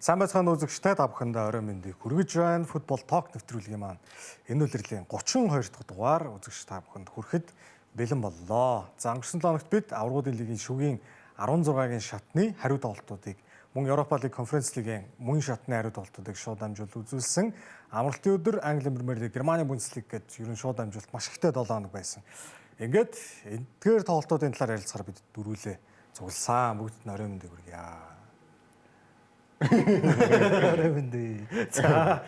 Сайн байцгаана үзэгчтэй, та бүхэндээ оройн мэндийг хүргэж байна. Football Talk нэвтрүүлгийн маань энэ улирлын 32 дахь дугаар үзэгч та бүхэнд хүрэхэд бэлэн боллоо. За, өнгөрсөн 7 хоногт бид аваргуудын лигийн шүгийн 16-гийн шатны хариу тоглолтуудыг, мөн Европа лиг, Конференц лигийн мөн шатны хариу тоглолтуудыг шууд дамжуул үзүүлсэн. Амралтын өдөр Англи Премьер лиг, Германы Бундеслиг гэж ер нь шууд дамжуулалт маш ихтэй 7 хоног байсан. Ингээд эдгээр тоглолтуудын талаар ярилцахаар бид дөрвүүлээ цугласан. Бүгдэд нь оройн мэндийг хүргье. Орой мэндийг. За,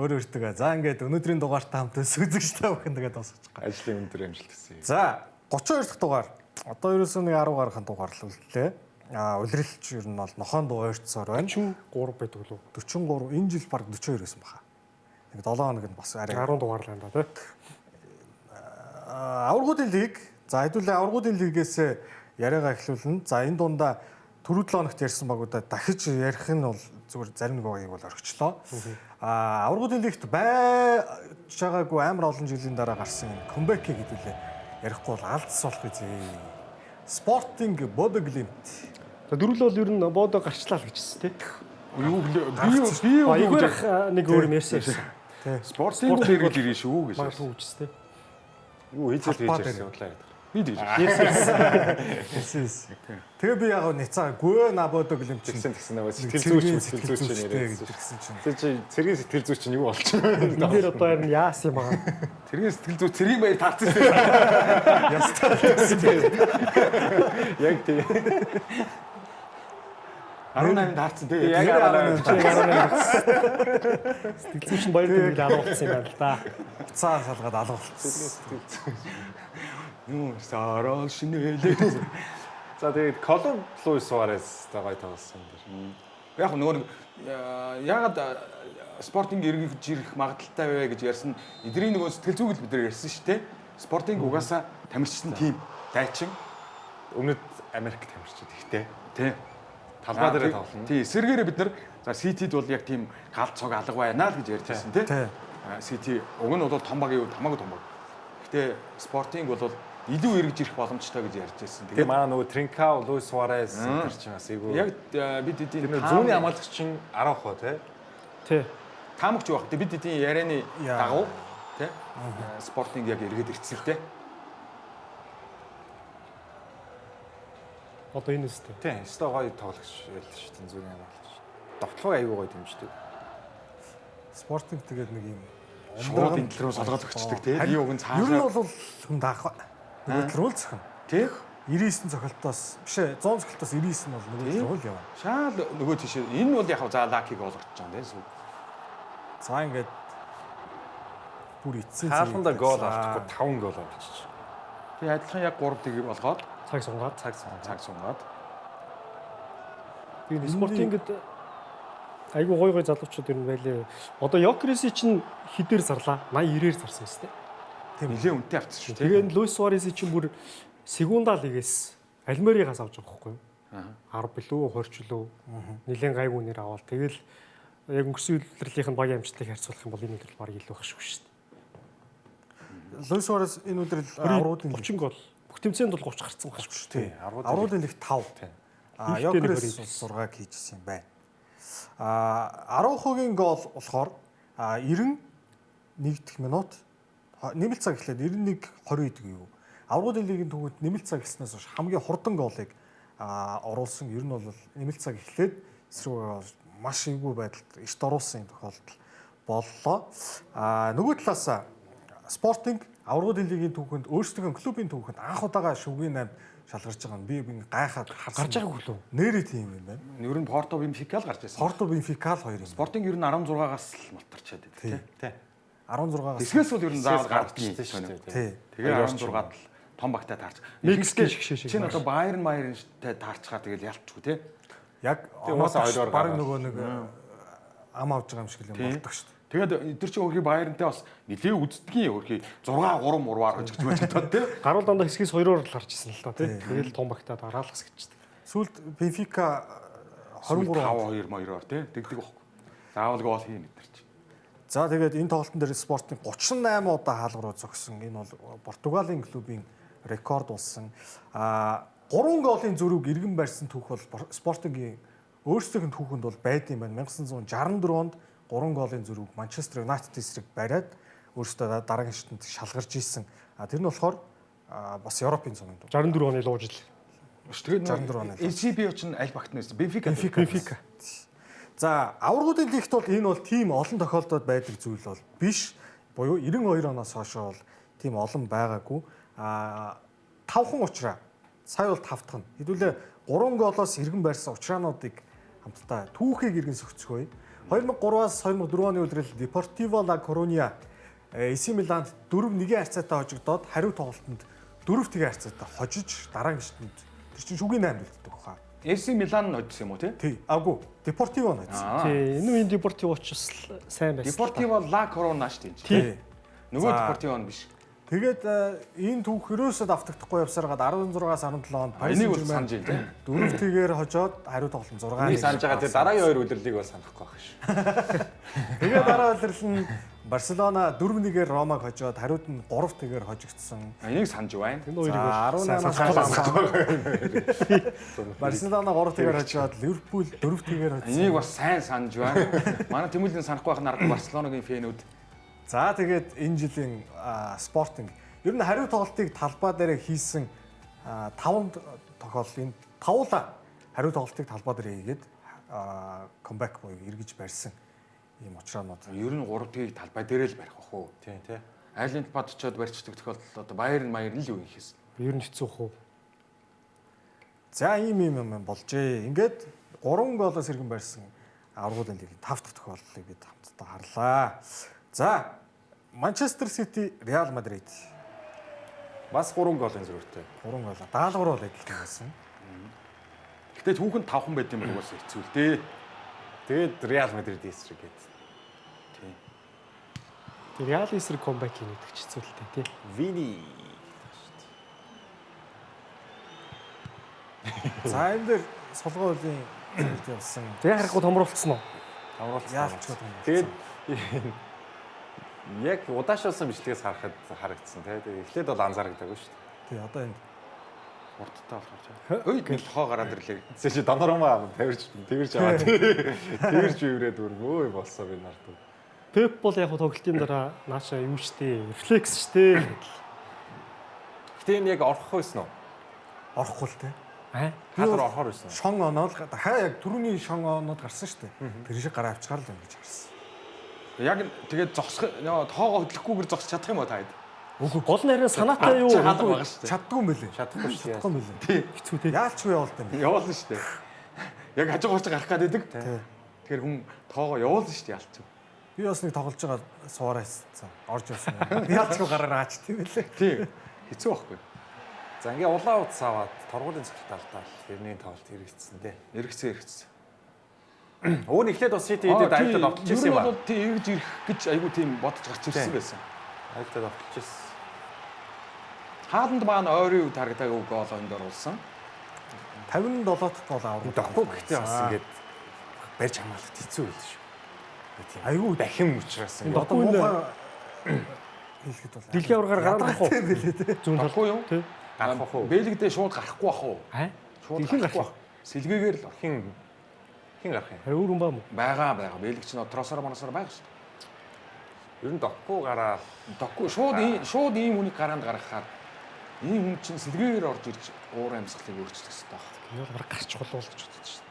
өөр өөртөө. За, ингээд өнөөдрийн дугаартай хамт үзэгч та бүхэн тэгээд дуусгах гэж. Ажлын өндөр амжилт хүсье. За, 32 дахь дугаар. Одоо ерөөсөө нэг 10 гаруйхан дугаар л үлдлээ. Улиралч ер нь бол нохон дуу ойрцсоор байна. 43 байдаг лөө. 43, энэ жил баг 42 байсан баха. Нэг 7 хоног нь бас арай 10 дугаар л байна да, тий. Аваргуудын лиг. За, хэдүүлээ аваргуудын лигээс яриагаа эхлүүлнэ. За, энэ дундаа түрүү 7 хоногт ярьсан багуудаа дахиж ярих нь бол зүгээр, зарим нэг багийг бол орхичлоо. Аваргуудын лигт байж байгаагүй амар олон жилийн дараа гарсан энэ comeback хэдүүлээ ярихгүй бол алдс болох үзээ. Спортинг Бодо Глимт. За, дөрвөл бол ер нь Бодо гарчлаа л гэжсэн, тий. Юу би юу Айгүй нэг өөр юм ярьсан ярьсан. Спортинг хэрэгэл ирнэ шүү гэж. Магадгүй үжсэн, тий. Юу хийжэл Талбай хийж дээр. ярьсан удлаа яриад. Би тэгж. Есүс. Тэгээ би яг ницаа гүэ на Бодо Глимт чинь Тэгсэн тэгсэн нөгөө сэтгэл сэтгэл зүйч зүйч сэтгэл зүйч сэтгэл яриад. гэсэн чинь. Тэг чи цэргийн сэтгэл зүйч чинь юу болчих вэ? Энэ дээр одоо харин яасан юм байгаа. Цэргийн сэтгэл зүйч цэргийн баяр таарсан шүү. Ястаа. Яг тий. 18 таарсан тий. Яг Яг 18 18. Сэтгэл зүйч нь баяр тэмдэглэл алгуулсан юм байна л да. Уцаа салгаад алга болчихсон. Сэтгэл зүйч. Юу сарал шинэлээ. За, тэгээд Колумб Луис Суарес та гоё тоглосон дэр. Яг нөгөө нэг яагаад Спортинг эргэж ирэх магадлалтай вэ гэж ярьсан. Эдрийн нөгөө сэтгэл зүйг л бид нар ярьсан шүү дээ. Спортинг угаасаа тамирчсан тим. Дайчин. Өмнөд Америк тамирчид ихтэй. Тий. Талбай дээр тоглоно. Тий, эсэргээрээ бид нар за Ситид бол яг тийм гал цог алга байна л гэж ярьж байсан, тий. Тий. Сити уг нь бол том багийн үед хамаагүй том баг. Гэтэ Спортинг бол илүү эргэж ирэх боломжтой гэж ярьж байсан. Тэгээ манай нөгөө Тринкао, Луис Суарес тэр чинь бас айгүй. Яг бид эдийн тэр нөгөө зүүнний хамгаалагч чинь 10 хоо тий. Тий. Таамагч байх. Бид эдийн ярианы Яа. дагуу, тий. Спортинг яг эргээд ирсэн л тий. Одоо энэ үстэй. Тий, өстой гоё тоглогч байлаа шүү дээ зүүнний хамгаалагч. Довтлогоо айгүй гоё дэмждэг. Спортинг тэгээд нэг юм Шууд энэ тал руу солгоод өгчдөг, тий. Би уг нь Ер нь цаашаа бол хүн даах. Нөгөө тал руу л зөхөн. Тий. 99 цохилтоос биш ээ, 100 цохилтоос 99 нь бол нөгөө тал руу л явна. Шаал нөгөө тийшээ. Энэ бол яг за лакиг гол орчих жаа, тий. За, ингээд бүр эцсийн Хаалханда гол авчихгүй 5 гол авчих. Тэгээ адилхан яг 3 тэг болгоод Цаг сунгаад. Цаг сунгаад. цаг сунгаад. Тэгээд Спортингд айгүй гой гой залуучууд ер нь байлээ. Одоо Йокреси чинь хідээр зарлаа. 80 90-ээр зарсан юм шүү дээ. Нилээ үнэтэй авчихсан шүү, тий. Тэгээд Луис Суареси чинь бүр Сегунда лигээс Алмеригаас авч байгаа байхгүй юу? 10 билүү 20 ч лүү. Нилээн гайгүй нэр аваад тэгэл яг өнгөрсөн улирлынх нь багийн амжилтыг харьцуулах юм бол энэ улирал баг илүү байх шүү шүү дээ. Луис Суарес энэ өдрөл авруудын 30 гол. Бүх тэмцээнд бол 30 гарцсан байх шүү тий. Авруудын Авруудын лиг 5. Тий. Ихтэй нэг Йокрес 6-г хийжсэн юм байна. 10%-ийн гол болохоор 91 дэх минут нэмэлт цаг эхлээд 91 20 гэдэг юу. Авруудын лигийн түүхэнд нэмэлт цаг эхэлснээс хойш хамгийн хурдан голыг оруулсан. Ер нь бол нэмэлт цаг эхлээд эсрэг маш эвгүй байдалд эрт оруулсан юм тохиолдол боллоо. Нөгөө талаас Спортинг аврагын лигийн түүхэнд, өөрсдийнхөө клубын түүхэнд анх удаага шүгийн 8-д шалгарч байгаа нь би гайхаад харсан. Гарч байгаагүй лөө. Нэрээ тийм юм байна. Ер нь Порто Бенфика л гарч ирсэн. Порто Бенфика л хоёр юм. Спортинг ер нь 16-аас л малтарчаад байдаг, тий. Тий. 16-аас. Тэсгээс бол ер нь заавал гардаг гардгийн шүү дээ. Тий. Тэгээ 16-ад л том багтай таарч. Мексикийн шиг шээ шиг. Чинь одоо Байерн Майернтэй таарчхаар тэгэл ялчгүй, тий. Яг угаасаа хоёроор баг гараад. нөгөө нэг ам авч байгаа юм шиг л юм болдог шүү дээ. Тэгээд эдгээр чинь өөрхий Байернтэй бас нилээ үздгийн өөрхий 6 3 мурваар хожигч байж чадаад, тий. Гаруул дандаа хэсгээс хоёроор л гарч ирсэн л та, тий. Тэгэл том багтаа дараалах гэждэг. Сүүлд Бенфика 23 5 2 2-оор, тий. Тэгдэг байхгүй. Заавал гол хийн эдгээр чинь. За, тэгээд энэ тоглолтын дээр Спортинг 38 удаа хаалга руу зогсон. Энэ бол Португалийн клубын рекорд болсон. 3 голын зөрүүг эргэн барьсан түүх бол Спортингийн Өөрсдийнх нь түүхэнд бол байдсан юм байна. 1964 онд 3 голын зөрүүг Манчестер Юнайтед эсрэг бариад өөрсдөө дараагийн шатанд шалгарч исэн. А тэр нь болохоор бас Европын цомын дуу. 64 оны луужил. Тэгээд 64 оны. ACB ч аль багт нь байсан? Бенфика. Бенфика. За, аваргуудын лигт бол энэ бол тийм олон тохиолдолд байдаг зүйл бол биш. Буюу 92 оноос хойш бол тийм олон байгаагүй. А тавхан уучраа. Сая бол тав дахь нь. Хэдүүлээ 3 голоос иргэн барьсан учраануудыг хамтдаа түүхийг иргэн сөхцгөөе. 2003-аас 2004 оны улирал Deportivo La Coruña AC Миланд 4-1-ийн харьцаатай хожигдоод хариу тоглолтод 4-1-ийн харьцаатай хожиж дараагийн шатанд тэр чинь шүгийн 8 үлддэг баха. AC Милан нь хожсон юм уу тий? Тий. Аггүй. Deportivo нь хожсон. Тий, энэ үеийн Deportivo ч бас сайн байсан. Deportivo La Corona шүү дээ. Тий. Нөгөө Deportivo нь биш. Тэгээд энэ түүх ерөөсөө давтагдахгүй явсаар гад 16-аас 17 онд Paris Энийг бол Saint-Germain санаж байна тий. 4-1-ээр хожоод хариу тоглолт 6-1. Энийг санаж байгаа тэр дараагийн хоёр үлрэлийг бол санахгүй байх ш. Тэгээд дараа улирал нь Барселона 4-1-ээр Ромаг хожоод хариуд нь 3-1-ээр хожигдсон. Энийг санаж байна. Энэ хоёрыг За бол сайн 18-аас санахгүй. Барселона 3-1-ээр хожоод Ливерпул 4-1-ээр хожсон. Энийг бас сайн санаж байна. Манай Тэмүүлэн санахгүй байх нь аргагүй Барселонагийн фэнүүд. За тэгээд энэ жилийн Спортинг ер нь хариу тоглолтыг талбай дээр хийсэн 5 тохиолдол энэ тавуулаа хариу тоглолтыг талбай дээр хийгээд comeback буюу эргэж барьсан ийм учраанууд. Ер нь 3 дгийг талбай дээр л барих бах уу. Тий, тий. Айлын талбайд очиод барьцдаг тохиолдол одоо Байерн Майерн л юу ихээс. Ер нь хэцүү хөө. За ийм ийм юм болжээ. Ингээд 3 голоос иргэн барьсан аваргуудын лигийн 5 дахь тохиолдлыг бид хамтдаа харлаа. За Манчестер Сити, Реал Мадрид Бас 3 голын зөрүүтэй. 3 гол. Даалгавар бол адилхан байсан. Гэтэ түүхэн тавхан байд юм бол угаасаа хэцүү л дээ. Тэгээд Реал Мадрид эсрэг гээд. Тий. Тэр Реал эсрэг comeback хийнэ гэдэг ч хэцүү л дээ тий. Вини. За энэ дээр сулган хуулийн зүйлд явсан. Тэгээ харахгүй томруулсан уу? Томруулсан. Яалч юм. Тэгээд яг удаашуулсан бичлэгээс харахад харагдсан тий. Тэгээд эхлээд бол анзаарагдаагүй шүү дээ. Тий одоо энэ Хурдтай болохоор ч. Ой нэг лохоо гараад ирлээ. Тэсээ чи Донорума тавирч тэрж аваад тэрж иврээд бүр өө болсон би нартуу. Пеп бол яг тоглолтын дараа нааша юу штэ, рефлекс штэ гэдэл. Гэтэ энэ яг орох байсан уу? Орохгүй л те. Аа. Та нар орохоор байсан уу? Шон оноод дахиад яг түрүүний шон оноод гарсан шүү дээ. Тэр шиг гараа авчгаар л юм гэж харсан. Яг тэгээд зогсох нөө тоогоо хөдлөхгүйгээр зогсож чадах юм уу та хэд? Үгүй гол нь харин санаатай юу? Хаалга байгаа шүү дээ. Чаддгүй юм бэлээ. Чадахгүй шүү дээ. Чадахгүй юм бэлээ. Хэцүү те. Яалчгүй явуулт юм. Явуулна шүү дээ. Яг хажуу гооч гарах гээд байдаг. Тэгэхээр хүн тоогоо явуулна шүү дээ ялч. Би бас нэг тоглож байгаа Суарес орж ирсэн. Яалчгүй гараар аач тийм бэлээ. Тий. Хэцүү байхгүй. За ингээ улаан утас аваад торгуулийн цогт алдаад тэрний тоглолт хэрэгцсэн дээ. Эргэцэн эргэцсэн. Уг нь эхлээд бас Сити хэдэд аюултад довтолж ирсэн юм Ер аа. нь бол тий эргэж ирэх гэж айгүй тийм бодож гарч ирсэн байсан. Аюултад довтолж ирсэн. Хааланд маань ойрын үед харагдаагүй гол онд оруулсан. 57 дахь гол аврал. Дохгүй гэхдээ бас ингээд барьж хамгаалахад хэцүү байл шүү. Тийм. Айгүй Дахин учраас ингээд одоо Дохгүй муухай хэлэхэд бол Дэлхийн аваргаар гарах уу? Тийм бэлээ те. Зүүн тал. Гарахгүй юу? Тий. гарах уу? Бэлэгдээ шууд гарахгүй бах уу? Аа. Шууд Хин гарахгүй гарах бах. Сэлгээгээр л орох. Хин хин гарах юм. Харин өөр хүн баа мó? Байгаа байгаа. Бэлэг чинь тросоор моносоор байгаа шүү дээ. Ер нь дохгүй гараал Дохгүй шууд ийм шууд ийм хүнийг гараанд гаргахаар ийм хүн чинь сэлгээгээр орж ирж уур амьсгалыг өөрчлөх хэрэгтэй баг. Энэ бол бараг гарч болов гэж бодож шин.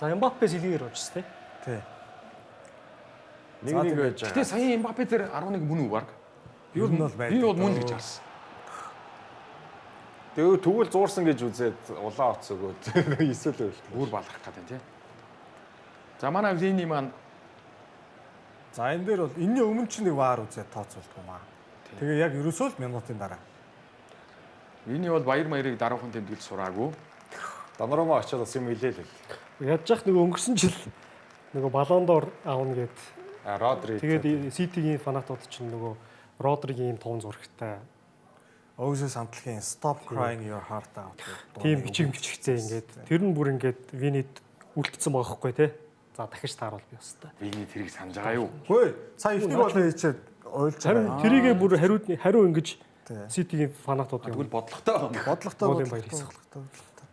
За Мбаппе сэлгээгээр орж тий. Тий. нэг нэг байж Гэтэ байгаа. сая Мбаппе дээр 11 мөн үү баг? Ер нь бол байдаг. Би бол мөн л гэж харсан. Тэгээ тэгвэл зуурсан гэж үзээд улаан утас өгөөд эсвэл байл. Бүр баларх гэдэг тий. За манай Вини маань За энэ дээр бол энэний өмнө ч нэг вар үзээд тооцоолдог юм аа. Тэгээ яг ерөөсөө л минутын дараа. Вини бол баяр маярыг даруухан тэмдэглэж сураагүй. Донорума очиод бас юм хэлээ л. Ядж яах нөгөө өнгөрсөн жил нөгөө Балондор аавна гэд. А Родри. Тэгээд Ситигийн фанатууд чинь нөгөө Родригийн ийм тун зурагтай Өөсөө самтлагийн Stop Crying Your Heart Out гэдэг тийм бичиг бичигцээ ингээд тэр нь бүр ингээд Винид үлдсэн байгаа хгүй тий. За дахиж тааруул би бас та. Вини тэрийг санаж байгаа юу? Хөөе, сая ихнийг болоо хийчихэд уйлж Харин байгаа. тэрийгээ бүр хариу хариу ингэж Тий. Ситигийн фанатууд юм. Тэгвэл бодлоготой. Бодлоготой Голын баяр бодлоготой бодлоготой.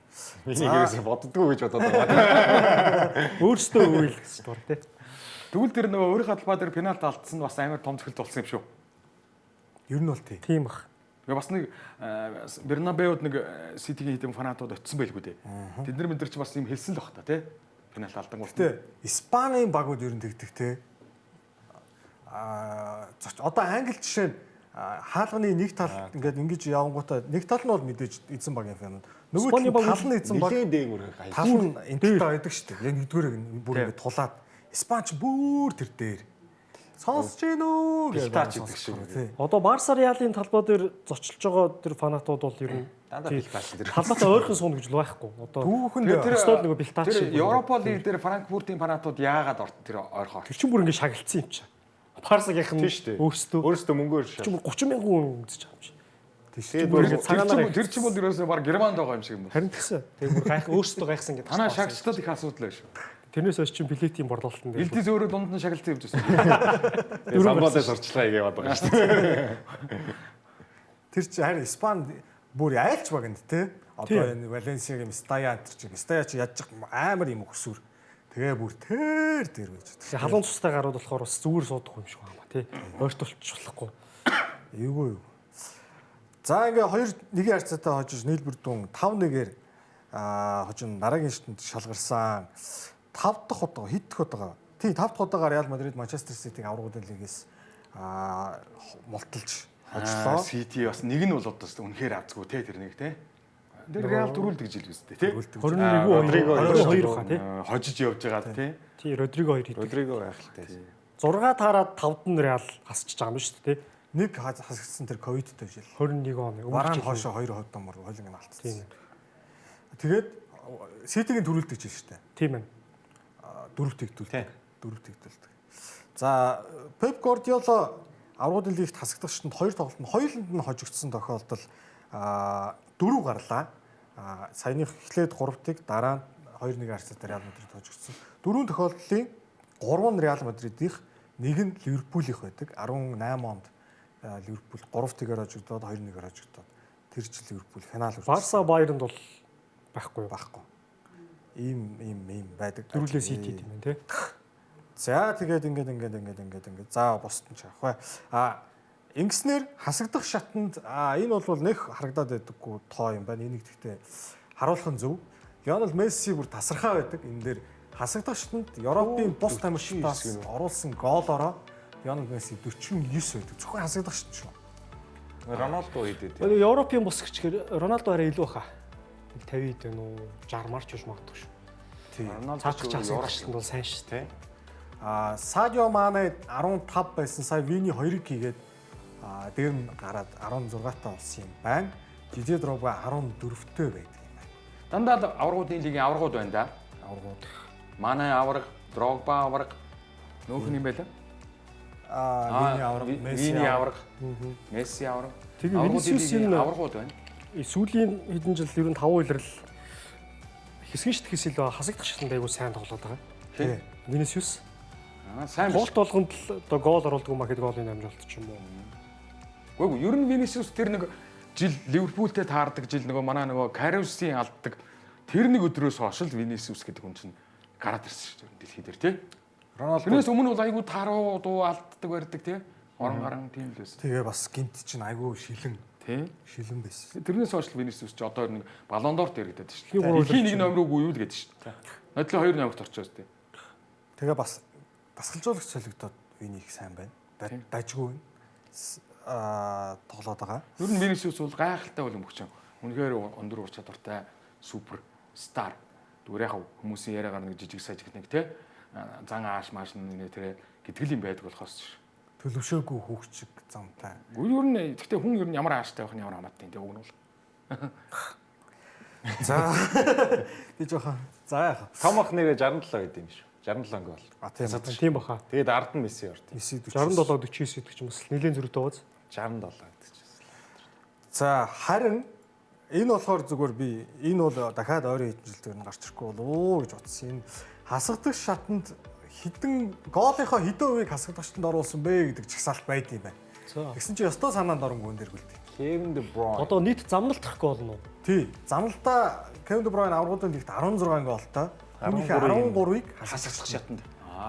Миний ерөөсө боддгоо гэж бодоод байгаа. Өөрсдөө үйл гэсэн дург тий. Тэгвэл тэр нөгөө өөрийнхөө талбай дээр пенальт алдсан нь бас амар том цохилт болсон юм шүү. Ер нь бол тий. Тийм бах. Тэгээ бас нэг Бернабеуд нэг Ситигийн хэдэн фанатууд очисон байлгүй дээ. Тэд нар мэдэр чи бас юм хэлсэн л бах та тий. Пенальт алдангуут. Гэтэ Испанийн багууд ер нь тэгдэг те. Аа одоо Англи жишээ нь хаалганы нэг тал ингээд ингэж явангуудаа нэг тал нь бол мэдээж эзэн багийн фанууд. Нөгөө тал нь эзэн баг. Нилээн дээгүүр гай. Тал нь энтертэй байдаг шүү дээ. Яг нэгдүгээр бүр ингээд тулаад Испанч бүр тэр дээр. Сонсож гин үү гэж Пилтач гэдэг шиг. Одоо Барса Реалын талбай дээр зочилж байгаа тэр фанатууд бол ер нь дандаа пилтач тэр. Талбайтай ойрхон сууна гэж л байхгүй. Одоо түүхэнд тэр өстөөл нөгөө пилтач тэр Европа лиг дээр Франкфуртын фанатууд яагаад орт тэр ойрхон тэр чинь бүр ингэ шагналцсан юм чи. Барсагийнх нь өөрсдөө өөрсдөө мөнгөөр шал. Тэр 30 мянган хүн үзэж байгаа юм чи. Тэгээд бүр тэр чинь бол ерөөсөө баг Германд байгаа юм шиг юм. Харин тэгсэн. Тэгээд бүр гайх өөрсдөө гайхсан гэдэг. Танаа шагчлал их асуудал байх шүү. Тэрнээс хойш чинь билетийн борлуулалтын дээр. Илдис өөрөө дунд нь шагналцсан явж байсан. Тэгээд самбалаас сурчлагаа хийгээ яваад байгаа шүү дээ. Тэр чинь харин Испани бүр айлч багнд те. Одоо энэ Валенсиагийн Местая энэ чинь Местая чи ядж амар юм өксүр. Тэгээ бүр тэр дээр байж байгаа. Халуун цустай гарууд болохоор бас зүгээр суудаг юм шиг байна тий. Ойртуулчих болохгүй. Эйгүү юу. За ингээ 2-1-ийн харьцаатай хожиж нийлбэр дүн 5-1-ээр хожин дараагийн шатанд шалгарсан. 5 дахь удаа хэд дахь удаага. Тий 5 дахь удаага Реал Мадрид Манчестер Ситиг аврагуудын лигээс мулталж хожлоо. Сити бас нэг нь бол одоо үнэхээр авцгүй те тэр нэг те. Тэр Реал төрүүлдэг жил биз дээ те. 21 Родриго 2 хаа те. Хожиж явж байгаа те. Тий Родриго 2 хийдэг. Родриго гайхалтай. 6 таарад 5-д нь Реал хасчихж байгаа юм шүү дээ те. Нэг хасгдсан тэр ковидтэй жил. 21 он. Бараан хоошо 2% дамар хойлонг нь алдсан. Тэгээд Ситигийн төрүүлдэг жил шүү дээ. Тийм ээ. 4 тэгдүүлдэг. 4 тэгдүүлдэг. За Пеп Гвардиола аврагын лигт хасагдах шатанд 2 тоглолтод хоёуланд нь хожигдсон тохиолдол 4 гарлаа. Саяных эхлээд 3-ыг дараа нь 2-1 харьцаатай Реал Мадрид хожигдсон. Дөрвөн тохиолдлын 3 нь Реал Мадридийнх, нэг нь Ливерпулийнх байдаг. 18 онд Ливерпул 3-1-ээр хожигдоод 2-1-ээр хожигдоод тэр жил Ливерпул финал хүрсэн. Барса Байернд бол байхгүй. Байхгүй. Ийм байдаг. Дөрвөлээ Сити тийм ээ тий. За тэгээд ингээд. За бусд нь ч авах бай. Ингэснээр хасагдах шатанд энэ бол нэх харагдаад байдаггүй тоо юм байна. Энийг гэхдээ харуулах нь зөв. Лионел Месси бүр тасархаа байдаг. Энэ дээр хасагдах шатанд Европын бус тамирчдаас оруулсан гоолороо Лионел Месси 49 байдаг. Зөвхөн хасагдах шат шүү. Роналдо хэдэд. Европын бус гэчихээр Роналдо арай илүү баха. 50 хэд вэ нүү 60 марч биш магадгүй шүү. Тийм. Роналдо ч хасагдах шатанд бол сайн шүү тий. Садио Мане 15 байсан. Сая Вини 2-ыг хийгээд дээр нь гараад 16-таа болсон юм байна. Дидье Дрогба 14-тэй байдаг юм байна. Дандаа л аврагуудын лигийн аврагууд байна да. Аврагууд. Манай авраг, Дрогба авраг, нөөх юм байла. Вини авраг, Месси авраг. Месси авраг. Тэгээ Винисиусийн аврагууд байна. Сүүлийн хэдэн жил ер нь 5 улирал хэсгэн шитгэс илүү хасагдах шатанд айгуу сайн тоглоод байгаа. Тий. Винисиус сайн тоглолт болгонд л одоо гол оруулдаг юм а хэд голын амжилт ч юм уу. Үгүй ер нь Винисиус тэр нэг жил Ливерпултэй таардаг жил нөгөө манай нөгөө Кариусын алддаг тэр нэг өдрөөс хойш л Винисиус гэдэг хүн чинь гараад ирсэн шүү дээ дэлхий дээр тий. Роналдо тэрнээс өмнө бол айгүй таруу дуу алддаг барьдаг тий. Орон гарan тийм л байсан. Тэгээ бас гинт чинь айгүй шилэн. Тий. Шилэн байсан. Тэрнээс хойш л Винисиус чи одоо нэг Баллондор дээр гэдэг шүү дээ. Дэлхийн нэг номер үгүй юу л гэдэг шүү дээ. Нодлоо 2 номерт орчоос тий. Тэгээ бас дасгалжуулагч солигдоод Вини их сайн байна. Дажгүй тоглоод байгаа. Ер нь Винисиус бол гайхалтай хөлбөмбөгч. Үнэхээр өндөр ур чадвартай супер стар. Зүгээр яг хүмүүсийн яриагаар нэг жижиг сажиг нэг те зан ааш мааш нэг тэр гэдэг юм байдаг болохоос төлөвшөөгүй хүүхчиг замтай. Үгүй ер нь гэхдээ хүн ер нь ямар ааштай байх нь ямар хамаатай те уг нь бол. За би жоохон за яах. Том ах нэрээ 67 гэдэг юм шүү. 67 гол. А тийм. Тийм баха. Тэгээд ард нь Месси орд. Месси 67 49 гэдэг ч юм бас нэлээд зөрүүтэй ууз. 67 гэдэг ч бас. За харин энэ болохоор зүгээр би энэ бол дахиад ойрын хэдэн жил дээр нь гарч ирэхгүй болов уу гэж бодсон. Энэ хасагдах шатанд хэдэн гоолынхоо хэдэн хувийг хасагдах шатанд оруулсан бэ гэдэг чагсаалт байд юм байна. Тэгсэн чинь ёстой санаанд оронгүй энэ дэр гүлдэг. Кевин Де Бройн. Одоо нийт замналтах гол нь уу? Тий. Замналтаа Кевин Де Бройн аврагуудын лигт 16 голтой. Түүнийхээ 13-ыг Хасагслах шатанд.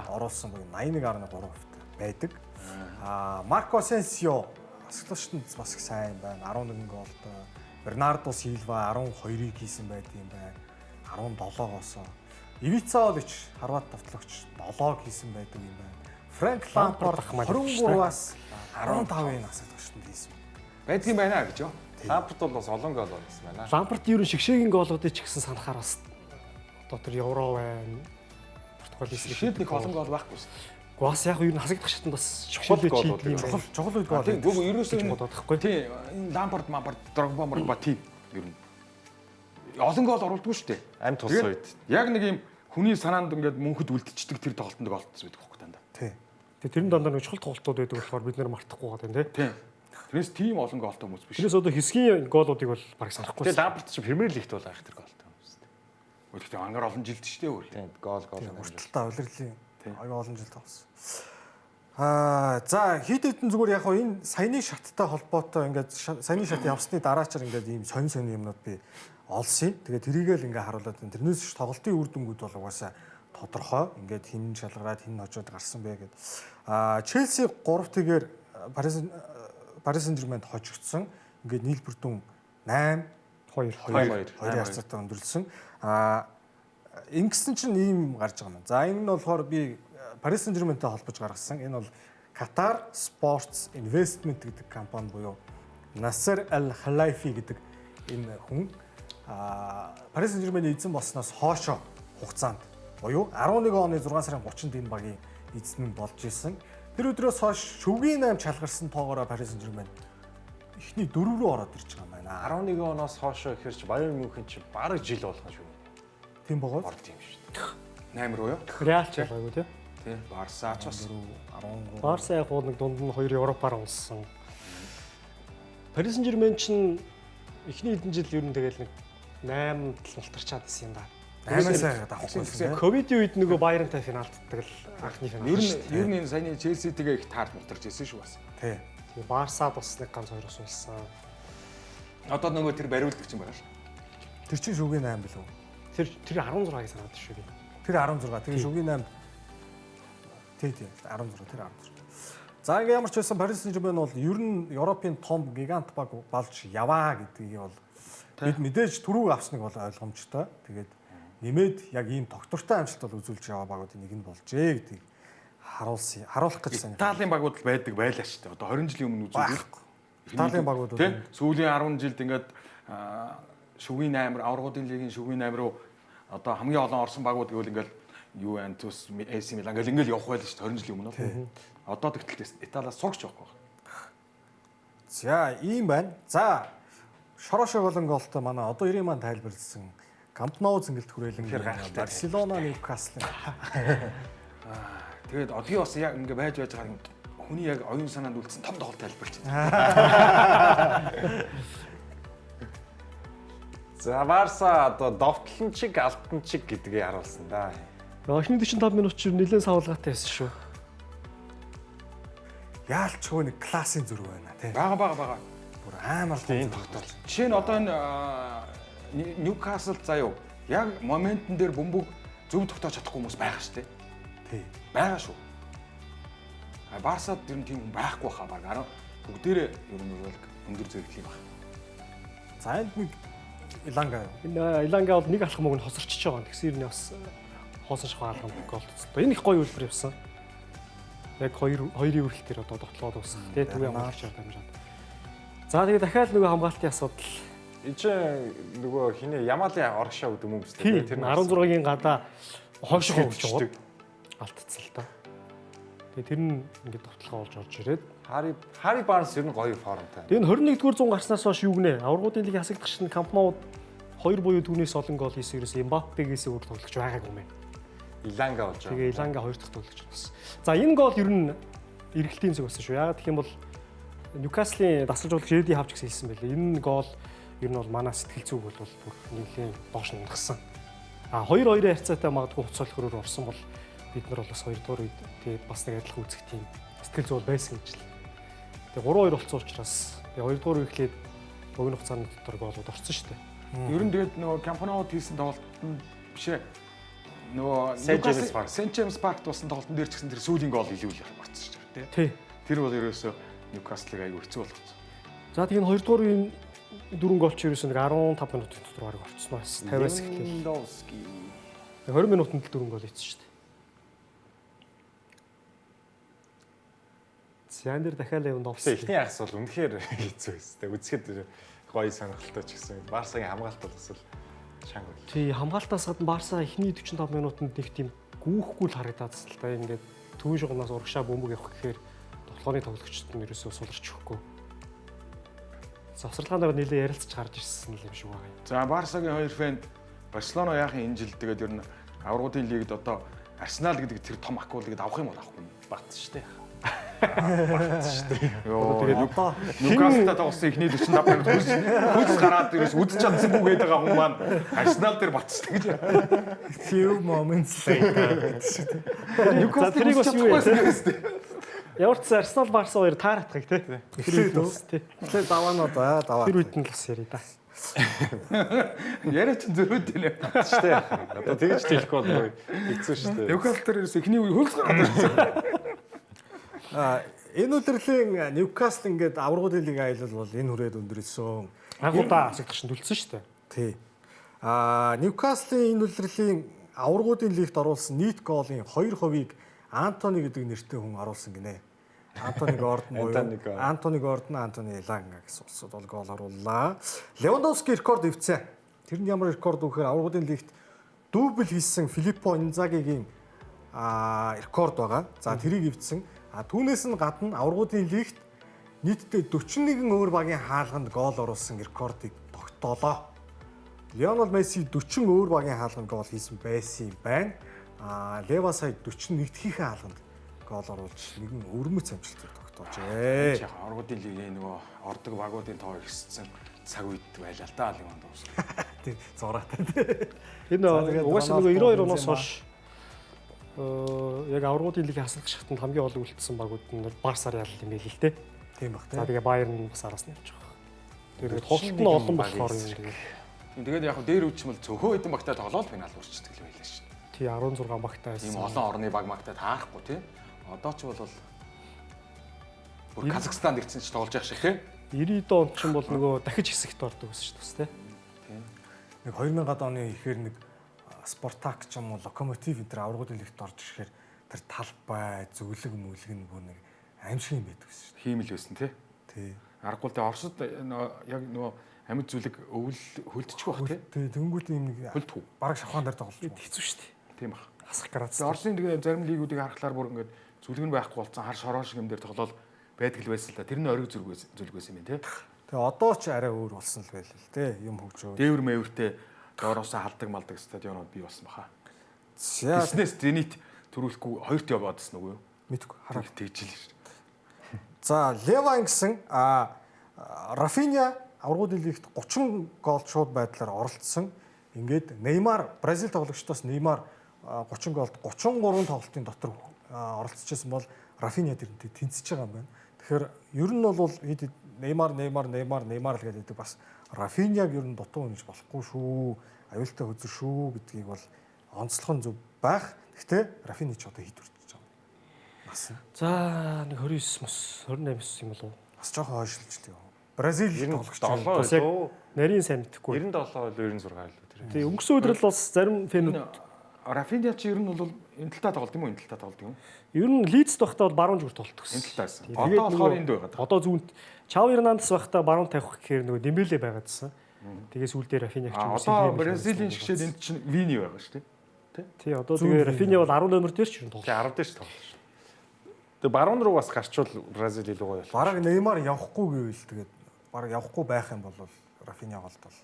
оруулсан буюу 81.3% байдаг. Марко Асенсио хасаглагчтанд бас их сайн байна. 11 голтой. Бернардо Силва 12-ыг хийсэн байт юм байна. 17-оос. Ивица Олич Хорват тавтлагч 7-ыг хийсэн байдаг юм байна. Фрэнк Лампард 23-аас 15-ыг хасаглагчтанд хийсэн. Байдгийн байна гэж юу? Лампард бол бас олон гол оруулсан байна. Лампард ер нь шигшээгийн гоолуудыг ч гэсэн санахаар бас одоо тэр Евро байна. Португал Шишээд нэг олон гол байхгүй шүү дээ. Гэхдээ бас яг ер нь хасагдах шатанд бас Чухал шигшээлээ гоолууд чийдэг юм Чухал байна. чухал үед гол. Тийм, үгүй ерөөсөө гэж энэ бодоод байхгүй. Тийм, энэ Лампард, Мампард, Дрогба, Моргба тийм ер нь. Олон гол оруулдаггүй шүү дээ. Амь тулсан Тэгээд үед. Яг нэг юм хүний санаанд ингээд мөнхөд үлдчихдэг тэр тоглолтод голтсон байдаг хөөх дандаа. Тий. Тэгээ тэр нь дандаа нэг чухал тоглолтууд байдаг болохоор бид нэр мартахгүй байгаа юм тий. Тийм. Тэрнээс тийм олон голтой хүмүүс биш. Тэрнээс одоо хэсгийн гоолуудыг бол бараг санахгүй. Тэгээ Лампард чи Премьер Лигт бол айх тэр голтой юм шүү дээ. Гэхдээ ангаар олон жилд шүү дээ өөр. Тийм, гол гол. Урталтаа улирлын аюу олон жил тоглосон. За хит хитэн зүгээр яг хоо энэ саяны шаттай холбоотой ингээд саяны шат явсны дараачаар ингээд ийм сонин сонин юмнууд би олсон. Тэгээ тэрийг л ингээд харуулад байна. Тэрнээс ч тоглолтын үр дүнгууд бол угаасаа тодорхой. Ингээд хин шалгараад хин хожоод гарсан бэ гэд. Челси 3-тэгээр Парис Сен-Жерменд хожигдсон. Ингээд нийлбэр дүн 8 2 2 2 харьцаатай өндөрлсөн. Ингэсэн чинь ийм гарч байгаа юм. За энэ нь болохоор би Парис Сен-Жерментэй холбож гаргасан. Энэ бол Qatar Sports Investment гэдэг компани буюу Насер Аль Халайфи гэдэг энэ хүн Парис Сен-Жермений эзэн болсноос хоошо хугацаанд буюу 11 оны 6 сарын 30-нд энэ багийн эзэн нь болж исэн. Тэр өдрөөс хойш шүвгийн 8 чалгарсан тоогоороо Парис Сен-Жермен эхний дөрөв рүү ороод ирж байгаа юм байна. 11 оноос хойш гэхэр чи Баяр Мюнхен чи бараг жил болгон шүү. Тийм богоо. Орд юм шүү дээ. 8 руу юу? Реал ч байгаагүй тий. Тийм. Барса ч бас 13. Барса яг хуу нэг дунд нь 2 Европоор унсан. Парис Сен-Жермен чинь эхний хэдэн жил ер нь тэгэл нэг 8 тал мултарчаад исэн юм да. 8-аас авахгүй байсан. Ковидын үед нөгөө Байернтай финалддаг л анхны финал. Ер нь ер нь энэ саяны Челситэйгээ их таард мултарч ирсэн шүү бас. Тий. Тэгээ Барсад бас нэг ганц хоёр ус унсан. Одоо нөгөө тэр бариулдаг чинь байна шүү. Тэр чинь шүгийн 8 билүү? Тэр тэр 16-ыг санаад шүү би. Тэр 16. Тэгээ шүгийн 8. Тий, тий. 16 тэр 16. За ингээ ямар ч байсан Парис Сен-Жермен бол ер нь Европын том гигант баг болж яваа гэдгийг бол бид мэдээж түрүүг авсныг бол ойлгомжтой. Тэгээд нэмээд яг ийм тогтвортой амжилт бол үзүүлж яваа багуудын нэг нь болжээ гэдгийг харуулсан. Харуулах гэж санаа. Италийн багууд л байдаг байлаа шүү дээ. Одоо 20 жилийн өмнө үзүүлвэл Италийн багууд тий сүүлийн 10 жилд ингээд шүгийн 8, аваргуудын лигийн шүгийн 8 руу одоо хамгийн олон орсон багууд гэвэл ингээд Ювентус, AC Милан гэл ингээд явах байлаа шүү дээ 20 жилийн өмнө. Одоо тэгтэл Италиас сурч явахгүй байна. За ийм байна. За Шорошо болон голтой манай одоо 90 маань тайлбарлсан Камп Ноу зингэлт хүрээлэн Барселона Ньюкасл. Тэгээд одгийн бас яг ингээ байж байж байгаа хүний яг оюун санаанд үлдсэн том тоглолт тайлбарлаж байна. За Барса одоо довтлон чиг алтан чиг гэдгийг харуулсан да. Эхний 45 минут чинь нэлээд савлгаатай байсан шүү. Яалчгүй нэг классын зүрх байна тий. Бага бага бага. Бүр амар Тийм тогтоол. Жишээ нь одоо энэ Ньюкасл заяа яг моментн дээр бөмбөг зөв тогтоож чадахгүй хүмүүс байгаа шүү дээ. Тий. Байгаа шүү. А Барсад ер нь тийм хүн байхгүй хаа баг 10 бүгдээрээ ер нь бол өндөр зэрэглэлийн баг. За энд нэг Иланга. Энэ Иланга бол нэг алхам өгн хосорчиж байгаа. Тэгсэн юм бас хоосон шахуу алгам гол төцөлтөө. Энэ их гоё үйлдвэр явсан. Яг хоёрын үрэлт дээр одоо довтлоод дуусах тий төвийн хамгаалагчаар дамжаад. За тэгээ дахиад нөгөө хамгаалтын асуудал. Энд чинь нөгөө хинэ Ямалын оргшаа өгдөг юм Тий биз дээ. 16-гийн гадаа хойшоо өгч өгчдөг. байгаа. Алдцсан л та. Тэгээ тэр нь ингээд довтлогоо олж орж ирээд. Хари Барнс ер нь гоё формтой. Тэгээ энэ 21-р зуун гарснаас хойш юу гинэ? Аваргуудын лигийн хасагдагч нь Камп Ноуд 2 буюу түүнээс олон гол хийсэн ерөөс Мбаппегээс өөр тоглогч байгаагүй юм байна. Иланга болж байгаа. Тэгээ Иланга хоёр дахь тоглогч болсон. За энэ гол ер нь эргэлтийн зүг болсон шүү. Яагаад гэх юм бол Ньюкаслын дасгалжуулагч Эди Хавч гэсэн хэлсэн байлээ. Энэ гол ер нь бол манай сэтгэл зүг бол бүр нэлээд доош нь унгасан. А 2-2-ын харьцаатай магадгүй хуц солихороор орсон бол бид нар бол бас 2 дугаар үед тэгээд бас нэг адилхан үзэх тийм сэтгэл зүй бол байсан гэж л. Тэгээ 3-2 болсон учраас Тэгээ хоёрдугаар үе эхлээд богино хугацааны дотор гоолууд орсон шүү дээ. Ер нь тэгээд нөгөө Camp Nou-д хийсэн тоглолт нь биш ээ. Нөгөө St. James Park. St. James Park дууссан тоглолтын дээр ч гэсэн тэр сүүлийн гол илүү л орсон шүү дээ. Тий. Тэр бол ерөөсөө Ньюкаслыг айгүй хэцүү болгоцсон. За тэгээ энэ хоёрдугаар үеийн дөрвөн гол чи ерөөсөө нэг 15 минутын дотор бараг орцсон бас 50-аас эхлэв. Левандовски. 20 минутанд л дөрвөн гол хийсэн шүү дээ. За энэ дэр дахиад Левандовски. Эхний хагас бол үнэхээр хэцүү байсан. Тэг үзэхэд гоё сонирхолтой ч гэсэн Барсагийн хамгаалт бол бас л шанг байл. Тий, хамгаалтаас гадна Барса эхний 45 минутанд нэг тийм гүүхгүй л харагдаадсан л та. Ингээд төвийн шугамнаас урагшаа бөмбөг явах гэхээр тоглооны тоглогчдод нь ерөөсөө суларч өгөхгүй. Завсарлагын дараа нэлээд ярилцж гарч ирсэн юм шиг байгаа юм. За Барсагийн хоёр фэнд Барселона яахын энэ жил тэгээд ер нь аврагуудын лигд одоо Арсенал гэдэг тэр том акулыг авах юм бол авахгүй юм. Бат штэ. Йоо Тэгээд Одоо Ньюкаслтай тоглосон эхний 45 минут хөлс гараад ерөөс үзэж чадсангүй гэдэг байгаа хүн маань Арсенал дээр батсдаг гэж. few moments later. За тэрийг бас юу байсан яа. юм бэ? Ямар ч Арсенал Барса хоёр тааратгах тий. Эхлээд үү? Тий. Тэгэхээр даваанууд аа даваа. Тэр үед нь л бас яриа да. Яриа чинь зөрөөд байна. Штэ. Одоо тэгж хэлэхгүй бол хэцүү штэ. Ньюкасл дээр ерөөс эхний үе хөлс гараад ирсэн. А энэ удирлын Ньюкасл ингээд аврагуудын лигийн аялал бол энэ хүрээд өндөрлөсөн. Анх удаа асагдах шин түлсэн шүү дээ. Тий. А Ньюкаслын энэ удирлын аврагуудын лигт оруулсан нийт гоолын 2%-ийг Антони гэдэг нэртэй хүн оруулсан гинэ. Антони Гордон буюу Антони Гордон. Антони Гордон, Антони Эланга гэсэн улсууд бол гол орууллаа. Левандовски рекорд эвцээ. Тэр нь ямар рекорд вэ гэхээр аврагуудын лигт дубль хийсэн Филиппо Инзагигийн рекорд байгаа. За тэрийг эвдсэн. А түүнээс нь гадна аврагуудын лигт нийтдээ 41 өөр багийн хаалганд гол оруулсан рекордыг тогтоолоо. Лионел Месси 40 өөр багийн хаалганд гол хийсэн байсан юм байна. А Лева сая 41 дахийнхээ хаалганд гол оруулж нэгэн өвөрмөц амжилтыг тогтоожээ. Яг аврагуудын лигийн нөгөө ордог багуудын тоо ихссэн цаг үед байлаа л да Левандовски. Тий, зураатай тий. Энэ За, тэгээд угаасаа нөгөө Роналдо, 92 оноос Бензема. хойш яг аврагуудын лигийн хасалт шатанд хамгийн олон үлдсэн багууд нь Барса Реал юм байл л дээ. Тийм баг За тий. тэгээ Байерн бас араас нь явж байгаа. Тэгээд тоглолт нь олон болохоор юм тэгээд Тэгээд яг дээр үуч юм бол цөөхөн хэдэн багтай тоглоол финал үрчдэг л байлаа шүү дээ. тий 16 багтай байсан. Ийм олон орны баг магтай таарахгүй тий. Одоо ч бол бүр Казахстанд ирсэн ч тоглож явах шиг тий. 90 он ч юм бол нөгөө дахиж хэсэгт ордог гэсэн шүү дээ. Тийм. Нэг 2000-ад оны ихээр нэг Спартак ч юм уу Локомотив энэ төр аврагуудын лигт орж ирэхээр тэр талбай, зөвлөг мүлэг нь бүр нэг аимшиг юм байдаг гэсэн шүү Хиймэл байсан тий. дээ. Тий. Аргагүй л дээ Оросд нөгөө яг нөгөө амьд зүлэг өвөл хөлдчих бах тий. Тий, тэнгуут юм нэг Хөлдөх үү? бараг шавхаан дээр тоглож байгаа. Хэцүү шүү дээ. Тийм бах. Хасах грац. Тэгээ Оросын тэгээ зарим лигүүдийг харахлаар бүр ингээд зүлэг нь байхгүй болсон хар шороо шиг юм дээр тоглоол байдаг л байсан л да. Тэр нь ориг зүрг байсан зүлэг байсан юм тий. Тэгээ одоо ч арай өөр болсон л байл л тий. Юм хөгжөө. Дээвэр мэвэртэй доороосоо халдаг малдаг стадионууд бий болсон баха. За Тэснээс Зенит төрүүлэхгүй хоёрт яваадсан үгүй юу? мэдгүй хараа. Тэгж л шүү. За Леван гэсэн Рафиня аврагуудын лигт 30 гол шууд байдлаар оролцсон. Ингээд Неймар Бразил тоглогчдоос Неймар 30 голд 33 тоглолтын дотор оролцож байсан бол Рафиня тэрнтэй тэнцэж байгаа юм байна. Тэгэхээр ер нь бол хэд Неймар Неймар Неймар Неймар л гэдэг бас Рафиняг ер нь дутуу үнэж болохгүй шүү. Аюултай хөзөр шүү гэдгийг бол онцлох нь зөв байх. Гэхдээ Рафиня ч одоо хэд хүрч байгаа юм. Нас нь За нэг 29 мөс 28 мөс юм болов уу? бас жоохон хойшилж л юм. Бразил тоглогч 97 Бас яг үү? нарийн сайн мэдэхгүй. 97 илүү 96 илүү тэр. Тий өнгөрсөн өдрөл бас зарим фэнүүд Рафиня чи ер нь бол энэ талтаа тоглолт юм уу? Энэ талтаа тоглолт юм уу? ер нь Лидс байхдаа бол баруун зүгт тоглолт гэсэн. Энэ талтаа байсан. Тий, Одоо тэгээд болохоор нөгөө энд байгаа даа. Одоо зүүнт Чави Эрнандес байхдаа баруун тавих гэхээр нөгөө Дембеле байгаадсан. Тэгээ сүүлдээ Рафиня ч А юм уу одоо Сильвер Бразилийн шгшээд энд чинь Вини байгаа шүү дээ. Тий одоо тэгээ Рафиня бол 10 номер дээр ч ер нь тоглолт. Тэгээ 10 дээр ч тоглож шүү. Тэгээ баруун руу бас гарчвал Бразил илүү гоё болох. Бараг Неймар явахгүй гэвэл тэгээд бараг явахгүй байх юм бол Рафиня голдол.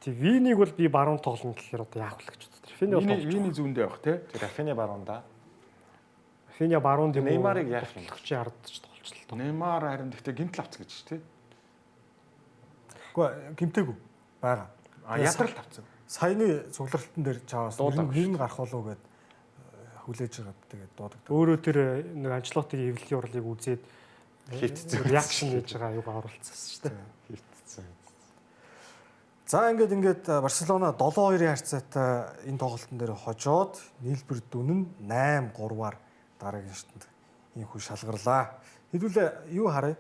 Тий Винийг бол би баруун тоглоно гэхээр одоо яах вэ гэж боддог. Рафиня бол Вини тоглож. Вини зүүндээ явах тий. Тэгээ Рафиня баруун да. Рафиня баруун юм уу? Неймарыг яах юм? Тоглогчийн ардч тоглож л доо. Неймар харин тэгтээ гинтл авцсан гэж тий. Үгүй гимтээгүй байгаа. А ядрал авцсан. Саяны цуглартан дээр чаваас Дуудаг нэр нь гарах болов уу гэд хүлээж байгаад тэгээд дуудаг. Өөрөө тэр нэг Анчлотигийн эвлэлийн урлыг үзээд Хитцэн. Реакшн хийж байгаа юугаа оруулсан шүү дээ. Хитцэн. За ингээд Барселона 7-2-ын харьцаатай энэ тоглолтын дээр хожоод нийлбэр дүн нь 8-3-аар дараагийн шатанд ийхүү шалгарлаа. Хэдүүлээ юу харъя?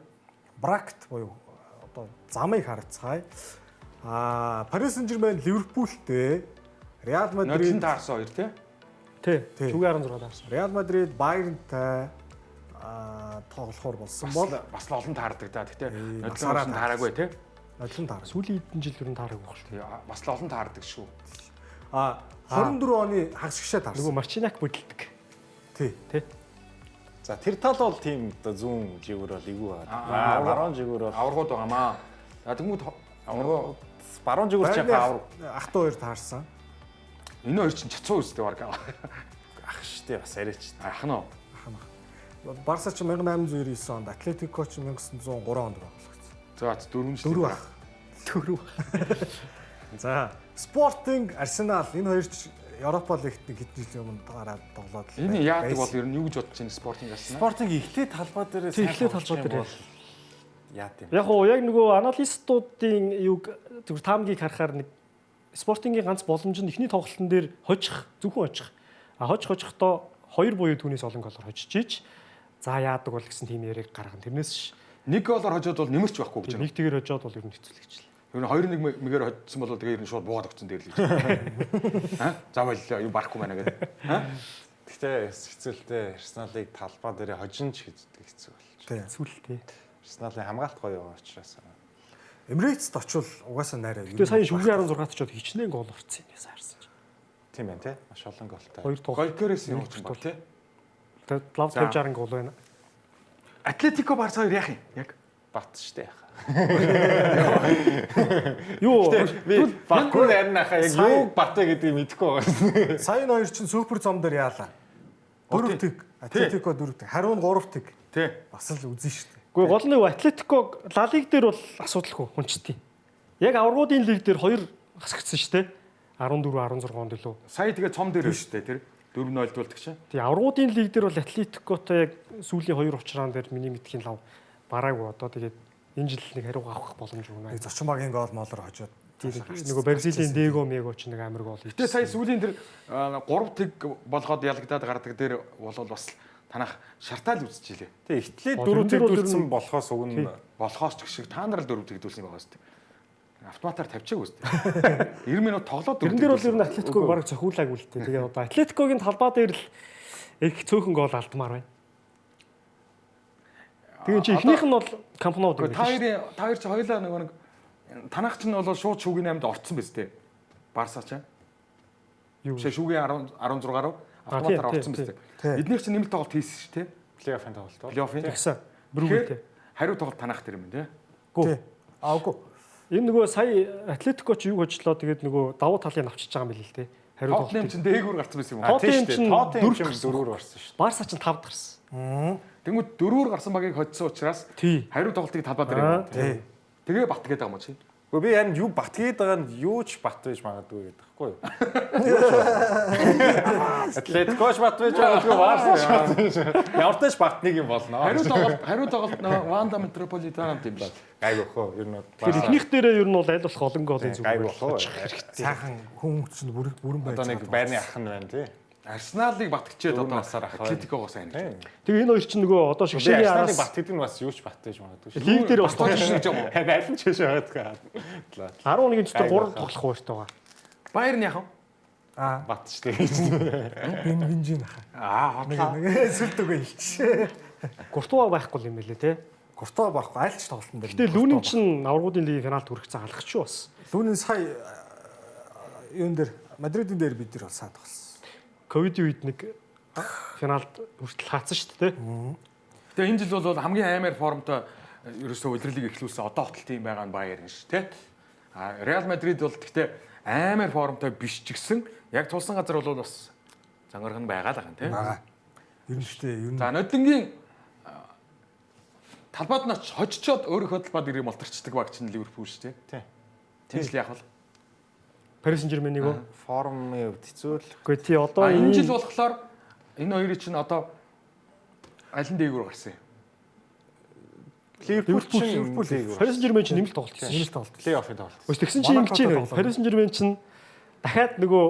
Бракет буюу одоо замыг харцгаая. Аа, Парис Сен-Жермен Ливерпултэй, Реал Нодлон Мадрид таарсан хоёр тий. Тий. Тий. Шүгэ 16 таарсан. Реал Мадрид Байернтай тоглохоор болсон бол Бас л олон таардаг да. Гэтэ басаараа нодлон таараагүй тий. нодлон таарсан. Сүүлийн хэдэн жил ер нь таараагүй байх шүү. Тий, бас л олон таардаг шүү. А 24 оны хагас гişээ таарсан. Нөгөө Марчинак бүдэлдэг. Тий. Тий. За тэр тал бол тийм одоо зүүн жигүүр бол эвгүй байгаа. Баруун жигүүр бол Аваргууд байгаамаа. За тэгмүүд аваргуу баруун жигүүр чинь авар Ах トゥ хоёр таарсан. энэ хоёр чинь чацуу үстэй баг. ах штэ бас арайч. Ах нь. Барса ч 1899 онд, Атлетико ч 1903 онд байгуулагдсан. За дөрвөн жил. Дөрөв ах. Дөрөв. За, Спортинг, Арсенал энэ хоёр ч Европа лигт нэг хэдэн жилийн өмнө гараад тоглоод л Энэ яадаг бол байсан. ер нь юу гэж бодож байна Спортинг Арсенал? Спортинг эхлээ талбай дээр Тий, эхлээ талбай дээр. яад юм. Яг уу яг нөгөө аналистуудын юг зүгээр таамгийг харахаар нэг Спортингийн ганц боломж нь эхний тоглолтын дээр хожих, зөвхөн хожих. А хожих хожихдоо хоёр буюу түүнээс олон голоор хожиж ич. За яадаг бол гэсэн тийм яриаг гаргана. Тэрнээс ш Нэг голоор хожоод бол нэмэрч байхгүй гэж байна. нэг тэгэр хожоод бол ер нь хэцүү л гэж л. Ер нь 2-1 мэгээр хоцсон бол тэгээ ер нь шууд буугаад өгсөн дээр л гэж. Аа? За боллоо юу барахгүй байна гэдэг. Аа? Гэхдээ хэцүүлтэй Арсеналыг талбай дээр хожин ч гэдэг хэцүү болж. Тий. Хэцүү л тий. Арсеналын хамгаалт гоё байгаа учраас. Эмирейтст очвол угаасаа найраа. Тэгээ сая шүгэ 16-т очоод хичнээн гол орсон юм ясаа харсан чинь. Тийм байна те. Маш олон голтой. Хоёр тоглолт. Голкерээс явуулсан баг тий. Тэгээд лав За. 50 60 гол байна. Атлетико Барса хоёр яах юм? Яг Бат штэ яха. Юу Би Бакүн харин ахаа яг юу бат вэ гэдгийг мэдэхгүй байгаа. Сая энэ хоёр чинь супер зам дээр яалаа. 4 тэг. Атлетико 4 тэг. Хариу нь 3 тэг. тий. Бас л үзэн шүү дээ. Гэхдээ гол нь юу Атлетико Ла Лиг дээр бол асуудалгүй хүнчтий. Яг аврагуудын лиг дээр хоёр хасагдсан шүү дээ. 14 16 онд илүү. Сая тэгээ цом дээр шүү дээ тэр 4-0 дуулдаг чинь. Тэгээ аврагуудын лиг дээр бол Атлетикотой яг сүүлийн хоёр учраан дээр миний мэдхийн лав бараагүй одоо тэгээд энэ жил нэг хариу авах боломж өгнө. Нэг зочин багийн гол молоор хожоод. Нөгөө Бразилийн Дего Мего ч нэг амар гол Гэтэ сая сүүлийн тэр 3 тэг болгоод ялагдаад гардаг дээр болол бас танах шартаал үзчихлээ. Тэг эхлээд Оо, 4 тэрэн дээр бол тэгдүүлсэн болохоос уг нь Болохоос ч гэх шиг та нар л 4 тэгдүүлсэн байгаа шүү дээ. Автоматар тавьчаагүй шүү дээ. 90 минут тоглоод Тэрэн дээр бол ер нь Атлетиког бараг цохиулаагүй л дээ. Тэгээ одоо Атлетикогийн талбай дээр л их цөөхөн гол алдмаар байна. Тэгээ чи эхнийх нь бол Камп Ноуд юм Та байна шүү дээ. хоёрын та хоёр чи хоёлаа нөгөө нэг танах чинь бол шууд шүүгийн 8-д орцсон биз дээ. Барса чинь. Юу? Биш шүүгийн 10 16 руу автоматар тий, орцсон биз тий. дээ. Эднийх чинь нэмэлт тоглолт хийсэн шүү дээ. плей-оффын тоглолт бол. Плей-оффын. Тэгсэн. Брүгэ тий. Хариу тоглолт танах тэр юм тий. Гүү. Тий. А үгүй. Энэ нөгөө сая Атлетико ч юу хожлоо тэгээд нөгөө давуу талыг авчиж байгаа юм билээ л дээ. Хариу Тоттенхэм тоглолт. чинь дээгүүр гарцсан байсан юм уу? Тоттенхэм чинь Тоттенхэм дөрөв чинь гарсан. дөрвөр гарсан шүү Барса ч 5 гарсан. Тэнгүүд дөрвөр гарсан багийг хоцсон учраас Тий. хариу тоглолтыг талбай дээр Аа. юм. Тий. Тэгээ бат гэдэг юм уу чи? дээ. Гэхдээ би харин юу бат гээд байгаа нь юу ч бат байж магадгүй гэдэг байхгүй юу? Атлетико ч бат байж магадгүй, Барса ч бат байж. Ямар ч тач бат нэг юм болно. Хариу тоглолт хариу тоглолт нөгөө Ванда Метрополитано тийм биш. Гайгүй хөө ер нь бол Тэгэхээр эхнийх дээрээ ер нь бол аль болох олон голын зүгээр гайгүй хөө. Сайхан хүн чинь бүрэн бүрэн байж Одоо нэг байрны ах нь байна тий. Арсеналыг батгчээд Дөрвөн одоо насаар ах байна. Атлетикогоо сайн гэж. Тэгээ энэ хоёр чинь нөгөө одоо Би шигшээний Арсеналыг араас бат гэдэг нь бас юу ч бат байж магадгүй шүү. лиг дээр бас Тоглож гэж юм уу? Харин аль нь ч биш магадгүй. 11-ийн дотор Гайгүй 3 тоглох хууртай байгаа. Байерн яах вэ? Аа, Бат шүү дээ. бин бинжин хаа. Аа, хотлаа. Нэг сүлдөгөө хэлчих. Куртуа байхгүй юм байлээ те. Куртуа барахгүй аль ч тоглолтын дээр. Гэтэ Лүнин чинь аврагуудын лигийн финалд хүрэх цаа алхах шүү бас. Лүнин сая юун дээр Мадридын дээр бид нар бол сайн тоглосон. Ковидын үед нэг финалд хүртэл хаацсан шүү дээ те. Тэгээ энэ жил бол хамгийн аймаар формтой ерөөсөө улирлыг эхлүүлсэн одоо хотол тийм байгаа нь Байерн ш тэ. А Реал Мадрид бол гэхдээ аймаар формтой биш ч гэсэн яг тулсан газар бол бас зангарх нь байгаа л байгаа юм тэ. Бага. Ер нь гэхдээ ер нь За нодингийн талбайд нь очиж хожичоод өөрийнхөө талбайд ирэх молторчдаг баг чинь Ливерпул ш тэ. Тий. Тийм жил яах вэ? Парис Сен-Жерменийг үү? Формын хувьд хэцүү л. Үгүй тий одоо А энэ жил болохоор энэ хоёрын чинь одоо аль нь дээгүүр гарсан юм? Ливерпул чинь Парис Сен-Жермен чинь нэмэлт тоглолт хийсэн. Нэмэлт тоглолт. Плей-оффын тоглолт. Өс тэгсэн чинь ингэж Монако байна. Парис Сен-Жермен чинь дахиад нөгөө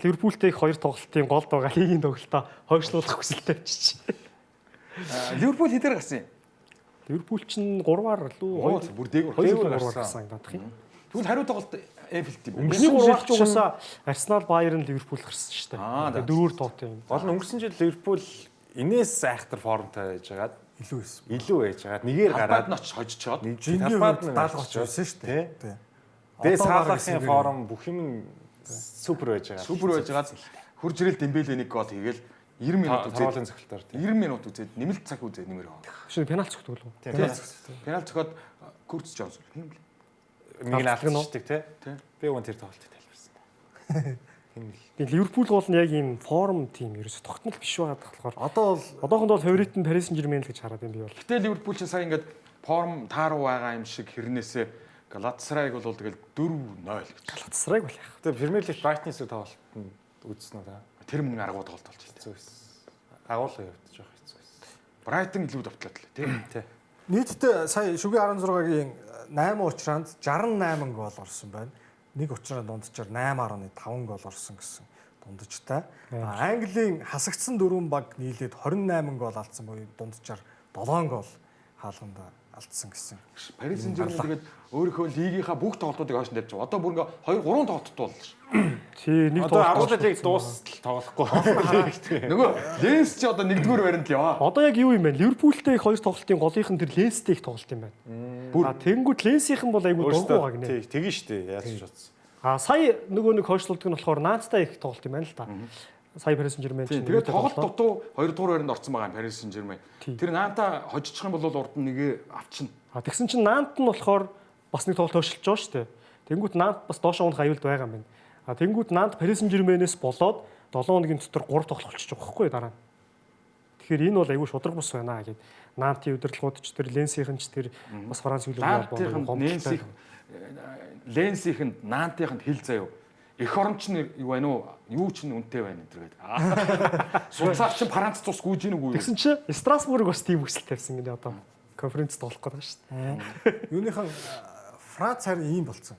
Ливерпултэй их хоёр тоглолтын голд байгаа лигийн тоглолтоо хойшлуулах хүсэлтэй авчиж. Ливерпул хэдээр гарсан юм? Ливерпул чинь 3-аар лүү Оо бүр дээгүүр. 2 дээгүүр 3-аар гарсан. гарсан надах юм. Тэгвэл хариу тоглолт Энфилд юм. Өнгөрсний 3-аар ч угаасаа Арсенал, Байерн, Ливерпул гарсан шүү дээ. Аа, Тэгээ дөрвөр тоотой юм. Гол нь өнгөрсөн жил Ливерпул энэс айхтар формтой байж байгаад Илүү байсан. илүү байж байгаад нэгээр Гараад гараад нь очиж хожичоод. нэг Жингийн талбайд хувьд нь даалгавч байсан шүү дээ. Тий. Тэгээ Одоо баг Салахын эсрэгээр форм бүх юм нь супер байж байгаа. Супер байж байгаад хурж ирэл Дембеле нэг гол хийгээл 90 минут үзээд Тороолын цогцолтоор тийм. 90 минут үзээд нэмэлт цаг үзээд нэмэр яваа. Шинэ пенальт цогтөг лүү. Пенальт цохоод Курц Джонсон. Хин блэ? Нэг нь Алддаг нь уу? алдчихдаг тий. Тий. Би уг нь тэр тоглолтыг тайлбарсан. Хин л. Тэгээ Ливерпул гол нь яг ийм форм тим ерөөсө тогтмол биш байгаад болохоор Одоо бол одоохондоо бол фаворит нь Парис Сен-Жермен л гэж хараад юм би бол. Гэтэ Ливерпул чинь сая ингээд форм тааруу байгаа юм шиг хэрнээсээ Галатасарайг бол тэгэл 4-0 гэж. Галатасарайг бол яах. Тэгээ Премьер Лиг Брайтны сүү тоглолтод үзсэн үү та? Тэр мөн аргуу тоглолт болж байна. Хэцүү байсан. Агуулга явагдаж байгаа хэцүү байсан. Брайтон илүү давтлаа л тий. Тий. нийтдээ сая шүгийн 16-гийн 8 уучраанд 68 гол орсон байна. Нэг уучраа дунджаар 8.5 гол орсон гэсэн дунджтай. А Английн хасагдсан дөрвөн баг нийлээд 28 гол алдсан буюу дунджаар 7 гол хаалганд алдсан гэсэн. Парис Сен-Жермен тэгээд өөрийнхөө лигийнхаа бүх тоглолтуудыг хойш нь тавьж байгаа. Одоо бүр ингээ 2 3 тоглолттой боллоо ш. Тий, нэг Одоо тоглолт. агуулга лиг дуустал тоглохгүй. Нөгөө Ленс чи одоо нэгдүгээр баринд л яваа. Одоо яг юу юм бэ? Ливерпултэй их хоёр тоглолтын голынх нь тэр Ленстэй их тоглолт юм байна. Бүр. А тэнгууд Ленсийнх нь бол айгүй дургу байгаа гинэ. Тий, тэгэн штэ. Яаж ч бодсон. А сая нөгөө нэг хойшлуулдаг нь болохоор Нацтай их тоглолт юм байна л та. Сая Парис Сен-Жермен Тийм. чинь Тэгээд үүтэй тоглолт тоглолоо. дутуу 2 дугаар байранд орсон байгаа юм Парис Сен-Жермен. Тий. Тэр Нанта хожчих юм бол урд нь нэгэ авчна. А тэгсэн чинь Нант нь болохоор бас нэг тоглолт хойшлж байгаа шүү дээ. Тэнгүүт Нант бас доошоо унах аюулд байгаа юм байна. А тэнгүүт Нант Парис Сен-Жерменээс болоод 7 хоногийн дотор 3 тоглолт болчихж байгаа байхгүй юу дараа нь. Тэгэхээр энэ бол айгүй шудраг бус байна гэд. Нантын удирдлагууд ч тэр Ленсийнхэн ч тэр бас Франц хөлбөмбөгийн Нантынханд холбооны Нэнсих Ленсийнхэнд Нантынханд хэл заяа. Эх орон ч юу байна уу? Юу ч нь үнэтэй байна энэ төр гэдэг. Суцаар чинь Франц цус гүйж ийн үгүй юу? Тэгсэн чи Страсбург бас тийм хүсэл тавьсан гинэ одоо. Конференц тоглох гэдэг шүү дээ. Юуныхан Франц харин ийм болцсон.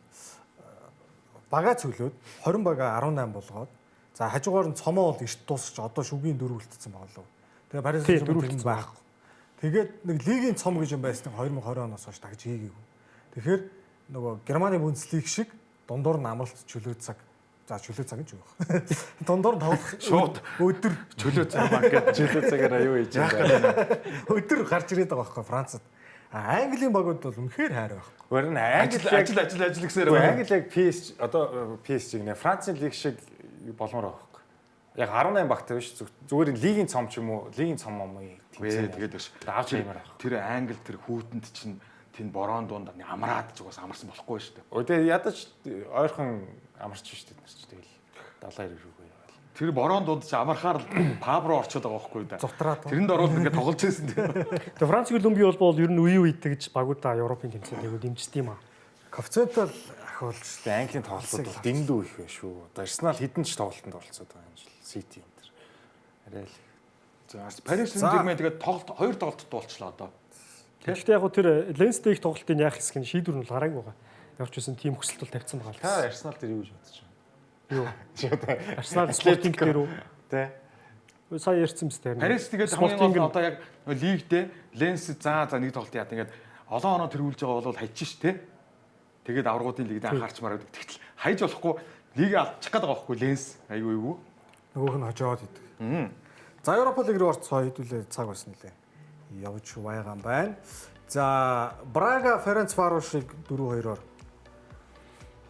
Бага цөлөөд 20 бага 18 болгоод за хажуугаар нь цомоо бол эрт дуусч одоо шүгийн дөрөв үлдсэн байгаа лөө. Тэгээ Парис Тий, Сен-Жермен дөрөв тэр нь байхгүй. Тэгээд нэг лигийн цом гэж юм байсан 2020 оноос хойш дагж хийгээгүй. Тэгэхээр нөгөө Германы Бундслиг шиг дундуур нь амралт чөлөө цаг за чөлөө цаг гэж юу вэ? Дундуур нь тоглох Шууд өдөр Чөлөө цаг баг гэдэг. Чөлөө цагаараа юу хийж байгаа. өдөр гарч ирээд байгаа байхгүй Францад. А Английн багууд бол үнэхээр хайр байхгүй. Өөр нь Англи Ажил яг ажил ажил ажил гэсээр Үгүй, байна. Англи яг PSG одоо PSG гинэ Францын лиг шиг болмоор байгаа байхгүй. Яг 18 багтай биш зүгээр лигийн цом ч юм уу, лигийн цом юм уу Вэ тэгээд биш. Давж хиймээр байх. Тэр англи тэр хүүтэнд чинь тэнд борон дунд амраад ч угаас амарсан болохгүй шүү дээ. Өө тэгээ ядаж ойрхон амарч шүү дээ нар чи тэгэл 70 90 рүүгээ яваал. Тэр борон дунд чи амархаар л паб руу орчод байгаа байхгүй да. Зутраад. Тэрэнд ороод ингээд тоглож байсан тийм. Тэгээ Франц хөлбөмбөгийн холбоо бол ер нь үе үе тэгж багуудаа Европын тэмцээнд айгуу дэмждэг юм аа. Коэффициентал ахиулж Тэгээ Английн тоглолтууд бол дэндүү их байх шүү. Одоо Арсенал хэдэн ч тоглолтод оролцоод байгаа юм жил. Сити энэ төр. Арай л. За Парис Сен-Жермен тэгээд тоглолт хоёр тоглолтод болчлоо одоо. Тэгэхдээ яг гоо тэр Ленстэй их тоглолтын яах хэсэг нь шийдвэр нь бол гараагүй байгаа. Ямар ч байсан тийм хүсэлт бол тавьсан байгаа л. Та Арсенал дээр юу гэж бодож байна? Юу? Чи одоо Арсенал Спортинг дээр үү? Тэ. Сая ярьсан биз дээ. Парис тэгээд хамгийн гол нь одоо яг лигдээ Ленс за за нэг тоглолт яа ингээд олон оноо тэргүүлж байгаа бол хайчих ш тэ. Тэгээд аврагуудын лигд анхаарчмаар байдаг. Тэгтэл хайж болохгүй лиг алдчих гээд байгаа байхгүй Ленс айгүй айгүй. Нөгөөх нь хожоод идэг. За Европа лиг рүү орцгоо хэдүүлээ цаг бас нэлээ. Явж байгаа юм байна. За Брага Ференц Варошыг 4-2-оор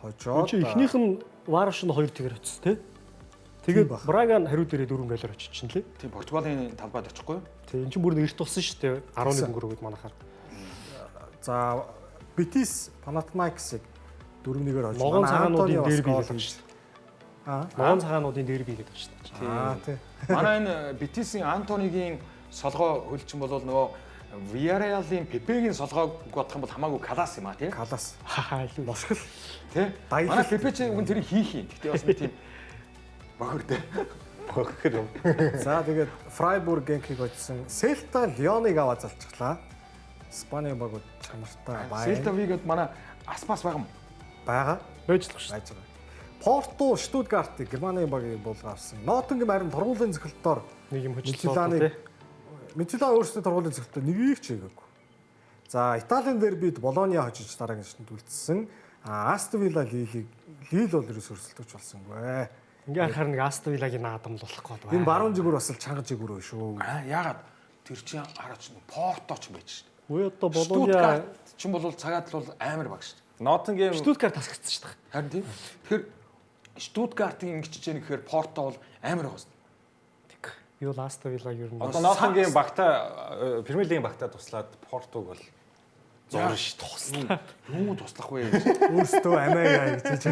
хожоод Чи эхнийх нь Варош нь 2 тэгэр очсон тий. Тэгээд Брага нь хариу дээрээ 4 гэлээр очиж чинь лээ. Тийм Португалийн талбайд очихгүй юу? Тий эн чинь бүр нэг эрт болсон шүү дээ. 11 өнгөрөөд манахаар. За Бетис Панатинаиксыг 4-1-ээр хожиж Ногоон манай цагаануудын Антонио бас дерби гол гэдэг хийж. шүү дээ. Аа. Ногоон цагаануудын дерби гэдэг шүү дээ. Аа тий. Манай энэ Бетисийн Антонигийн солгоо хөлчин бол нөгөө Villarreal-ийн Пепегийн солгоог бодох юм бол хамаагүй Калас юм а тий. Калас. Хаа илүү. Лошгол. Тэ? Баялал. Манай Пепе чи үн тэрийг хийх юм. Гэхдээ бас нэг тийм бохир тэ. Бохир юм. За тэгээд Фрайбург Генкийг хожсон. Селта Лионыг аваад залчихлаа. Испани багууд чанартай Селта байна. Вигод манай Аспас байгаа юм. Байгаа. Байж л шүү. Байж байгаа. Порто Штутгартыг Германы багийг буулга авсан. Ноттингем харин торгуулийн цохилтоор Нэг юм хөжлөө Мичиланы тий. Мичилан өөрсдөө торгуулийн цохилтоор нэгийг ч хийгээгүй. За Италийн дербид Болониа хожиж дараагийн шатанд үлдсэн. А Астон Вилла Лилийг Лил бол ерөөс өрсөлдөгч болсонгүй. Ингээ харахаар нэг Астон Виллагийн наадам л болох гээд байна. Энэ баруун жигүүр бас л чанга жигүүр шүү. Аа яагаад тэр чинь хараач нь Порто ч байж шүү. Үгүй одоо Болониа Штутгарт чинь бол цагаад л бол амар баг шүү. Ноттингем Штутгарт тасгацсан шүү дээ. Харин тийм. Тэгэхээр Штутгартын ингэж чинь гэхээр Порто бол амар байгаа шүү. Би бол Астон Вилла ер нь одоо Ноттингем багтаа Премьер лигийн багтаа туслаад Портог бол зурна шүү дээ. Юу туслах вэ? Өөрсдөө амиа яа гэж.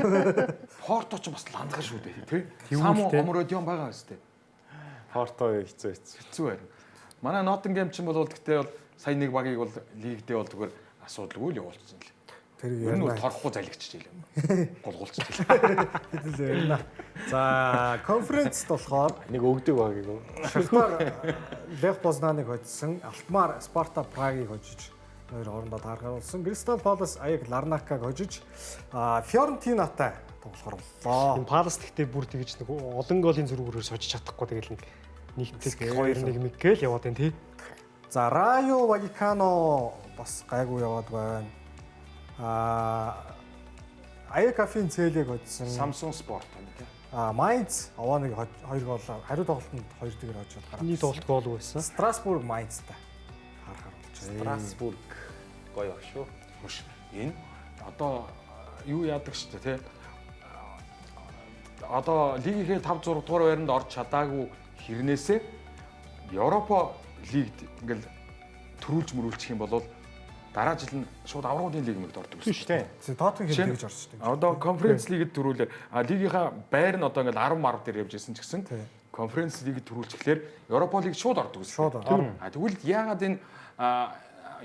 Порто ч бас ландгар шүү дээ тий. Тэгвэл Саму тий. Омродион байгаа шүү дээ. Порто хэцүү хэцүү. Хэцүү байна. Манай Ноттингем ч бол гэхдээ бол сая нэг багийг бол лигдээ бол зүгээр асуудалгүй л явуулчихсан л. Тэр Ер нь бол ярина. торхгүй залгичж илээ. Гулгуулчихлаа. Хэдэл ярина. За, конференцд болохоор Нэг өгдөг багийг үү? Шахтар Лех Познаныг хоцсон, Алтмар Спарта Прагийг хожиж хоёр хоорондоо тааргаруулсан. Кристал Палас Аяк Ларнакаг хожиж Фиорентинатай тоглохор боллоо. Энэ Палас гэхдээ бүр тэгж нэг олон голын зөрүүгөөр сожиж чадахгүй тэгэл нэг нэгтгэх 2-1 мэг гээл яваад байна тий. За, Райо Валикано бас гайгүй яваад байна. Аяк Афин Цэлийг хоцсон. Samsung Sport байна тий. Майнц Аваныг 2 гол хариу тоглолтод 2 дэгээр хожоод гараад. Миний тоглолт гоол байсан. Страсбург Майнцтай харахаар болжээ. Страсбург гоё баг шүү. Хөш энэ одоо юу яадаг шүү дээ тий. Одоо лигийнхээ 5 6 дугаар байранд орж чадаагүй хэрнээсээ Европа лигд ингээл төрүүлж мөрүүлчих юм бол дараа жил нь шууд аврагын лиг мэгд ордог гэсэн. Тийм. Тоттенхэм тэгж орчдөг. Одоо конференц лигэд төрүүлээ. А лигийнхаа байр нь одоо ингээл 10 10 дээр явж исэн ч гэсэн Тий. конференц лигэд төрүүлчихлээр Европа лиг шууд ордог гэсэн. Шууд ордог. А тэгвэл яагаад энэ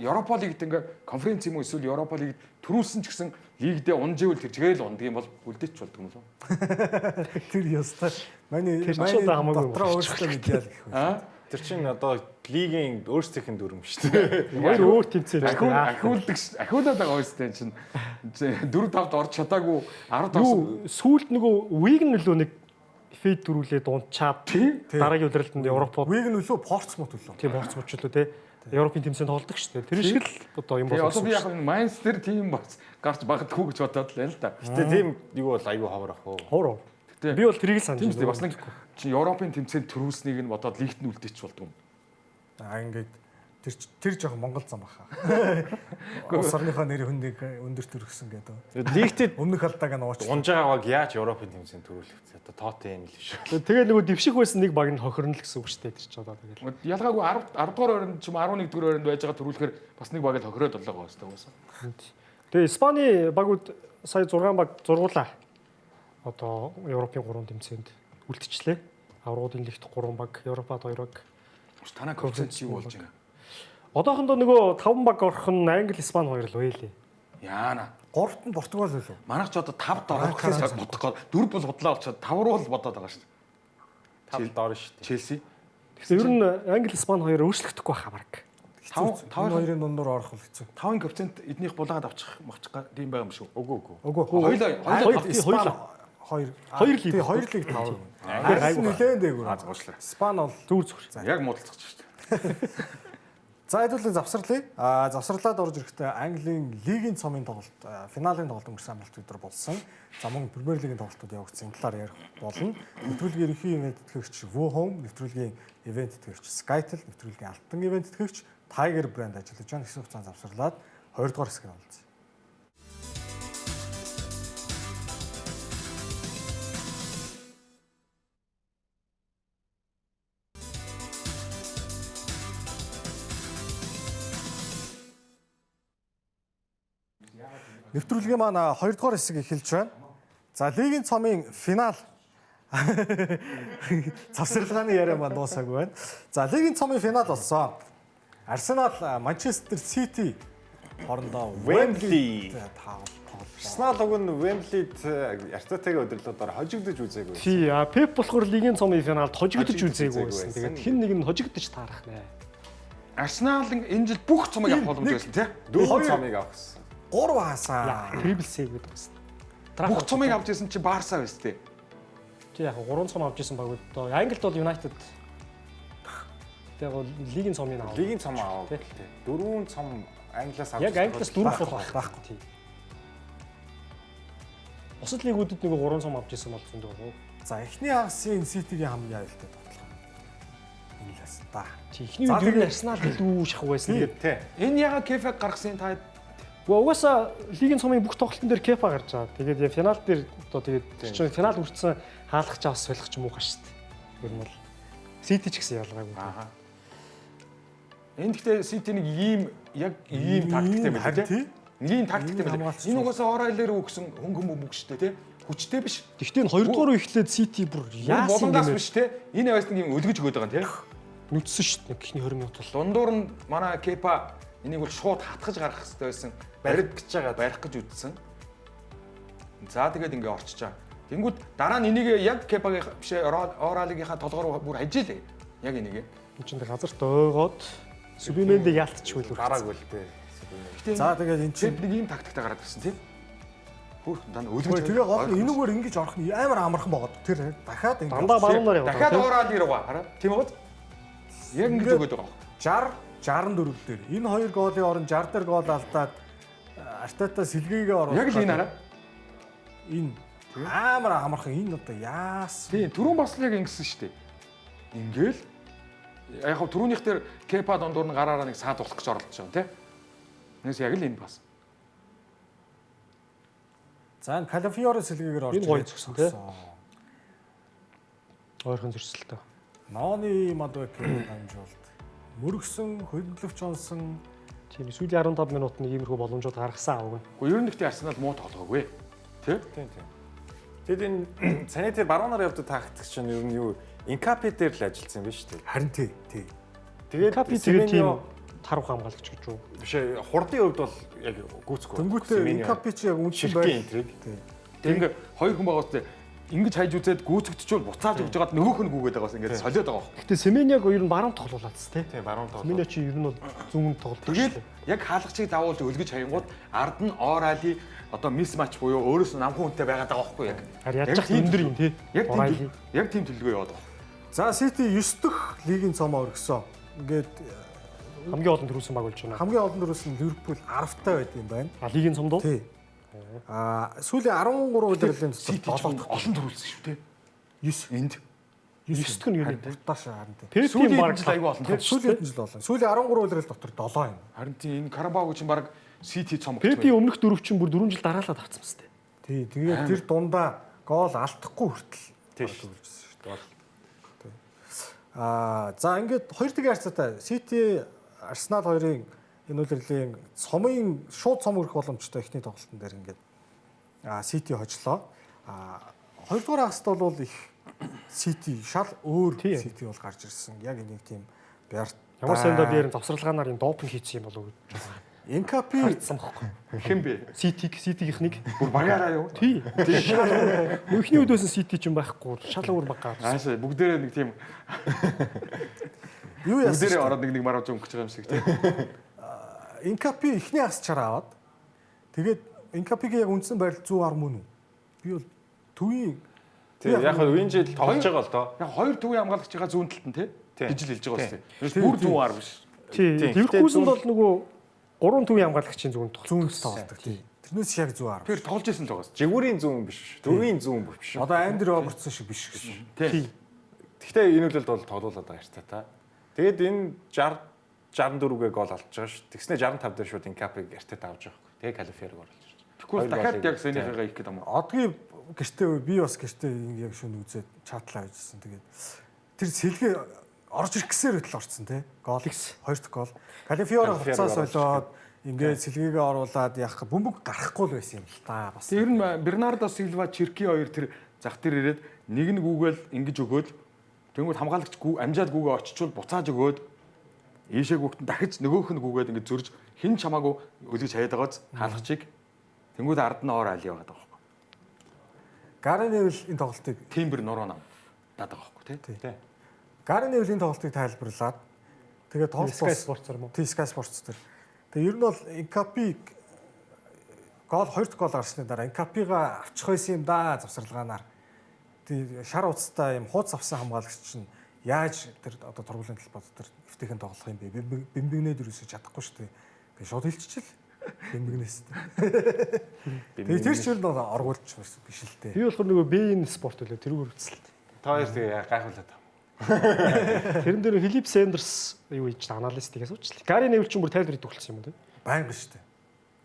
Европа лигт ингээ конференц юм уу эсвэл Европа лигт төрүүлсэн ч гэсэн лигдээ унживэл тэр чигээл ундаг юм бол үлдээч болдог юм лөө. Тэр ёстой. Манай Тэр ч манай одоо хамаагүй дотроо өөрсдөө мэдээл гэх үү. А Тэр чинь одоо лигийн өөрсдийнх нь дүрм шүү дээ. Хоёр өөр тэмцээн шүү дээ. Ахиулдаг ахиулаад байгаа юм шүү дээ чинь 4 5-д орж чадаагүй 10 орсон. Юу сүүлд нөгөө Виг нөлөө нэг фейд дөрүүлээд унчаад дараагийн удирдалтанд Европод Виг нөлөө Портсмут төлөө. тийм орц мөчлөө те. Европын тэмцээнд тоглодог шүү дээ. Тэр шиг л одоо юм Тэгээ болсон. одоо би яг энэ Майнц дээр тийм бас гарч магадгүй гэж бодоод л байна л да. Гэтэ тийм юу бол айгүй ховор ах уу. Ховор. Гэтэ Би бол тэрийг л санаж Тийм ч бас нэг чи Европын тэмцээнд төрүүлснийг нь бодоод лигт нь үлдээч болдгоо юм. Аа ингээд тэр жоохон Монгол зам баха. Улс орныхоо нэр хүндийг өндөр төрөсөн гэдэг. Лигтэд Өмнөх алдааг нь уучлаа. унж байгаа баг яаж Европын тэмцээнд төрүүлэх вэ? Одоо Тоттенхэм л шүү. Тэгээ нөгөө дэвших байсан нэг баг нь хохирно л гэсэн үг шүү дээ. Тэр чи одоо тэгэл. Ялгаагүй 10 10 дугаар байранд ч юм 11 дугаар байранд байж байгаа төрүүлэхээр бас нэг баг л хохироод боллоо гоос угаасаа. Тэгээ Испани багууд сая 6 баг зургуулаа. Одоо Европын 3 тэмцээнд үлдчихлээ. Аврагуудын лигт 3 баг, Европад 2 баг. Танаа коэффициент юу болж байгаа? Одоохондоо нөгөө 5 баг орох нь Англи, Испани хоёр л байлээ. Яана. Гуравт нь Португал үлээ. Манайх ч одоо 5-д орох гэж бодох гол 4 бол худлаа болчиход 5 руу л бодоод байгаа шүү дээ. 5 доор шүү дээ. Челси. Тэгэхээр ер нь Англи, Испани хоёр өөрчлөгдөхгүй байхаа баг. 5 5 хоёрын дундуур орох бол хэцүү. 5-ын коэффициент эднийх булаагаад авчих махчих тийм байгаа юм шүү. Үгүй үгүй. Үгүй. Хоёулаа хоёулаа Испани хоёр Хоёр лиг. Тий, хоёр лиг 5. Англи Англи нэлээд дээгүүр. Аа уучлаарай. Испани бол Зүгүр зүгүр. Яг муудалцчих шүү дээ. За хэдүүлээ завсарлая. Аа завсарлаад орж ирэхдээ Английн лигийн цомын тоглолт, финалийн тоглолт өнгөрсөн амралт өдөр болсон. За мөн Премьер лигийн тоглолтууд явагдсан. Энэ талаар ярих болно. Нэвтрүүлгийн ерөнхий ивент тэтгэгч Woo Home, нэвтрүүлгийн ивент тэтгэгч Skytel, нэвтрүүлгийн алтан ивент тэтгэгч Tiger брэнд ажиллаж байна. Хэсэг хугацаанд завсарлаад 2 дугаар хэсгээр оролцсон. Нэвтрүүлгийн маань 2 дугаар хэсэг эхэлж байна. За лигийн цомын финал завсарлагын яриа маань дуусаагүй байна. За лигийн цомын финал болсон. Арсенал Манчестер Сити хоорондоо Wembley. тоглолоо. Арсенал уг нь Wembley-д Артетагийн удирдлагаар хожигдож үзээгүй. Тий, а Пеп болохоор лигийн цомын финалд хожигдож Хожигдож үзээгүй үзээгүй байсан. байсан. Тэгээд хэн нэг нь хожигдож таарах нэ. Арсенал энэ жил бүх цомыг авах боломж байсан тий. Дөрвөн цомыг авах гэсэн. 3 хаасаа. Triple save гэдэг байсан. Бүх цомыг авч ирсэн чи Барса байсан тий. Тий яг 3 цом авч ирсэн баг одоо Англид бол United. Тэгээ гол лигийн цомыг авав. Лигийн цом авах тий. Дөрвөн цом Англиас авч. Яг Англиас дөрөв бол байхгүй тий. Бусад лигүүдэд нэг 3 цом авч ирсэн бол зөндөө байгаа. За эхний хагасын Ситигийн хамгийн аюултай тоглолт. Энэ л байсан да. Тий эхний үед ер нь Арсенал илүү шахуу байсан. Тэгээд тий. Энэ яга Кефаг гаргасан та Гэхдээ угаасаа лигийн цомын бүх тоглолтын дээр Кефа гарч байгаа. Тэгээд финал дээр одоо тэгээд чинь финал хүртсэн хаалгах чаас солих ч муухай шүү дээ. Ер нь бол Сити ч гэсэн ялгаагүй. Аа. Энэ гэхдээ Сити нэг ийм яг ийм тактиктэй байл тий. Нэг ийм тактиктэй байл. Энэ угаасаа Орайлер өгсөн хөнгөн бөмбөг шүү дээ тий. Хүчтэй биш. Гэхдээ энэ хоёрдугаар үе эхлээд Сити бүр яасан юм биш тий. Энэ аваас нэг юм өлгөж өгöd байгаа юм тий. Нүцсэн шүү дээ. Эхний 20 минут бол. Дундуур нь манай Кепа энийг бол шууд хатгаж гаргах хэрэгтэй байсан. Барих гэж байгаа, барих гэж үзсэн. За тэгээд ингээ орчижаа. Тэнгүүд дараа нь энийг яг Кепагийн биш Оралигийнхаа толгоор бүр хажийлээ. Яг энийг. Энд чинь газарт ойгоод Субимендийг яалтчихгүй л гараагүй л дээ. За тэгээд эн чинь нэг ийм тактиктай гараад ирсэн тийм. Хөөх дандаа өлгөж. Тэгээ гол нь энүүгээр ингэж орох нь амар амархан байгаад тэр дахиад ингэ дандаа баруунаар яваад. Дахиад Орали руугаа хараа. Тийм үү? Яг ингэж өгöd байгаа. 60 64 дээр энэ хоёр гоолын орон 60 дээр гол алдаад Артета сэлгээгээ оруулаад. Яг л энэ хараа. Энэ амар амархан энэ одоо яасан. Тийм түрүүн бас л яг ингэсэн шүү дээ. Ингээл яг хав түрүүнийх дээр Кепа дундуур нь гараараа нэг саад болох гэж оролдож байгаа тийм. Нэгс яг л энэ бас. За энэ Калафиоро сэлгээгээр орж энэ гоё зөксөн тийм. Ойрхон зөрсөлтөө. Ноны Мадвеке дамжуулт. Мөргсөн, хөндлөвч онсон. Тийм сүүлийн 15 минут нэг иймэрхүү боломжууд гаргасан аав. Гэхдээ ер нь гэхдээ Арсенал муу тоглоогүй. Тэ? Тийм тийм. Тэгэд энэ саний тэр баруунаар явдаг тактик чинь ер нь юу Инкапи дээр л ажилласан юм биш үү? Харин тий, тий. Тэгээд Инкапи тэгээд тийм тарвх хамгаалагч гэж үү? Биш ээ, хурдын хувьд бол яг гүйцэхгүй. Тэнгүүтээ Инкапи чи яг үндсэн байр. Интриг. Тэг ингээ хоёр хүн байгаа үстэй ингэж хайж үзээд гүйцэгдчихвэл буцааж өгж байгаад нөгөөх нь гүгээд байгаа бас ингээд солиод байгаа байхгүй. Гэтэ Семеняг ер нь баруун тоглуулаад тий. Тийм баруун тоглуулаад. Семеня чи ер нь бол зүүн тоглолт. Тэгээд яг хаалгачийг давуулж өлгөж хаянгууд ард нь Орали одоо мис матч буюу өөрөөс нь намхан хүнтэй байгаад байгаа байхгүй яг. Харин яаж ч өндөр юм тий. Яг тийм төлөвлөгөө яваад байгаа. За Сити 9 дэх лигийн цомоо өргөсөн. Ингээд хамгийн олон төрүүлсэн баг болж байна. Хамгийн олон төрүүлсэн Ливерпул 10-тай байд юм байна. А лигийн цомд уу? Тий. Аа сүүлийн 13 удирлын дотор 7 олон төрүүлсэн шүү дээ. 9 энд 9 дэх нь юу юм бэ? Тааш харин тий. Пепийн баг жил айгүй олон тий. Сүүлийн хэдэн жил олон. Сүүлийн 13 удирдал дотор 7 юм. Харин тий энэ Карабау чинь баг Сити цом. Пепийн өмнөх дөрөв чинь бүр 4 жил дараалаад авцсан мэт. Тий. Тэгээд тэр дундаа гол алдахгүй хүртэл төрүүлжсэн шүү дээ. Аа за ингээд хоёр тэгийн харьцаатай Сити Арсенал хоёрын энэ улирлын цомын шууд цом өрөх боломжтой эхний тоглолтын дээр ингээд Сити хожлоо. Хоёрдугаар хагаст бол их Сити шал өөр Сити бол гарч ирсэн. Яг энийг тийм бярт. Ямар сандаа биер завсралгаанаар энэ допинг хийсэн юм болов уу гэж байна. Инкапи харцсан бохгүй. Хэн бэ? Ситигийнх нэг. Бүр багаараа юу? Тий. Эхний үдээс Сити ч юм байхгүй. Шал өөр баг гарсан. Аашаа бүгдээрээ нэг тийм юу яасан? Бүгдээрээ ороод нэг марууж өнгөж байгаа юм шиг тий. Инкапи эхний хагас чараа аваад тэгээд Инкапигийн яг үндсэн байрал зүү ар мөн үү? Би бол төвийн тий яг хөө энэ жил тоглож байгаа л доо. Яг хоёр төвийн хамгаалагчийнхаа зүүн талд нь тий гэж л хэлж байгаа шүү дээ. Бүр зүүн ар биш. Тий. Ливеркузенд бол нөгөө гурван төвийн хамгаалагчийн зүүн тоглолт тий. Тэрнээс яг зүү ар. Тэр тоглож исэн л байгаас. Жигүүрийн зүүн биш. Дөрвийн зүүн биш. Одоо Андри Робертсон шиг биш гэж. Тий. Гэхдээ энэ үлэлд бол тоглуулад байгаа шүү та. Тэгээд энэ 60 64-гээ гол алдж байгаа шүү. Тэгснэ 65 дээр шууд Инкапиг Артета авч байгаа байхгүй. Тэгээ Калиферг оруулж ирж. Тэгвэл дахиад яг сэнийхээ хийх гэдэг юм уу? Одгийн гэртээ би бас гэртээ яг шөнө үзээд чатлаа хийжсэн. Тэгээд тэр сэлгээ орж ирэх гэсээр хөтөл орцсон тий. Гол. Хоёр дахь гол. Калифиоро хуцаа солиод ингээд сэлгээгээ оруулаад яах бөмбөг гарахгүй л байсан юм л та бас. Тэр нь Бернардо Силва, Черки хоёр тэр зах дээр ирээд нэг нь гүгээл ингэж өгөөд тэнгууд хамгаалагч гүү амжаад гүүгээ очичвол буцааж өгөөд ийшээ гүгтэн дахиж нөгөөх нь гүгээд ингэж зөрж хэн ч хамаагүй өлгөж хаяад байгааз хаалгачийг тэнгууд ард нь ор али яваад байгаа байхгүй. Гари Невил энэ тоглолтыг Тимбер нуруу нам даад байгаа байхгүй тий. Тий. Гари Невилийн тоглолтыг тайлбарлаад Тэгээ тоглолт Sky Sports-аар юм уу? Тий, Sky Sports дээр. Тэгээ ер нь бол Инкапи гол хоёр дахь гол гарсны дараа Инкапига авчих байсан юм да завсарлагаанаар. Тий, шар уцтай юм хууц авсан хамгаалагч чинь яаж тэр одоо торгуулийн талбай дотор эвтэйхэн тоглох юм бэ? Бэмбэгнээд юусоо чадахгүй шүү дээ. Тэгээ шууд хэлчихэл. Бэмбэгнээс. Тэгээ тэр ч ер нь бол оргуулж биш л дээ. Би болохоор нөгөө Bein Sport үлээ тэрүүгээр үзэлт. Та хоёр тэгээ гайхуулаад байгаа. Тэрэн дээр Филип Сэндерс юу хийж аналист хийгээс уучлаа. Гари Невил ч бүр тайлбар өгөх болсон юм уу те? Байнга шүү дээ.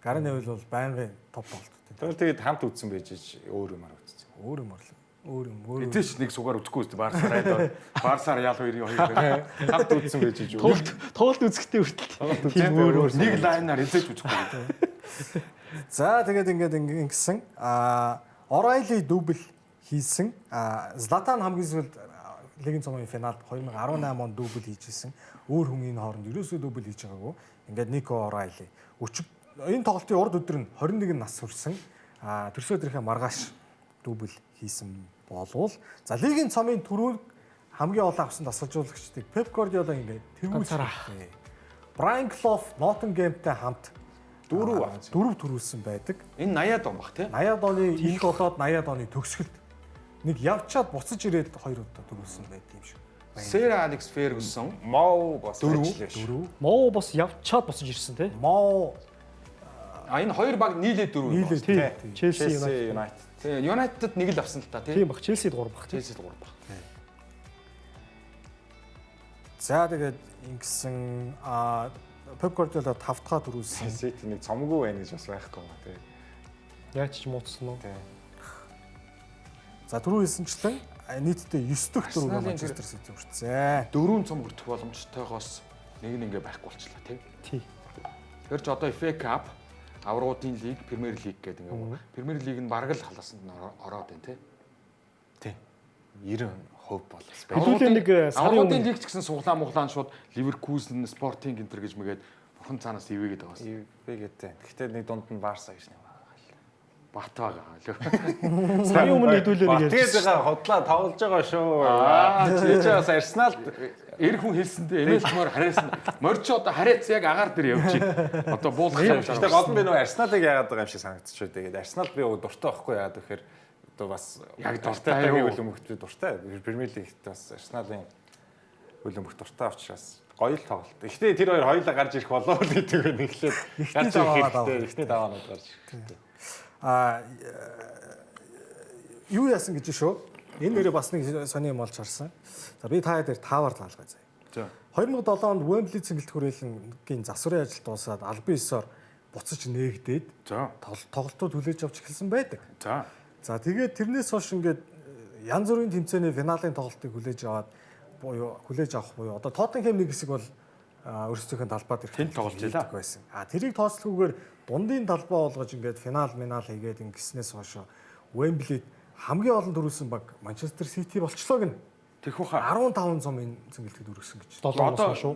Гари Невил бол байнгын топ тоглолттой. Тэр тэгээд хамт үзсэн байж өөр юмар үзсэн. Өөр юм орлоо. Өөр юм өөр. Эдээч нэг сугаар үзэхгүй үстэй Барсаар айдаа. Барсаар ял хоёрын хоёр. Хамт үзсэн байж өөр. Тоглолт үзэхдээ хүртэл тийм өөр өөр. Нэг лайнаар эзэж үзэхгүй. За тэгээд ингээд ингэсэн. Орайли дубл хийсэн. Златан хамгийн сүүлд лигийн цомын финалд 2018 онд дубл хийжсэн. Өөр хүн энэ хооронд ерөөсөө дубл хийж байгаагүй. Ингээд Нико Орайли. Энэ тоглолтын урд өдөр нь 21 нас хүрсэн. Төрсө өдрийнхээ маргааш дубл хийсэн болвол за лигийн цомын түрүүн хамгийн олон авсан дасгалжуулагчдыг Пеп Гвардиола ингээд тэргүүлж Брайан Клоф Ноттингемтэй хамт дөрөв төрүүлсэн байдаг. Энэ 80-ад он бах тий. 80-ад оны ил болоод 80-ад оны төгсгөлд нэг явчаад буцаж ирээд хоёр удаа төрүүлсэн байд юм шиг. Сэр Алекс Фергюсон, Моу бас ажиллаж шүү. Моу бас явчаад буцаж ирсэн тий. Моу энэ хоёр баг нийлээд дөрөв. Тий. Челси Юнайтед. Тий, Юнайтед нэг л авсан л та тий. Тийм баг. Челсид 3 баг. Челсид 3 баг. За тэгээд ингэсэн Пеп Гвардиола 5 дахь төрүүлсэн. Сити нэг цомгүй байна гэж бас байхгүй юм тий. Яаж ч мууцсан уу? Тий. За түрүү хэлсэнчлэн нийтдээ 9 дахь дөрөв Манчестер Сити хүртсэн. Дөрвөн цом хүртэх боломжтойгоос нэг нь ингээ байхгүй болчлаа тий. Тий. Тэр ч одоо FA Cup, Аврагуудын лиг, Премьер лиг гэдэг ингээ. Премьер лиг нь бараг л халаасанд нь ороод байна тий. Тий. 90% болос байна. Хэдүүлээ нэг сарын өмнө лиг ч гэсэн суглаа муглаан шууд Ливеркузен, Спортинг энэ төр гэж мэгээд бурхан цаанаас ивэгээд байгаа бас. Ивэгээд. Гэхдээ нэг дунд нь Барса гэж нэг бат байгаа лөө. Сарын өмнө хэдүүлээ нэг ярьж. Тэгээд байгаа хотлаа тоглож байгаа шүү. Чи чи бас Арсенал эр хүн хэлсэндээ эмээлтмөр харайсан. Морч одоо харайц яг агаар дээр явж байна. Одоо буулгах юм шиг. Гэхдээ гол нь би нөгөө Арсеналыг яагаад байгаа юм шиг санагдчихв. Тэгээд Арсенал би дуртай байхгүй яагаад гэхээр одоо бас яг дуртай юу хөлбөмбөгт би дуртай. Премьер лигт бас Арсеналын хөлбөмбөгт дуртай учраас гоё л тоглолт. Гэхдээ тэр хоёр хоёулаа гарч ирэх болов уу гэдэг нь эхлээд гарч ирэх хэрэгтэй. Эхний даваанууд гарч ирэх хэрэгтэй. Юу яасан гэж шүү. Энэ нэрээ бас нэг сони юм олж харсан. За би та дээр таавар заалгая заяа. За. 2007 онд Wembley цэнгэлт хүрээлэнгийн засварын ажил дуусаад албан ёсоор буцаж нээгдээд тоглолтууд хүлээж авч эхэлсэн байдаг. За. За тэгээд тэрнээс хойш ингээд янз бүрийн тэмцээний финалийн тоглолтыг хүлээж аваад буюу хүлээж авах буюу одоо Тоттенхэм нэг хэсэг бол өөрсдийнхөө талбай дээр тэнд тоглож байлаа байсан. А тэрийг тооцлохгүйгээр дундын талбай болгож ингээд финал минал хийгээд ингэснээс хойш Wembley хамгийн олон төрүүлсэн баг Манчестер Сити болчлоо гэнэ. Тэхүү хаа 15 цом энэ цэнгэлтэд өргөсөн гэж. 7 оноос хойш шүү.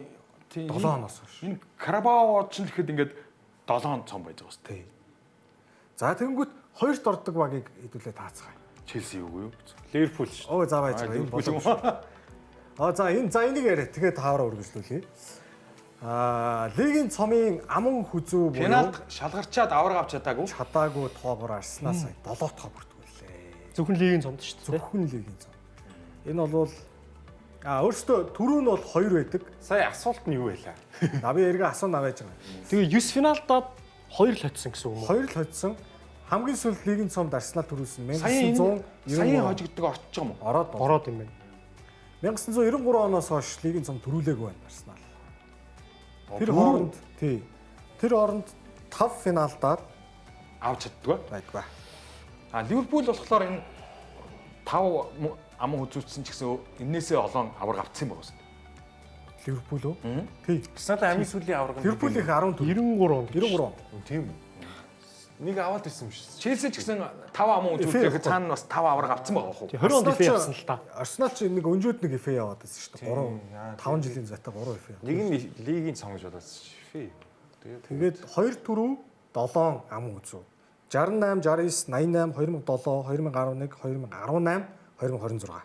7 оноос хойш. Энэ Карабао ч л ихэд ингээд 7 цом байж байгаа шүү. Тий. За тэгэнгүүт хоёрт ордог багийг хэдүүлээ таацгаая. Челси юу юу? Ливерпул шүү. Оо за байж байгаа. Энэ боломж. Аа за энэ за энийг яриа. Тэгээд таавраа үргэлжлүүлье. Лигийн цомын аман хүзүү буюу финалд шалгарчаад аварга авч чадаагүй. Чадаагүй тоогоор Арсенал сая 7 тоо бүртгүүлээ. Зөвхөн лигийн цомд шүү дээ. Зөвхөн лигийн цом. Энэ бол өөрөөсөө түрүү нь бол 2 байдаг. Сая асуулт нь юу байлаа? Би эргээ асууна байж байгаа. Тэгээ 9 финалдаа 2 л хоцсон гэсэн үг юм уу? 2 л хоцсон. Хамгийн сүүлд лигийн цомд Арсенал төрүүлсэн 1993 саяын хожигддаг орчиж байгаа юм уу? Ороод юм байна. 1993 оноос хойш лигийн цом төрүүлээгүй байна Арсенал. Тэр хооронд тий. Тэр хооронд 5 финалдаар авч чаддгүй байдгүй. Ливерпул болохоор энэ 5 аман үзүүлсэн ч гэсэн энээсээ олон аварга авцсан юм байна. Ливерпул үү? Тий. Арсенал хамгийн сүүлийн аварга нь Ливерпулийн 14 93 онд. 93 он. Тийм үү? Нэг аваад ирсэн юм шиг. Челси ч гэсэн 5 аман үзүүлэхэд цаана бас 5 аварга авцсан байгаа хөө. 20 онд FA авсан л та. Арсенал ч нэг өнжөөд нэг FA яваад байсан шүү дээ. 3 5 жилийн зайтай 3 FA. Нэг нь лигийн цом гэж бодоод FA. Тэгээд 2 түрүү 7 аман үзүү. 68, 69, 88, 2007, 2011, 2018, 2026.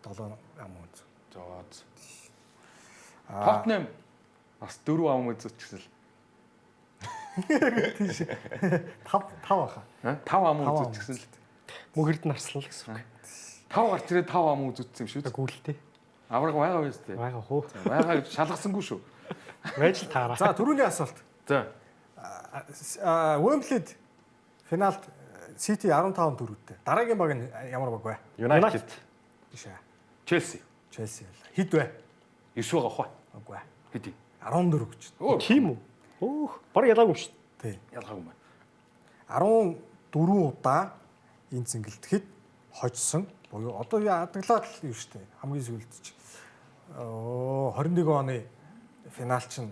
7 аман үзүү. За. Тоттенхэм бас 4 ам үзүүлчихсэн л. Тийш. 5 5 баха. 5 ам үзүүлчихсэн л. Мөгөрд нь арслан л гэсэн үг. 5 гарч ирээ 5 ам үзүүлсэн юм шүү. Гүйлтэй. Авраг байгаа биз дээ. Байгаа хөө. Байгаа гэж шалгасангүй шүү. Байж л таараа. За түрүүний асуулт. За. Wembley-д финалд City 15 дөрөвтэй. Дараагийн баг нь ямар баг вэ? United. Биш ээ. Челси. Челси байлаа. Хэд вэ? 9 байгаа хөө. Үгүй. Хэд юм? 14 гэж. Тийм үү? Өөх, баг ялаагүй юм шүү дээ. Тий. Ялгаагүй юм байна. 14 удаа энэ цэнгэлдэхэд хожсон. Буюу одоо яадаглаад л юм шүү дээ. Хамгийн сүүлд чи 21 оны финал чинь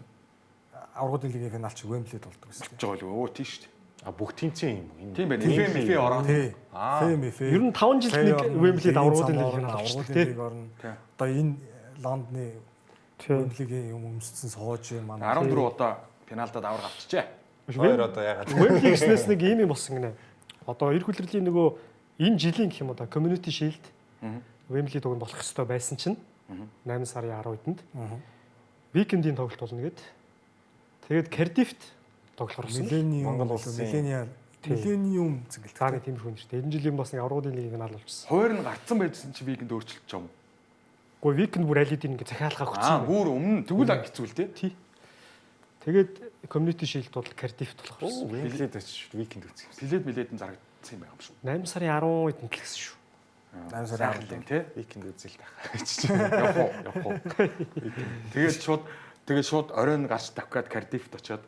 аврагын лигийн финал чи Wembley-д болдог гэсэн. Болж байгаа л өө тийм шүү дээ. А бүх тэмцээн юм уу? Тийм байна. FM FM ороод. Тий. FM FM. Ер нь 5 жилд нэг Wembley-д аврагын лиг финал болчихдог тий. Одоо энэ Лондоны Wembley-гийн юм өмссөн сууж юм манай. 14 удаа финалдад авраг авчижээ. Хоёр одоо яагаад Wembley гэснээс нэг ийм юм болсон гинэ. Одоо эр хүлрэлийн нөгөө энэ жилийн гэх юм уу да Community Shield Wembley дуг нь болох ёстой байсан чинь 8 сарын 10-нд Weekend-ийн тоглолт болно гэд. Тэгээд Cardiff-т тоглохоор болсон. Монгол улсын Millennium зингэлт. За нэг тиймэрхүү нэртэй. Энэ жилийн бас нэг аврагын лигийн финал болчихсон. Хойр нь гарцсан байжсэн чи Weekend өөрчлөлт ч юм. Гэхдээ Weekend бүр аль хэдийн ингээ захиалгаа өгсөн. Аа бүр өмнө тэгвэл хэцүү л дээ. Тий. Тэгээд Community Shield бол Cardiff болох болсон. Wembley-д очиж Weekend үзэх юм. Плед милед нь зарагдсан юм байх юм шүү. 8 сарын 10-нд л гэсэн шүү. 8 сарын 10-нд тий. Weekend үзэл таах. Явах уу? Явах уу? Тэгээд шууд оройн гарч давхад Cardiff-т очиод.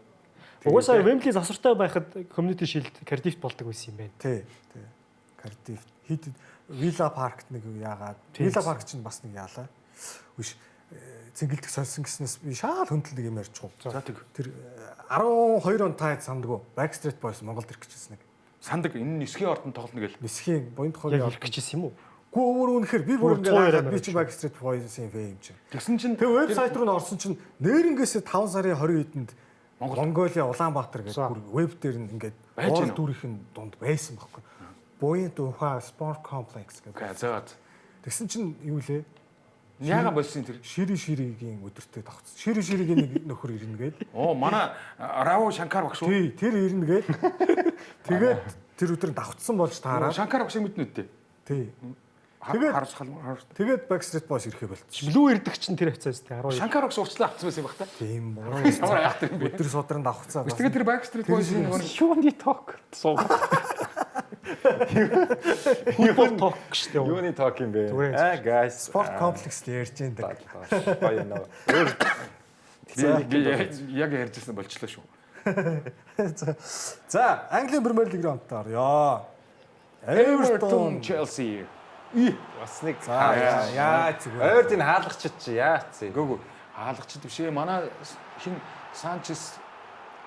Угаасаа Wembley засвартай байхад Community Shield Cardiff болдог байсан юм байна. Тий. Тий. Cardiff хэд Villa Park-т нэг яагаад Villa Park чинь бас нэг яалаа. Үш цэнгэлдэх сольсон гэснээс би шаал хөндлөн нэг юм ярьчих уу. За тэг. Тэр 12 он та сандгүй Backstreet Boys Монголд ирэх гэжсэн нэг. Сандаг энэ нисхийн ордон тоглоно гэл. Нисхийн буян тухайг ирэх гэжсэн юм уу? Гүү өөр үнэхээр би бүр ингээд би чинь Backstreet Boys-ийн фэн юм чинь. Тэгсэн чинь тэр вебсайт руу н орсон чинь нэрнгээсээ 5 сарын 20 эдэнд Монголиа Улаанбаатар гэдэг бүр веб дээр нь ингээд гол дүрийнхэн дунд байсан байхгүй. Буян тухай спорт комплекс гэдэг. За. Тэгсэн чинь юу лээ? Яага болсон тэр? Шири ширигийн өдөртөө давхцсан. Шири ширигийн нэг нөхөр ирнэ гээд. Оо манай Рао Шанкар багш уу? Тий, тэр ирнэ гээд. Тэгээд тэр өдөр давхцсан болж таараа. Шанкар багшийг мэднэ үү? Тий. Тэгээд тэгээд Backstreet Boys ирэхээ болчих. Блүү ирдэг чинь тэр хавцаа өстэй 12. Шанкар багш уучлаа авсан байсан юм баг та. Тийм. Ямар айхтар юм бэ? Өдөр судран давхцаа. Тэгээд тэр Backstreet Boys-ийн нөгөө юуны ток суугаад. Футбол ток шүү дээ. Юуны ток юм бэ? Аа guys, спорт комплекс л ярьж энэ. Гоё нөө. Өөр би яг ярьжсэн болчлоо шүү. За, Английн Премьер Лиг рүү онтоор орё. Everton Chelsea. Бас нэг яа зүгээр. Ойрд энэ хаалгачд чи яац. Гөөгөө хаалгачд биш ээ. Манай хин Санчес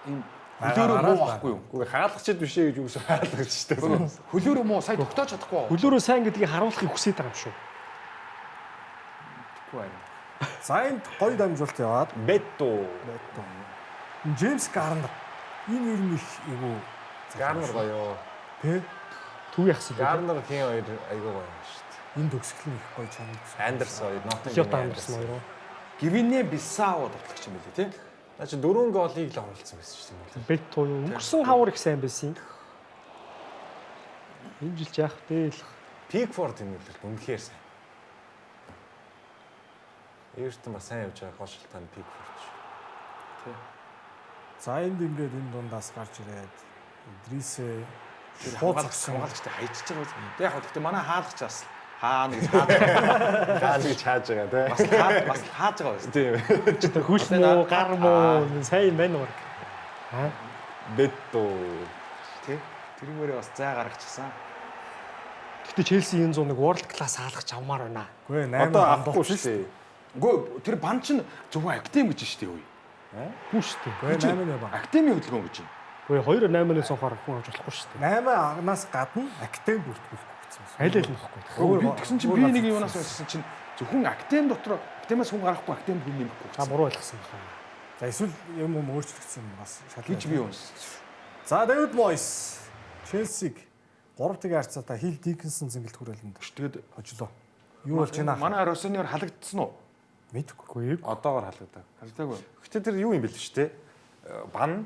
ийм хөлөөрөө муу байхгүй юу? Үгүй хаалгачд биш ээ гэж үгс хаалгач шүү дээ. Хөлөөрөө муу сая тогтоож чадахгүй. Хөлөөрөө сайн гэдгийг харуулахыг хүсэж байгаа юм шүү. Тэгэхгүй байна. За энд гоё дамжуулалт яваад Бето. Бето. Джеймс Гарнер. Энэ ер нь их эвгүй. Гарнер гоё. Тэ? Төв яхсан. Гарнер хин хоёр айгүй гоё шүү дээ. Энэ төгсгөл нь их гоё чанар. Андерсон хоёр, Нотингем Андерсон хоёр. Гвине Бисао тоглогч юм билээ тий. Наа чи 4 голыг л оруулсан байсан шүү дээ. Бето юу? Өнгөрсөн хавар их сайн байсан. Энэ жил ч яах вэ л. Пикфорд энэ үлрэлт үнэхээр сайн. Эвертон бас сайн явж байгаа гол шалтгаан Пикфорд шүү. Тий. За энд ингээд энэ дундаас гарч ирээд Идрисээ хамгаалагчтай хайчиж байгаа. Тэг яг гэхдээ манай хаалгач бас хаана гэж хааж хаана гэж хааж байгаа тий. Бас хааж байгаа байсан. Тийм. Чи тэр хөл муу, гар муу сайн байна уу? Аа. Бето. Тий. Тэрүүгээрээ бас зай гаргачихсан. Гэтэ Челси энэ 101 world class хаалгач авмаар байна. Үгүй 8 Одоо авахгүй шүү дээ. Үгүй тэр бан чинь зөвхөн академи гэж шүү дээ үе. Үгүй шүү дээ. Үгүй 8-ны бан. Академи хөдөлгөөн гэж юм. Үгүй 2 8-ны цонхоор хүн авч болохгүй шүү дээ. 8-аас гадна академи бүртгүүлэхгүй гэсэн юм. Аль аль нь ихгүй. Би тэгсэн чинь би нэг юунаас уншсан чинь зөвхөн академи дотор академиас хүн гарахгүй академид хүн нэмэхгүй. За буруу ойлгосон байна. За эсвэл юм юм өөрчлөгдсөн бас шал гэж би уншсан. За Дэвид Мойс Челсиг 3-1 харьцаатай Хил Диккенсон зингэлт хүрээлэнд Тэгээд хожлоо. Юу болж байна? Манай Росениор халагдсан уу? Мэдгүй. Үгүй. Одоогор халагдаа. Халагдаагүй. Гэтэ тэр юу юм бэл шүү дээ. Бан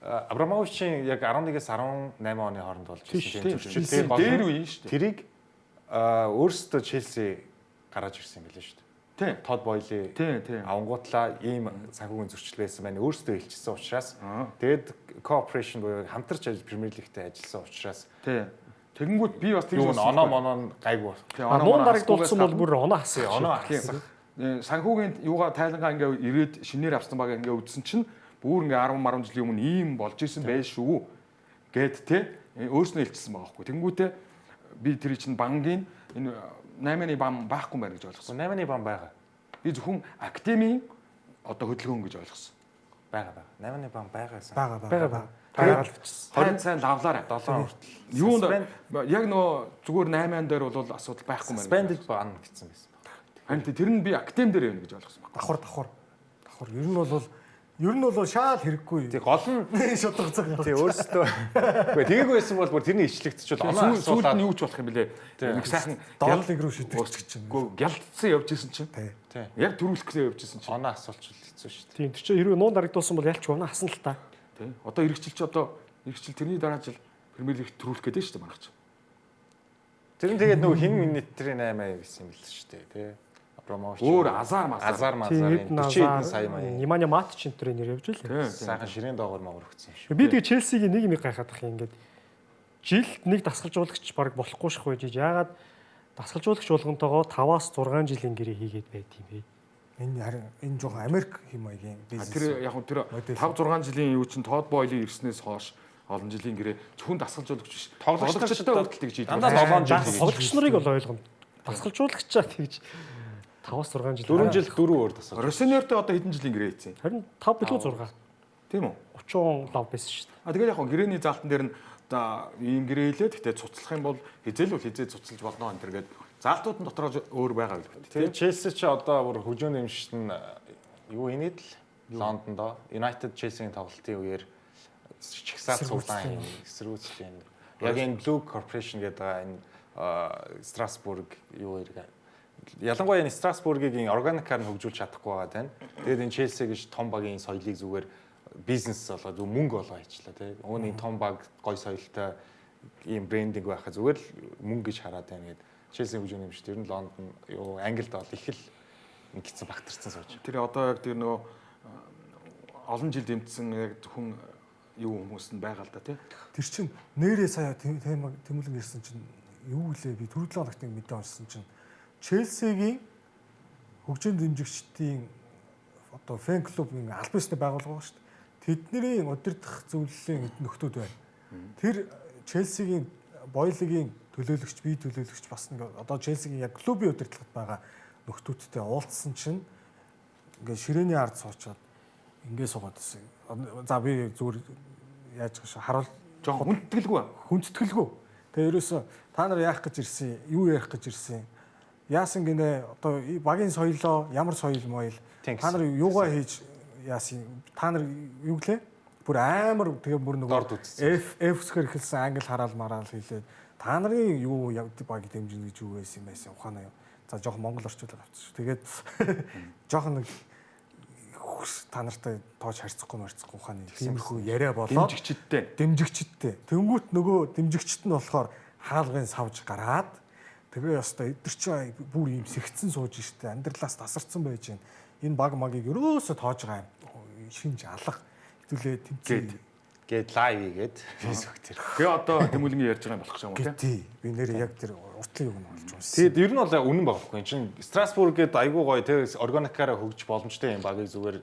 Абрамовичийн яг 11-ээс 18 оны хооронд болж ирсэн тийм зөрчил Дээр үе шүү дээ. Тэрийг өөрсдөө Челси гаргаж ирсэн юм билээ шүү дээ. Тий. Тод Бойли Тий, тий. авангуутлаа ийм санхүүгийн зөрчил байсан байна. Өөрсдөө хэлчихсэн учраас тэгээд cooperation буюу хамтарч ажил Премьер Лигтэй ажилласан учраас Тий. Тэгэнгүүт би бас тэгж юу н бодсон оноо байхгүй. моноо нь гайгүй. Тий, А нуун моноо дарагдуулсан бол хасгүйгээс бүр оноо хасах. Тий, оноо Тийм. хасах. Санхүүгийн юугаа тайлангаа ингээ ирээд шинээр авсан баг ингээ үзсэн чинь бүр ингээ 10 10 жилийн өмнө ийм болж исэн байх шүү гэд те өөрснөө илчилсэн байгаа байхгүй. Тэнгүүтээ би тэр чинь бангийн энэ 8-ны бан байхгүй байна гэж ойлгосон. 8-ны бан байгаа. Би зөвхөн академийн одоо хөдөлгөөн гэж ойлгосон. Байгаа байгаа. 8-ны бан байгаа гэсэн. Бага Бага бага. бага. Тагаал бичсэн. 20 сайн лавлаарай. 7 хүртэл. Юунд яг нөгөө зүгээр 8-ан дээр бол асуудал байхгүй байна. Suspended ban гэсэн байсан. Харин тэр нь би академи дээр явна гэж ойлгосон байна. Давхар давхар. Давхар. Ер нь бол ер нь бол шаал хэрэггүй. Тий гол нь Шудраг цаг гаргаж. тий өөрсдөө. Үгүй тэгээгүй байсан бол бүр тэрний ичлэгдчихвэл оноо Сүүлд асуулаад нь юу ч болох юм бэлээ. Нэг сайхан Доор лиг рүү шидэгчих чинь. Үгүй гялдсан явж исэн чинь. Тий. тий Яг төрүүлэх гэсэн явж исэн чинь. оноо асуулчвал хэцүү шүү дээ. Тийм тэр чинь хэрвээ нуун дарагдуулсан бол ялч оноо хасна л та. Тий. Одоо эргэжил чи одоо эргэжил тэрний дараа жил Премьер Лиг төрүүлэх гэдэг шүү дээ манайх чи. Тэр нь тэгээд нөгөө хин минитрийн 8 гэсэн юм бэл шүү дээ тий. Абрамович. Өөр азар мазар. Азар Тийм мазар Эден 40 хэдэн сая маяг. Неманя Матч энэ төрөөр явж илээ. Тий. Сайхан ширээн доогоор мавар өгсөн юм шиг. Би тэгээ Челсигийн нэг юм гайхаад ах юм ингээд жилд нэг дасгалжуулагч баг болохгүй ших байж яагаад дасгалжуулагч болгонтойгоо 5-аас 6 жилийн гэрээ хийгээд байт юм бэ? Энэ харин энэ жоохон Америк хэм маягийн бизнес. Тэр яг нь тэр Модель. 5 6 жилийн юу чин Тод Бойли ирснээс хойш олон жилийн гэрээ зөвхөн дасгалжуулагч биш. Тоглогчтой Тоглогчтой хүртэл тэгж хийдэг. Дандаа 7 жил хийж. Тоглогч нарыг бол ойлгоно. Дасгалжуулагчаа тэгж 5-аас 6 жил. 4 жил 4 өөр дасгал. Росенертэй одоо хэдэн жилийн гэрээ хийсэн? Харин 5 билүү 6. Тийм үү? 30 он лав байсан шүү дээ. А тэгэл яг хөө гэрээний заалтан дээр нь за ийм гэрээ хэлээ. Гэхдээ цуцлах юм бол хизээл бол хизээ цуцалж болно энэ төр гээд заалтууд нь дотроо өөр байгаа л үү. Тэгээ Челси чи одоо бүр хөгжөөн нэмшит нь юу инээд л Лондонд United Chelsea-ийн тоглолтын үеэр чигсаад цуглаан юм эсэргүүцэл юм. Яг энэ Blue Corporation гэдэг байгаа энэ Страсбург юу хэрэг ялангуяа энэ Страсбургийг энэ органикаар нь хөгжүүлж чадахгүй байгаа тань. Тэгээд энэ Челси гэж том багийн соёлыг зүгээр бизнес болгоод зүгээр мөнгө болгоо хийчлээ тий. Үүний том баг гой соёлтой ийм брендинг байхаа зүгээр л мөнгө гэж хараад байна гэд Челси хөгжүүн юм шүү. Тэр нь Лондон юу Англид бол их л ингэсэн багтарсан сууж. Тэр одоо яг тэр нөгөө олон жил дэмжсэн яг зөвхөн юу хүмүүс нь байгаа л да тий. Тэр чинь нэрээ сая тэмүүлэн ирсэн чинь юу гэлээ би түрүү 7 хоногт нэг мэдээ уншсан чинь Челсигийн хөгжин дэмжигчдийн одоо фэн клубын аль бисны байгууллага байгаа шүү дээ. Тэдний удирдах зөвлөлийн эд нөхдүүд байна. Тэр Челсигийн Бойлигийн төлөөлөгч, бие төлөөлөгч бас нэг одоо Челсигийн яг клубын удирдлагад байгаа нөхдүүдтэй уулзсан чинь ингээд ширээний ард суучаад ингээд суугаад байсан. За би зүгээр яаж гэж харуул Жохон хүндэтгэлгүй. хүндэтгэлгүй. Тэгээ ерөөсө та нар яах гэж ирсэн, юу ярих гэж ирсэн, яасан гинэ одоо багийн соёлоо ямар соёл моёл та нар юугаа хийж яасан та нар юу гэлээ бүр амар тэгээ бүр нөгөө F F үсгээр эхэлсэн англи хараал мараал хэлээд та нарын юу баг дэмжинэ гэж юу байсан юм байсан ухаанаа юу. За жоохон монгол орчуулга авчихсан шүү. Тэгээд жоохон нэг та нартай тоож харьцахгүй марцахгүй ухааны тиймэрхүү яриа болоод Дэмжигчдтэй. Дэмжигчдтэй. Тэнгүүт нөгөө дэмжигчд нь болохоор хаалгын савж гараад тэгээ ёстой эдгэр чи бүр ийм сэгцэн сууж штэ амьдралаас тасарсан байж гэн. Энэ баг магийг ерөөсө тоож байгаа юм шинж алга хэвлээ тэмцээ гээд лайв хийгээд Facebook дээр. Тэгээ одоо тэмүүлэнгийн ярьж байгаа юм болох юм уу тий? Би нэр яг тэр уртлын юм болж уншсан. Тэгээд ер нь бол үнэн байгаа байхгүй. Энд чинь Страсбург гээд айгүй гоё тий органикаараа хөгж боломжтой юм багийг зүгээр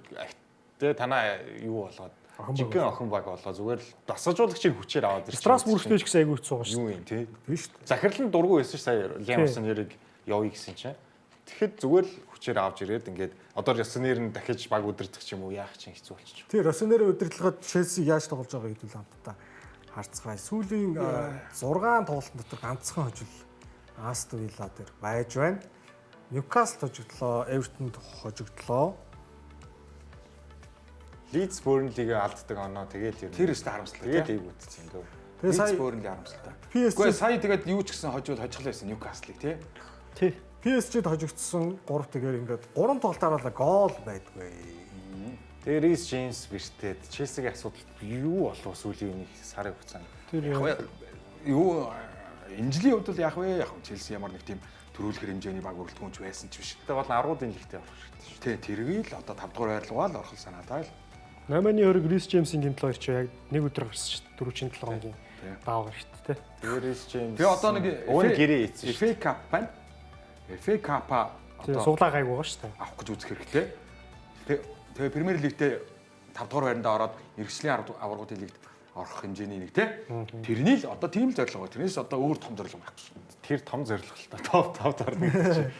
тий танаа юу болгоод жинхэнэ охин баг болоо зүгээр л дасгажуулагчийн хүчээр аваад ирсэн. Страсбургтэй ч гэсэн айгүй хэцүү байгаа шүү. Юу юм тий? Тийм шүү дээ. Захирал нь дургу байсан ш сая Лемсон нэрийг явъя гэсэн чинь. Тэгэхэд зүгээр л хүчээр авч ирээд ингээд одоо Росенер нь дахиж баг удирдах ч юм уу яах чинь хэцүү болчих. Тий, Росенерийн удирдлагад Челси яаж тоглож байгаа гэдгийг хамтдаа харцгаая. Сүүлийн 6 тоглолтын дотор ганцхан хожил Астон Вилла дээр байж байна. Ньюкасл хожигдлоо, Эвертонд хожигдлоо. Лидс Бөрнлигээ алддаг оноо тэгэл ер нь. Тэр өстө харамсалтай. Тэгэл эйг үтцсэн юм дөө. Тэгээ сая Лидс Бөрнли харамсалтай. Үгүй сая тэгээд юу ч гэсэн хожиул хожглоо байсан Ньюкаслыг тий. Тий. PSG-д хожигдсон 3 тэгээр ингээд 3 тоглолт хараалаа гол байдгүй. Тэгээ Рис Джеймс бэртээд Челсигийн асуудал юу болов сүүлийн нэг сарын хугацаанд. Тэр юу энэ жилийн хувьд бол яг вэ яг Челси ямар нэг тийм төрүүлэх хэмжээний баг бүрэлдэхүүнч байсан ч биш. Тэгээ бол 10-уудын лигтээ орох хэрэгтэй шүү. Тэ тэргийг л одоо 5 дугаар байрлалгаа л орох санаатай л. Номины хөрөг Рис Джеймсийн гэмтэл хоёр чи яг нэг өдөр гарсан шүү дээ. 4-7 хоногийн даав гарсан шүү дээ. Тэгээ Рис Джеймс. Тэгээ одоо нэг уг нь гэрээ ийцэн шүү. FA Cup байна. FA Cup-а одоо суглаа гайгүй байгаа шүү дээ. Авах гэж үзэх хэрэгтэй. Тэгээ Премьер лигтээ 5 дугаар байрандаа ороод мэргэжлийн аваргуудын лигт орох хэмжээний нэг тий. Тэрний л одоо тийм л зорилго. Тэрнээс одоо өөр том зорилго байхгүй шүү. Тэр том зорилго л та топ 5 орно гэдэг чинь.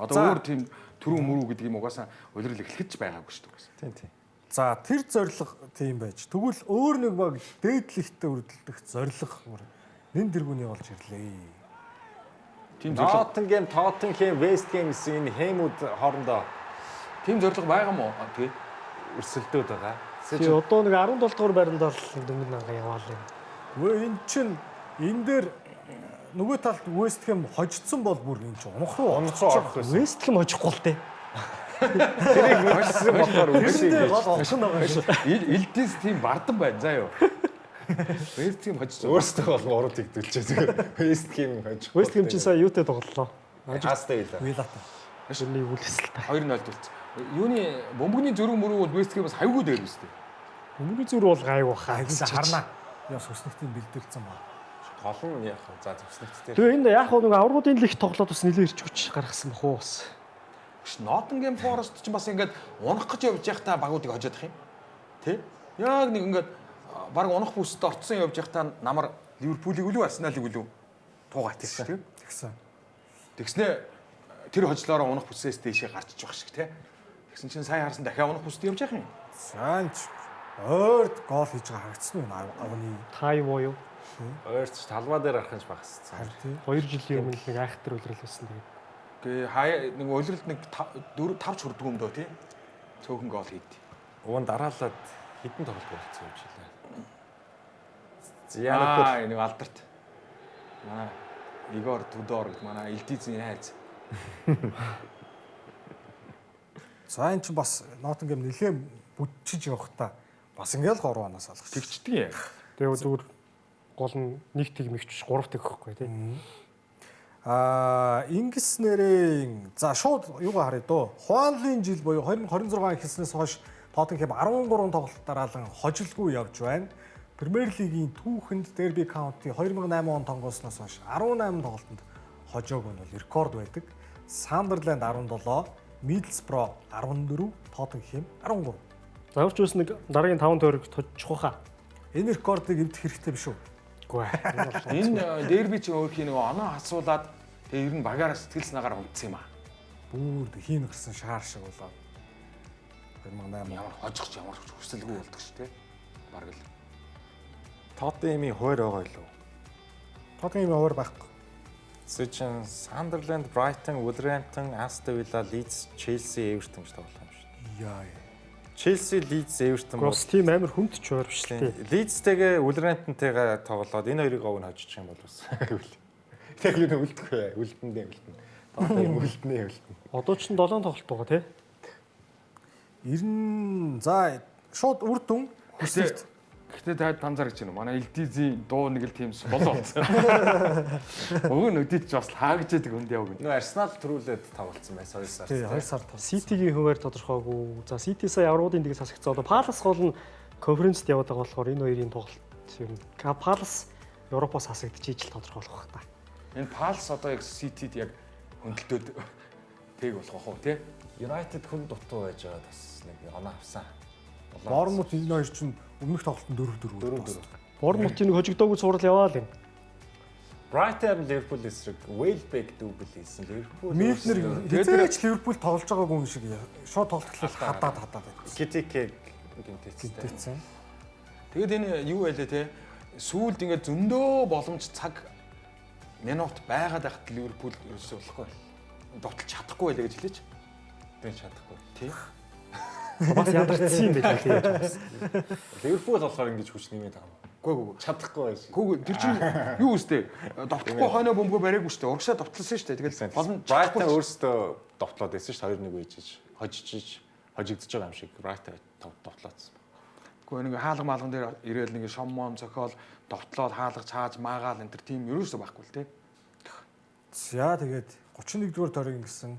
Одоо өөр тийм түрүү мөрүү гэдэг юм угаасаа улирал эхлэхэд ч байгаагүй шүү дээ. Тийм тийм. За тэр зорилго тийм байж. Тэгвэл өөр нэг баг дээдлэгтээ үргэлдэх зорилго нэн дэргүүний болж ирлээ. Тийм зорилго Nottingham, Tottenham, West Ham гэсэн энэ хэмүүд хоорондоо тийм зорилго байгаа мó? Тэгээ өрсөлдөөд байгаа. Тэгээ одоо нэг 17 дугаар байранд л нэг дөнгөн нанга яваал юм. Өө эн чин энэ дээр нөгөө талд West Ham хожигдсон бол бүр энэ чинь унах руу унах руу орох байсан. West Ham хожихгүй л дээ. Тэрийг хожигдсон болохоор үгүй гол олсон байгаа шүү. Илдис тийм бардан байна заа юу. West Ham хожигдсон. Өөрсдөө бол уруу тэгдүүлчихээ зүгээр. West Ham хожихгүй. West Ham чинь сая юутай тоглолоо? Астон Вилла. Виллатай. Тэрний үлсэл та. 2-0 үлдсэн. Юуны бөмбөгний зөрүү мөрүү бол West Ham-аас хавьгүй дээр үстэй. Бөмбөгийн зөрүү бол гайгүй хаа. Айгуу харна. Яа сүснэгтийн бэлдүүлсэн ба. Гол нь яг за зүснэгт дээр. Тэгээ энэ яг нэг аврагуудын лиг тоглоод бас нэлээд ирч хүч гаргасан бах уу бас. Биш Nottingham Forest ч бас ингээд унах гэж явж байхдаа багуудыг хожоод их юм. Тэ? Яг нэг ингээд баг унах бүсэд орцсон явж байхдаа намар Ливерпулийг үлүү Арсеналыг үлүү туугаа тэгсэн тийм. Тэгсэн. Тэгснэ тэр хожлоороо унах бүсээс дээшээ гарчиж байх шиг тэ. Тэгсэн чинь сая харсан дахиад унах бүсэд явж явах юм. Санч ойрд гол хийж байгаа харагдсан уу авны. Тайво юу? Ойрч талбай дээр арах нь багассан. Харин тийм. 2 жилийн өмнө нэг айхтар үлрэл байсан тэгээд. Гэ хаяа нэг улиралд нэг 4 5 ч хүрдгүй юм дөө тий. Цөөхөн гол хийд. Уг нь дараалаад хэдэн тоглолт болцсон юм шилээ. Зяа Аа нэг алдарт. Манай Игор Тудор гэдэг манай Илдизийн найз. За энэ чинь бас Nottingham нэлээд бүдчиж явахдаа бас ингээл 3 оноос алгах. Тэгчдэг юм. Тэгээ зүгээр гол нь нэг тэг мэгч 3 тэг өгөхгүй тий. Аа ингэснээрээ за шууд юугаа харъя дөө. Хуанлын жил буюу 2026 эхэлснээс хойш Тоттенхэм 13 тоглолт дараалан хожилгүй явж байна. Премьер лигийн түүхэнд Дерби Каунти 2008 он тонгоосноос хойш 18 тоглолтод хожоог нь бол рекорд байдаг. Сандерленд 17, Миддлсбро 14, Тоттенхэм 13. За ямар ч байсан нэг дараагийн 5 тойрогт хожих хаа. Энэ рекордыг эвдэх хэрэгтэй биш үү? Үгүй ээ. Энэ дерби чи өөрхийн нөгөө оноо асуулаад тэгээ ер нь багаараа сэтгэл санаагаар унтсан юм аа. Бүр хийн гарсан шаар шиг болоод 2008 Ямар хожих ч ямар ч хүсэлгүй болдог ш тэ. Бараг л. Тоттенхэмийн хуваар байгаа юу? Тоттенхэмийн хуваар байхгүй. Сэчин Сандерленд, Брайтон, Wolverhampton, Aston Villa, Leeds, Chelsea, Everton гэж тоглох юм шүү дээ. Яа. Chelsea, Leeds, Everton бол Гросс тийм амар хүнд ч хуваар биш л тий. Leeds-тэйгээ Wolverhampton-тэйгээ тоглоод энэ хоёрыг ов нь хожчих юм бол бас гэвэл. Яг юу үлдэхгүй үлдэндээ үлдэнэ. Тоттенхэм үлдэнэ үлдэнэ. Одоо ч 7 тоглолт байгаа тий. 90 за шууд үр дүн Хүсэлт. Гэхдээ та танзаар гэж байна. Манай Илдизийн дуу нэг л тийм сул болсон. Уг нь өдөрч бас хаагж идэг хүнд яв гэнэ. Нөө Арсенал төрүүлээд тоглолцсон байсан 2 сар. Тий 2 сар тоглосон. Ситигийн хуваар тодорхойгүй. За Сити сая аврагуудын лигээс хасагдсан. Одоо Палас гол нь конференцд яваад байгаа болохоор энэ хоёрын тоглолт ер нь Палас Европоос хасагдчих ижил тодорхой болох та. Энэ Палс одоо яг Ситид яг хөндлөлтөд тэг болох уу тий? United хүн дутуу байж байгаа бас нэг оноо авсан. Бормут энэ хоёр чинь өмнөх тоглолтод 4-4. 4-4. Бормутын нэг хожигдоогүй цуврал яваа л юм. Brighton Liverpool эсрэг Welbeck дубль хийсэн. Liverpool Милнер хизээч Ливерпул тоглож байгаагүй юм шиг шууд тоглолт эхлээл хадаад хадаад байсан. Китике гинтэцтэй. Гинтэцсэн. Тэгээд энэ юу байлээ те? Сүүлд ингээд зөндөө боломж цаг минут байгаад байхад Ливерпул ерөөсөө болохгүй. Довтолж чадахгүй байлаа гэж хэлээч. Тэр чадахгүй. Тий. Бас ядарсан юм байлээ тий. Ливерпул болохоор ингэж хүч нэмээд байгаа юм. Үгүй. Чадахгүй байсан. Үгүй тэр чинь юу үстэй? Довтлохгүй хойноо бөмбөгөө бариагүй шүү дээ. Урагшаа довтлсон шүү дээ. Тэгэл болон Брайтон өөрсдөө довтлоод байсан шүү дээ. 2-1 үйжиж, хожиж, хожигдож байгаа юм шиг Брайтон довтлоодсон. Үгүй нэг хаалга маалган дээр ирээл нэг шом мом цохиол довтлоод хаалга цааж маагаал энэ төр тийм ерөөсөө байхгүй л те. За тэгээд 31-р тойрог ингэсэн.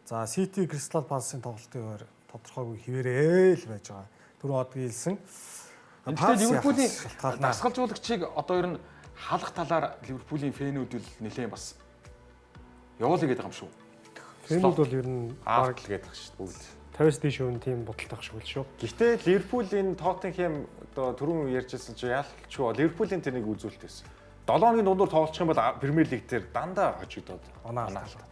За City Crystal Palace-ын тоглолтын өөр тодорхойгүй хിവэрээ л байж байгаа. Түрүү одгийн хэлсэн. Тэгэхээр Ливерпулийн дасгалжуулагчийг одоо ер нь халах талаар Ливерпулийн фэнүүд л нэлээд бас явуулъя гэдэг юм шүү. Фэнүүд бол ер нь баг л гэдэг шүү дээ бүгд. 50-аас дээш өн тийм бодолтой шиг л шүү. Гэхдээ Ливерпулийн Тоттенхэм одоо түрүүн ярьжсэн чи яалчгүй Ливерпулийн тэр нэг үзүүлэлт байсан. 7 хоногийн дундуур тоглолцох юм бол Премьер Лиг дээр дандаа хожигдоод оноо алдаад.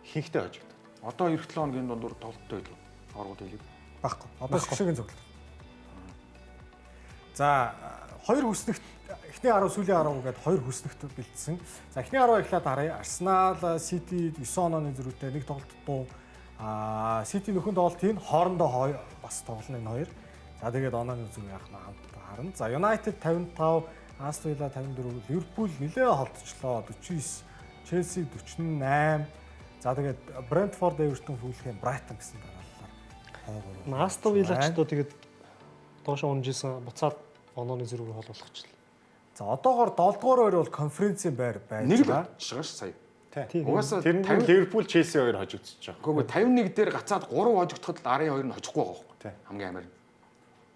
Хинхтэй хожигдоод. Одоо эх 7 хоногийн дундуур тоглолттой байлуу. Аврагууд лиг. Байхгүй. Одоо шигшээгийн цоглол. За хоёр хүснэгт эхний 10 сүүлийн 10 гээд хоёр хүснэгт бэлдсэн. За эхний 10 эхлээд харъя. Арсенал, Сити 9 онооны зөрүүтэй нэг тоглолт дуу. Сити нөхөн тоглолт хийн хоорондоо бас тоглоно энэ хоёр. За тэгээд онооны зөрүү яах нь хамт харна. За Юнайтед 55, Астон Вилла 54, Ливерпул нэлээ холдчихлоо 49, Челси 48. За тэгээд Брентфорд, Эвертон, Фулхэм, Брайтон гэсэн дараалалаар. Астон Вилла ч одоо тэгээд доошоо унжсэн буцаад онооны зөрүүг холболгочлаа. За одоогоор 7 дугаар хоёр бол конференцийн байр байж Нэг л байгаа. болчихж байгаа ш сая. Тийм. Угаасаа Тэр нь 50 Ливерпул, Челси хоёр хожигдчихж байгаа. Үгүй 51 дээр гацаад 3 хожигдоход л арын 2 нь хожихгүй байгаа байхгүй. Тийм. Хамгийн амар.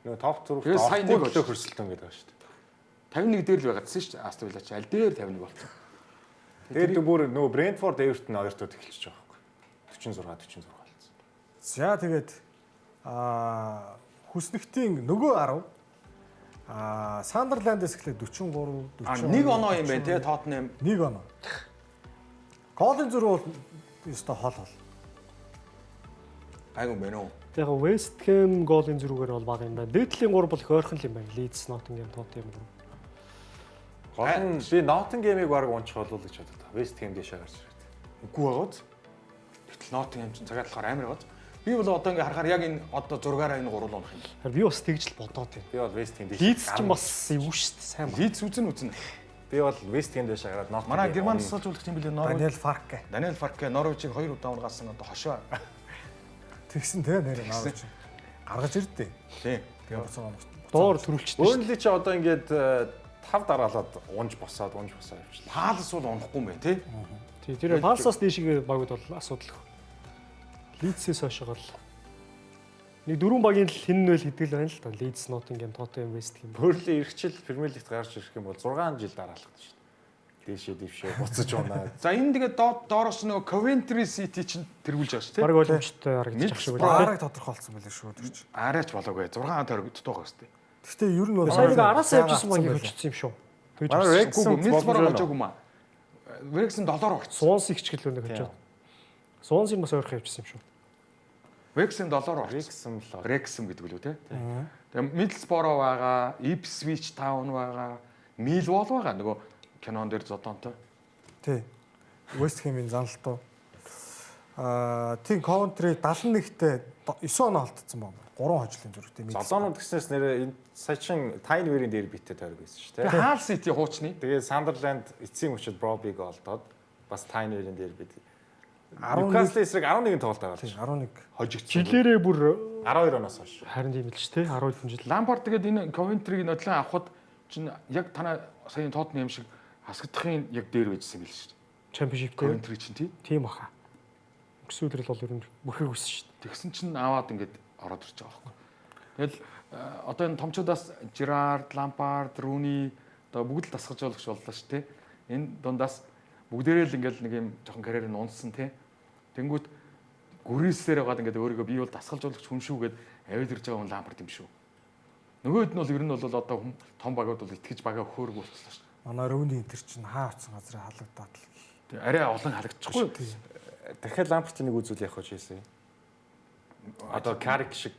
Нөгөө топ 4 Тэгээд сая нэг төлөө хөрсөлтөн гэдэг байгаа шүү дээ. 51 дээр л байгаадсэн шүү дээ. Астон Вилла чи аль дээр 51 болсон. Тэгээд бүр нөгөө Брентфорд, Эвертон хоёр тод эхэлчихэж байгаа байхгүй. 46 46 болсон. За тэгээд хүснэгтийн нөгөө 10 Сандерландээс эхлээд 43 40 Нэг оноо юм байна те Тоттенхэм. Нэг оноо. Голын зөрүү бол ёстой хол хол. Гайгүй юм байна уу? Яг West Ham голын зөрүүгээр бол бага юм байна. Дээдлийн 3 бол их ойрхон л юм байна. Leeds, Nottingham, Tottenham гурав. Гол нь би Ноттингемийг баг унчих болов уу гэж бодод. Вест Хэм дэшээ гарч ирээд. Үгүй байгааз. Гэтэл Nottingham чинь цагаат талаар амар байгааз. Би бол одоо ингээ харахаар яг энэ одоо зургаараа энэ гурвал унах юм. Харин би бас тэгж л бодоод байна. Би бол Вест Хэм дэшээ. Leeds ч бас эвгүй шүү дээ. Сайн баг. Leeds үзэн. Би бол Вест Хэм дэшээ гараад Ноттингем. Манай Герман тасгалжуулагч юм билээ Норвеж. Даниэл Фарке. Даниэл Фарке Норвежийг 2 удаа унгаасан одоо хошоо. Тэгсэн те нэр Норвеж. Гаргаж ирдээ. Тийм. Тэгээ буцаа оногч. Доор төрүүлчихдээ шүү. Бөрнли чи одоо ингээд 5 дараалаад унж босоод явчихлаа. Палас бол унахгүй юм байна тий. Тий, тэр Паласаас дээшгээ багууд бол асуудал. Leeds-ээс хойш гол. Нэг дөрвөн багийн л хэн нь вэ гэдэг л байна л да. Leeds, Nottingham, Tottenham, West Ham. Бөрнли эрхчил Премьер Лигт гарч ирэх юм бол 6 жил дараалах шүү дээ. Дээшээ дэвшээ буцаж унаа. За энэ тэгээд доороос нөгөө Coventry City чинь тэргүүлж байгаа шүү тий. Бараг боломжтой харагдчих шиг байна. Бараг тодорхойлцсон байлээ шүү тэр чинь. Арайч болоогүй 6 тойрог дутуу байгаа шүү дээ. Гэхдээ ер нь бол Сая нэг араасаа явжсэн багийг хөжсөн юм шүү. Тэгж Манай харсан. Wrexham Үгүй Middlesbrough боломжтой. хожоогүй юм аа. Wrexham 7-оор орсон. Swansea ч гэлөө нэг хожоод. Swansea бас ойрхон явжсэн юм шүү. Wrexham 7-оор орсон. Wrexham л Wrexham гэдэг үлээ тий. Тэгээ Middlesbrough байгаа, Ipswich Town байгаа, Millwall байгаа нөгөө кинон дээр зодоонтой. Тий. West Ham-ийн заналтуу. Тийм Coventry 71-тэй 9 оноо олдсон байна. 3 хожлын зөрүүтэй. Золоонууд гэснээс нэрээ энэ сая чин Тайнверийн дээр битэй тойрог байсан шүү дээ. Тэгээ Hull City хуучны. Тэгээ Сандерленд эцсийн мөчөд Бробиг олдоод бас Тайнверийн дээр бит. 11 Ньюкасл эсрэг 11 тоглолт аваад 11. хожигдсон. Жилээрээ бүр 12 оноос хойш. харин тийм л ч тий 12 жил. Лампард тэгээд энэ Coventry-г нодлон авахд чинь яг танаа саяын Tottenham шиг хасагдахын яг дээр байжсэн юм л шүү дээ. Championship дээр Coventry чинь тий. тийм баха. Өнгөрсөн өдрөл бол ер нь бүрхэг өссөн шүү дээ. Тэгсэн чинь аваад ингээд ороод ирж байгаа байхгүй. Тэгэл одоо энэ томчуудаас Gerrard, Lampard, Rooney одоо бүгд л дасгалжуулагч боллоо шүү дээ. Энэ дундаас бүгдээрээ л ингээд нэг юм жоохон карьер нь унсан тий. Тэнгүүт гүрийсээр байгаад ингээд өөрийгөө би бол дасгалжуулагч хүн шүү гэд авид ирж байгаа хүн Lampard юм шүү. Нөгөөд нь бол ер нь бол одоо том багууд бол итгэж багаа хөөрөг болчихлоо шүү. Манай Рүүний энэ төр чинь хаа очсон газрын халагдаад л. Тэг арай олон халагдчихгүй. Дахиад Лампартын нэг үзүүл явах гэж хэлсэн. Одоо Карик шиг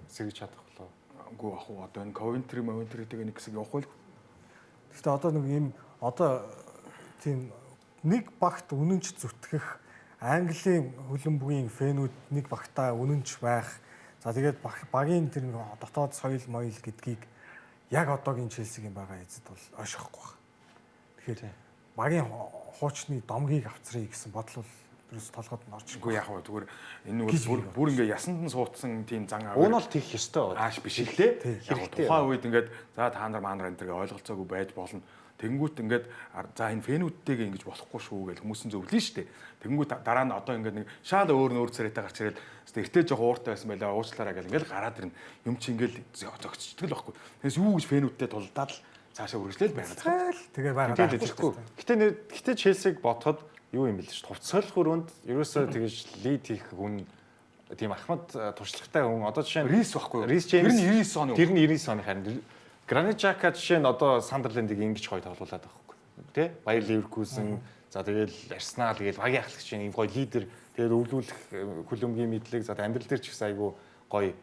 сэргэж чадах болов. Үгүй ах уу одоо энэ Coventry, Coventry-тэйг нэг хэсэг явах байл. Гэхдээ одоо нэг юм одоо тийм нэг багт үнэнч зүтгэх Английн хөлбөмбөгийн фэнүүд нэг багтаа үнэнч байх. За тэгээд багийн тэр нэг дотоод соёл моёл гэдгийг Яг одоогийн Челсигийн байгаа эзэд бол ойшихгүй байна. Тэгэхээр багийн хуучны домгийг авцрыг гэсэн бодол бол ерөөс толгойд нь орж Үгүй яг хөө зүгээр энэ бол бүр ингээ ясанд нь суудсан тийм зан Уг нь бол тийх ёстой. Ааш биш л те. Яг Хэрэгтэй. тухайн үед ингээд за та нар маанар энэ төргээ ойлголцоогүй байж болно. Тэнгүүт ингээд за энэ фэнүүдтэйгээ ингэж болохгүй шүү гэж хүмүүс нь зөвлөн штэ. Тэнгүүт дараа нь одоо ингээд нэг шал өөр нөр царайтай гарч ирэл хэвээ эртээ жоох ууртай байсан байлаа уучлаарай гэл ингээд гараад ирнэ. Юм чи ингээд зөгцчдөг л байхгүй. Тэгээс юу гэж фэнүүдтэй тулдаад л цаашаа үргэлжлээл байгаад байгаа. Тэгээ байгаа. Тийм л тэгэхгүй. Гэтэ Челсиг бодоход юу юм бэл ш. Хувцас хөрөөнд ерөөсөө тэгэж лид хийх хүн тийм ахмад туршлагатай хүн одоо жишээ нь Рис байхгүй юу? Рис Джеймс Тэр нь 99 оны. Тэр нь 99 оны харин Гранит Жака жишээ нь одоо Сандерлендийг ингэж гоё тоглуулад байгаа байхгүй. Тэ? Баяр Ливеркузен за тэгэл Арсенал гээл багийн ахлагч юм гоё лидер тэгээд өвлүүлэх хөлөмгийн мэдлэг за амьдрал дээр ч гэсэн айгүй гоё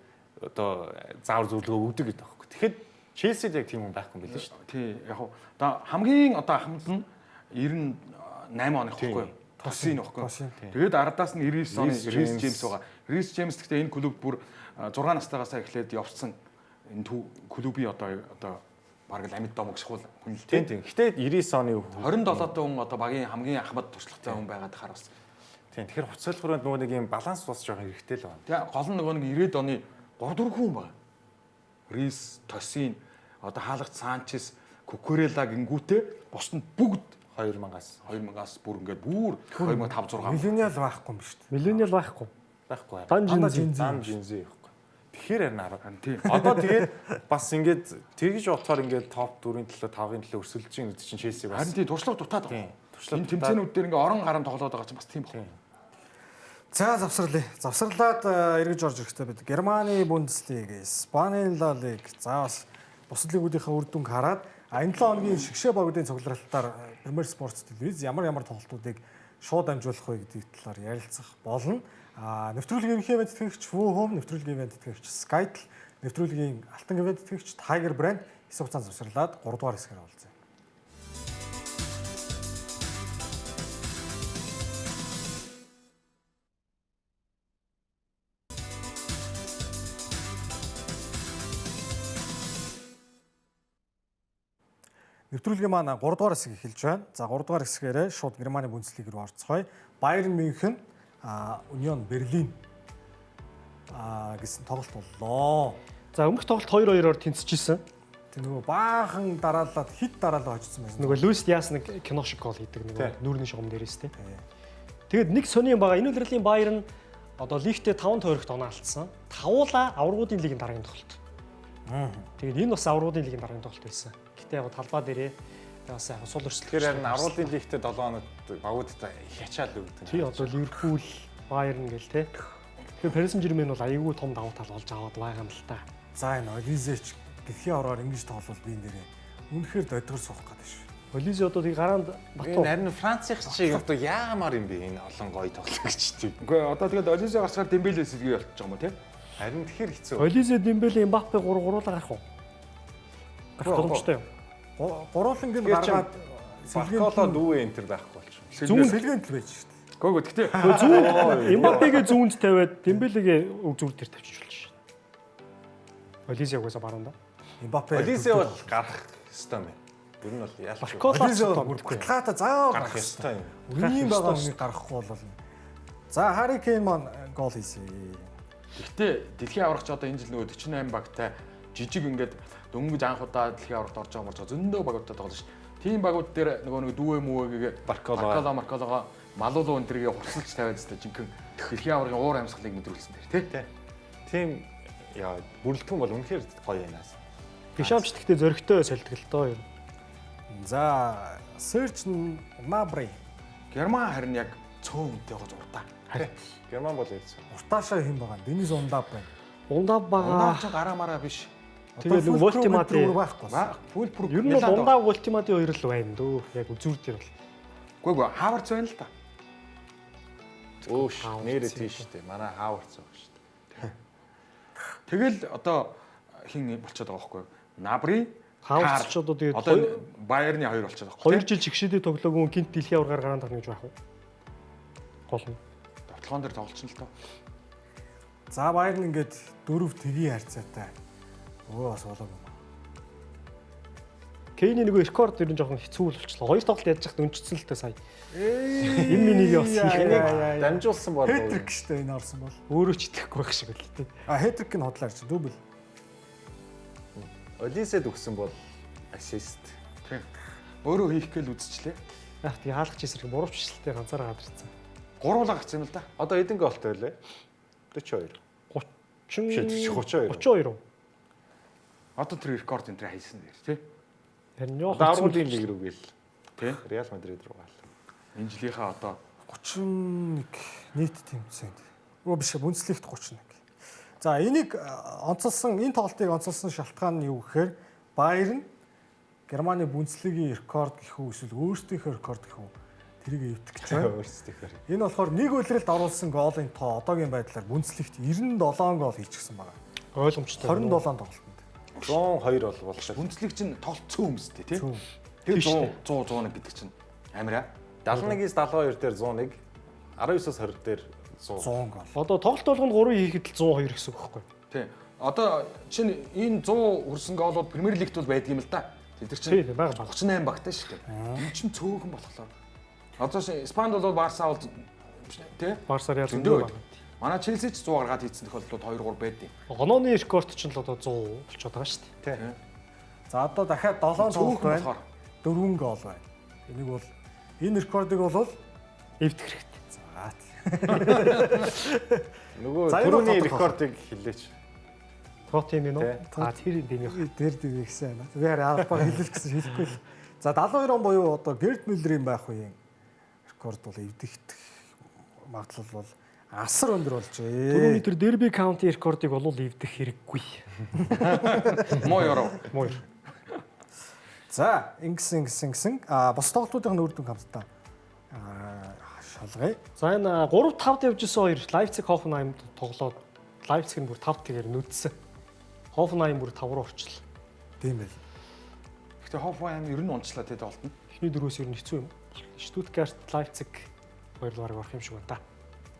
одоо заавар зөвлөгөө өгдөг гэдэг байхгүй. Тэгэхэд Челсид яг тийм хүн байхгүй юм билээ шүү дээ. Тий яг хуу одоо хамгийн одоо ахмад нь 98 оных байхгүй юу? Тосын байхгүй юу? Тэгээд ардаас нь 99 оны Рис Джеймс байгаа. Рис Джеймс гэхдээ энэ клуб бүр 6 настайгаас эхлээд явцсан энэ клубын одоо бараг л амьд домог шахуул хүн л Тийм тийм. Гэтэ 99 оны 27 та хүн одоо багийн хамгийн ахмад туршлагатай хүн байгаад хаар бас. Тийм. Тэгэхээр хувцас хөрөөнд нөгөө нэг юм баланс бас жоохон хэрэгтэй л байна. Тэгээ гол нь нөгөө нэг 90-ад оны 3 4 хүн байна. Рис, Тосин, одоо хаалгач Санчес, Кукурела гингүүтээ бусд нь бүгд 2000-аас 2000-аас бүр ингээд бүр 2005 6. Миллениал байхгүй юм биш үү? Миллениал байхгүй. Байхгүй. Дан Жинзи. Дан Жинзи байхгүй. Тэгэхээр харин арга. Тийм. Одоо тэгээд бас ингээд тэгж бодохоор ингээд топ 4-ийн төлөө 5-ын төлөө өрсөлдөж байгаа гэдэг чинь Челси бас. Харин тийм туршлага дутаад байгаа. Туршлага Энэ тэмцээнүүд дээр ингээ орон гарan тоглоод байгаа чинь бас тийм баг. За завсарлаа. Завсарлаад эргэж орж ирэхдээ бид Германы Бундслиг, Испанийн Ла Лиг, за бас бусад лигүүдийнхээ үр дүнг хараад энэ 7 хоногийн шигшээ багуудын цугларалтаар Premier Sports телевиз ямар ямар тоглолтуудыг шууд дамжуулах вэ гэдэг талаар ярилцах болно. Нэвтрүүлгийн ерөнхий ивент тэтгэгч Woo Home, нэвтрүүлгийн ивент тэтгэгч Skytel, нэвтрүүлгийн алтан ивент тэтгэгч Tiger Brand хэсэг хугацаанд завсарлаад 3 дугаар хэсгээр уулзъя. Нэвтрүүлгийн маань 3 дугаар хэсэг эхэлж байна. За 3 дугаар хэсгээрээ шууд Германы Бундслиг рүү орцгоё. Байерн Мюнхен, Унион Берлин гэсэн тоглолт боллоо. За өмнөх тоглолт 2-2-оор тэнцэжсэн. Тэг нөгөө баахан дараалаад хит дараалал хожсон байсан. Нөгөө Луис Диас нэг кино шиг гол хийдэг нөгөө нүүрний шугам дээрээс тий. Тэгээд нэг сони юм байгаа. Энэ удирлын Байерн одоо лигтээ 5 тойрогт оноо алдсан. Тавуулаа аврагуудын лигийн дараагийн тоглолт. Тэгээд энэ бас аврагуудын лигийн дараагийн тоглолт байсан. Гэтэ яг талбай дээрээ бас яг сул өрсөлдөж. Тэгэхээр харин авралын лигтээ 7 хоногт багуудтай хячаал өгдөг. Тий одоо Ливерпул, Байерн гэл те. Тэгэхээр Парис Сен-Жермен бол аягүй том давуу тал олж аваад байгаа юм л та. За энэ Олизеч дэлхийн ороор ингэж тоглол би энэ дээрээ үнэхээр додгор суух гэдэг шүү. Олизе одоо тийг гараанд Батуу. Энэ харин Францынх чи одоо яамаар юм бэ энэ олон гоё тоглогчдыг. Үгүй одоо тэгээд Олизе гарчаар Дембеле сэлгээ болчихж байгаа юм уу те? Харин тэгэхээр хэцүү. Олизе, Дембеле, Мбаппе 3 гуруулаа гарах уу? Гарах боломжтой юм. Гурууланг нь гаргаад Баркола дүүэ энтер байхгүй болчих. Зүүн сэлгээнд л байж шүү дээ. Гөө гөө гэхдээ зүүн Мбаппегээ зүүнд тавиад Дембелегээ өг зүр дээр тавьчих болж шээ. Олизе угаасаа баруун да. Мбаппе. Олизе бол гарах ёстой юм байна. Ер нь бол ялч. Баркола Олизе бол бүр баталгаатай заавал гарах ёстой юм. Үнийн байгаа хүнийг гаргахгүй бол. За Хари Кейн маань гол хийсэн. Гэхдээ дэлхийн аврагч одоо энэ жил нөгөө 48 багтай жижиг ингээд дөнгөж анх удаа дэлхийн аврагт орж байгаа морж зөндөө багуудтай тоглож шин. Тийм багууд дээр нөгөө нэг дүүэ мүүгээгээ Баркола Маркологоо Малулу энэ тэргээ хурцлж тавиад зтэй жинхэнэ дэлхийн аваргын уур амьсгалыг мэдрүүлсэн дээр тий. Тийм яа бүрэлдэхүүн бол үнэхээр гоё юм аа. Дешамч гэхдээ зөрөгтэй сольдог л доо юм. За Серж Набри Герман харин яг цөөн үнтэй байгаа зурдаа. Герман бол яг цөөн. Уртаашаа хэн байгаа? Денис Ундав байна. Ундав байгаа. Ундав ч гараа мараа биш. Тэгээд нэг Вольтимати байхгүй. Фулбрук. Ер нь бол Ундав Вольтимати хоёр л байна дөө. Яг үзүүр дээр бол. Үгүй үгүй Хаварц байна л та. Өөш нэрээ тийш дээ. Манай Хаварц байгаа шүү дээ. Тэгэл одоо хин болчиход байгаа байхгүй юу? Набри Хаварц ч одоо тэгээд одоо Байерны хоёр болчиход байгаа. 2 жил чигшээдээ тоглоогүй гинт дэлхийн аваргаар гараанд гарна гэж байх уу? Гол нь. Довтлогоон дээр тоглолцсон л доо. За Байерн ингээд 4 тэгийн харьцаатай. Өө бас болоогүй юм. Кейний нөгөө рекорд ер нь жоохон хэцүү л болчихлоо. Хоёр тоглолт ядж хат өнчсөн л дээ сая. Энэ миний бас Энийг дамжуулсан бол Хэтрик штэ энэ орсон бол. Өөрөө ч итгэхгүй байх шиг л тий. А хэтрик нь худлаа чи дүүбэл. Олисед өгсөн бол ассист. Тийм. Өөрөө хийх гээл үзчихлээ. Яг тий хаалгач эсрэг бурууччлалтай ганцаараа гадарсан. Гуруулаа гарсан юм л да. Одоо хэдэн голтой байлээ? 42. 30 32. 32. Одоо тэр рекорд энэ тэр хайсан дээр тий. Харин ёо Одоо аврагын лиг рүү гээл. Тий. Реал Мадрид руу гал. Энэ жилийнхаа одоо 31 нийт тэмцээнд. Өө биш Бундслигт 31. За энийг онцолсон энэ тоглолтыг онцолсон шалтгаан нь юу гэхээр Баерн Германы Бундслигийн рекорд гэх үү эсвэл өөрсдийнхөө рекорд гэх үү тэрийг эвдэх гэж байна. Өөрсдийнхөө. Энэ болохоор нэг улиралд оруулсан гоолын тоо одоогийн байдлаар Бундслигт 97 гол хийчихсэн байгаа. Ойлгомжтой. 27 тоглолтод. 102 бол болчихлоо. Бундслиг чинь тоглолцсон хүмүүстэй тий. Цөөн. Тэр 100 100 101 гэдэг чинь амар аа. 71-ээс 72 дээр 101, 19-оос 20 дээр 100. 100 гол. Одоо тоглолт болгонд 3 хийхэд л 102 гэсэн үг байхгүй юу? Тий. Одоо чинь энэ 100 хүрсэн гоолууд Премьер Лигт бол байдаг юм л да. Тэд нар Тий, чинь бага бага. 38 багтай шүү дээ. Энэ чинь цөөхөн болохоор. Одоо Испанд бол Барса бол тий. Барса Реал зөндөө зөндөө байдаг. Манай Челси ч 100 гаргаад хийсэн тохиолдлууд 2 3 байдаг. Онооны рекорд чинь л одоо 100 болчиход байгаа шүү дээ. Тий. За одоо дахиад 7 тоглолт Цөөхөн байна. болохоор 4 гол байна. Энийг бол энэ рекордыг бол Эвдэх хэрэгтэй. за Нөгөө За, энэ бол түрүүний тодорхой. рекордыг хэлээч. Тот юм уу? Тий. А тэр дэмий. Тэр дэр гэсэн байна. Би харин албаар хэлэх гэсэн хэлэхгүй л. За 72 он буюу одоо Герд Мюллерийн байх үеийн рекорд бол эвдэгдэх магадлал бол асар өндөр болжээ. Түрүүний тэр Дерби Каунти рекордыг бол эвдэх хэрэггүй. муу ёроо. Муу. За ингэсэн ингэсэн ингэсэн а бус тоглолтуудын үр дүн хамтдаа шалгая. За энэ 3-5-д явж исэн хоёр Лайпциг Хофенхайм тоглоод Лайпциг нь бүр 5-тэгээр нүдсэн. Хофенхайм бүр 5 руу орчлоо. Тийм байл. Гэтэ Хофенхайм ер нь унчлаа тий тоглолт нь. Эхний дөрвөөс ер нь хэцүү юм. Штутгарт Лайпциг хоёр л бараг орох юм шиг байна та.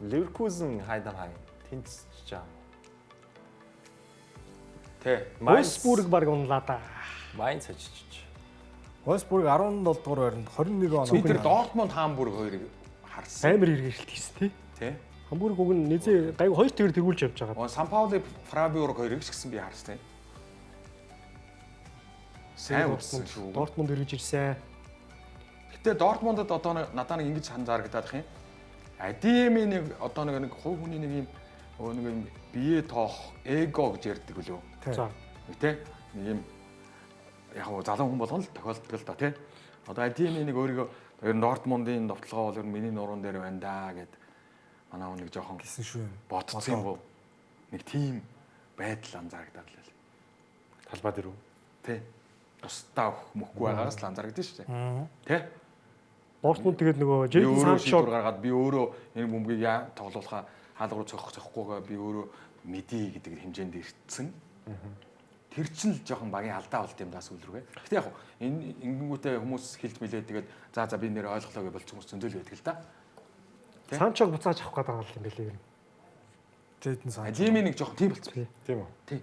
Ливеркузен Хайденхайм тэнцэж байгаа. Тий. Вольфсбург бараг унлаа да. Майнц хожиж. Вольфсбург 17 дугаар байранд 21 оноо. Би тэр Дортмунд Хамбург хоёрыг харсан. Амар эргэлт хийсэн тий. Тий. Хамбург уг нь низээ гайгүй хоёр тэгэр тэргүүлж явж байгаа. Сан Паули Фрабиург хоёрыг ч гэсэн би харсан. Сайн үзсэн шүү. Дортмунд эргэж ирсэн. Гэтэ Дортмундд одоо надаа нэг ингэж анзаарагдаад их юм. Адими нэг одоо нэг хувь хүний нэг юм нэг юм бие тоох эго гэж ярьдаг үлээ. За. Нэг тэ нэг юм яг гоо залуу хүн болгоно л тохиолддог л да тий. Одоо Адими нэг өөрийгөө ер нь Дортмундын довтлогоо бол ер нь миний нуруунд дээр байна да гэд манай хүн нэг жоохон гэсэн шүү юм. бодцсон юм бов. Нэг тийм байдал анзаарагдаад л. Талбай дээр үү? Тий. Тусдаа өгөх мөхгүй байгаагаас л анзаарагдсан шүү дээ. Тэ? Дортмунд тэгээд нөгөө Би Джейден өөрөө Санчо шийдвэр гаргаад би өөрөө энэ бөмбөгийг яа тоглуулахаа хаалга руу цохих цохихгүйгээ би өөрөө мэдээ гэдэг хэмжээнд ирсэн. Тэр чинь л жоохон багийн алдаа болд юм даа сүүл рүүгээ. Гэтэ яг хуу энэ ингэнгүүтээ хүмүүс хэлж мэлээ тэгээд за за би нэр ойлголоо гэж болчих хүмүүс зөндөл байдаг л да. Санчог буцааж авах гэдэг юм билээ ер нь. Джейден Санчо. Адими нэг жоохон тийм болцсон. Тийм үү? Тий.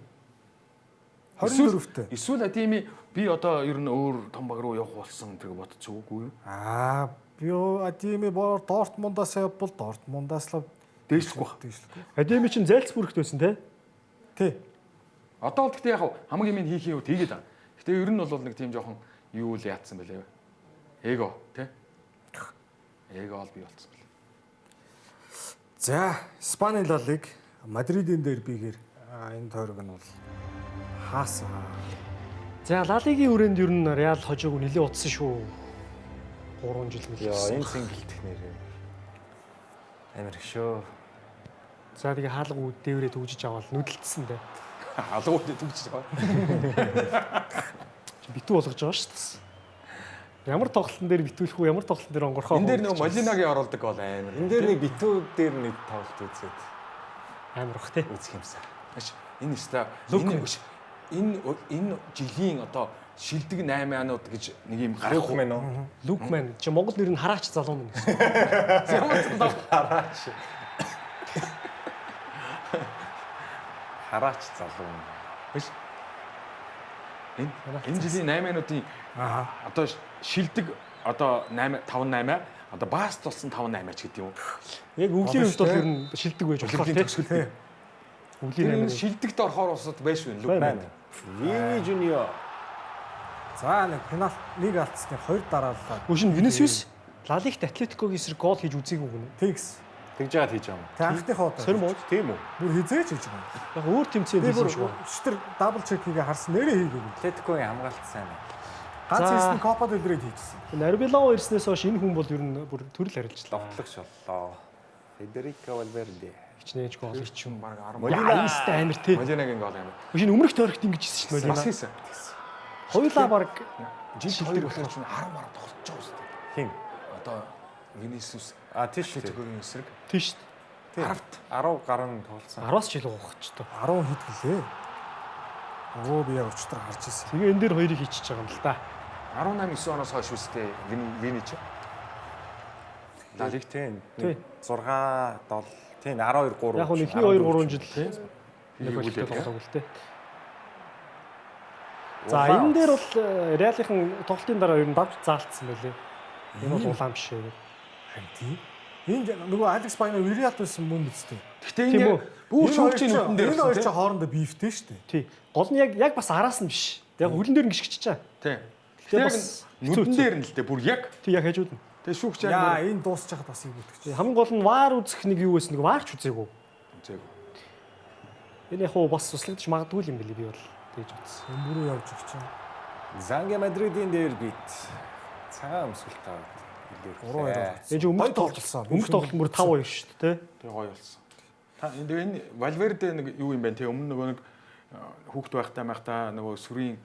24-тэй. Эсвэл Адими би одоо ер нь өөр том баг руу явах болсон тэр бодчих үгүй юу? Аа би Адими боор Дортмундаас явбал Дортмундаас л Дээшлэхгүй баг. дээшлэхгүй. Адеми чинь Зальцбургт байсан те. Тий. Одоо бол гэхдээ яг хамгийн минь хийх юм тийгээд байгаа. Гэтэ ер нь бол нэг тийм жоохон юу л яатсан бэлээ. Эго тий. Эго ол бий болцсон бэлээ. За, Испани Ла Лиг Мадридын дербигээр энэ тойрог нь бол хаасан. За Ла Лигийн өрөөнд ер нь Реал хожоогүй нэлээд утсан шүү. 3 жил Яа, мэлсэн. энэ сингэлтэх нэрээ. Амар их шүү. За тэгээ хаалга үүд дээврээ төгжиж аваад нүдэлтсэн дээ. Алгууд төгсөж байгаа. Чи битүү болгож байгаа шүү дээ. Ямар тоглолтын дээр битүүлэх үү, ямар тоглолтын дээр онгорхоо. Энэ дээр нөгөө Молинагийн оролдог гол амар. Энэ дээр нэг битүү дээр нэг тоглолт үзээд амар бах те. үзэх юмсан. Аш энэ өстой энэ өш энэ энэ жилийн одоо шилдэг 8 анууд гэж нэг юм гарах Гарах мэн үү? Лукман чи Монгол нэр нь хараач залуу мэн гэсэн. Ямар залуу Хараач. Хараач залуу юм. биш. Энэ жилийн 8 минутын одоо шилдэг одоо 8 5 8 одоо бааст болсон 5 8 ч гэдэг юм. Яг өвлийн хувьд бол ер нь шилдэг байж болохоор Өвлийн тий. төгсгөл. Өвлийн Тэр 8. шилдэгт орохоор усад байж шүү лүг. Байна. Вини Жуниор. За нэг пенальт нэг алдсны хоёр дараалал. Өшин Винисиус Ла Лигт Атлетикогийн эсрэг гол хийж үзээгүй гэнэ. Тэгс. Тэгж яагаад хийж байгаа юм? Тэг анхныхаа удаа. Сорим уу? Тийм үү? Бүр хизээж хийж байгаа юм. Яг өөр тэмцээнд Би хийсэн бүр юм шиг байна. өчтөр дабл чек хийгээ харсан нэрээ хийгээгүй. Атлетикогийн хамгаалт сайн байна. Ганц За. хийсэн Копа дель Рейд хийжсэн. Энэ Арбелао ирснээс хойш энэ хүн бол ер нь бүр төрөл харилцлаа. Довтлогч боллоо. Федерико Валверде. Хичнээн гол хийч юм. Бараг 10. Молина. Яа, амар тий. Молинагийн гол амар. Өшин өмнөх тойрогт ингэж хийсэн шүү дээ. Бас Молина. хийсэн. Хоёулаа баг Жил хоёр болохоор чинь 10 мараа тоглож байгаа шүү дээ. Хин. Одоо Винисиус А тийш шүү. Атлетикогийн эсрэг тийш шүү дээ. 10-т 10 гаруй тоглосон. 10-аас ч илүү гоох ч тоо. 10 хэд гэлээ. Өө би яг өчтөр харж ирсэн. Тэгээ энэ дээр хоёрыг хийчихэж байгаа юм л да. 18 9 оноос хойш үстэй Вини чи. Ла Лиг тийм. Тий. 6 7 тийм 12 3. Яг нь эхний 2 3 жил тий. Нэг Хийгээгүй хөлтэй л дээ. тоглоог л тий. За энэ дээр бол Реалийнхан тоглолтын дараа ер нь давж заалтсан байлээ. Энэ бол улаан биш ээ. Харин тий. Энэ нөгөө Алекс Байна Вириалт байсан мөн үстэй. Гэтэ Тийм энэ үү? бүр шүүгчийн нүдэн дээр Энэ хоёр болсон чи хоорондоо бифтэй шүү дээ. Тий. Гол нь яг бас араас нь биш. Яг хөлн дээр нь гიშгчиж байгаа. тий. Гэтэ Гэтэ бас яг нүдэн дээр нь л дээ бүр яг. Тий яг хажууд нь. Тэгээ шүүгч яг Яа, энэ дуусчихад бас юм үтгэж. Тий, Хамгийн гол нь вар үзэх нэг юу байсан нэг варч үзээгүй. Үзээгүй. Энэ яг хуу бас туслагдаж магадгүй юм билий би бол тэгж бодсон. Өмөрөө явж өгч чинь. Занге Мадридын дербит цагаан өмсгөлтэй аваад илэрхлээ. 3-2. Энэ чинь өмнөх Гоё тоглолт болсон. Өмнөх тоглолт бүр 5-2 шүү дээ, тий. Тэгээ гоё болсон. Та энэ тэгээ энэ Валверде нэг юу юм бэ те өмнө нөгөө нэг хүүхд байхдаа байхдаа нөгөө сүрийн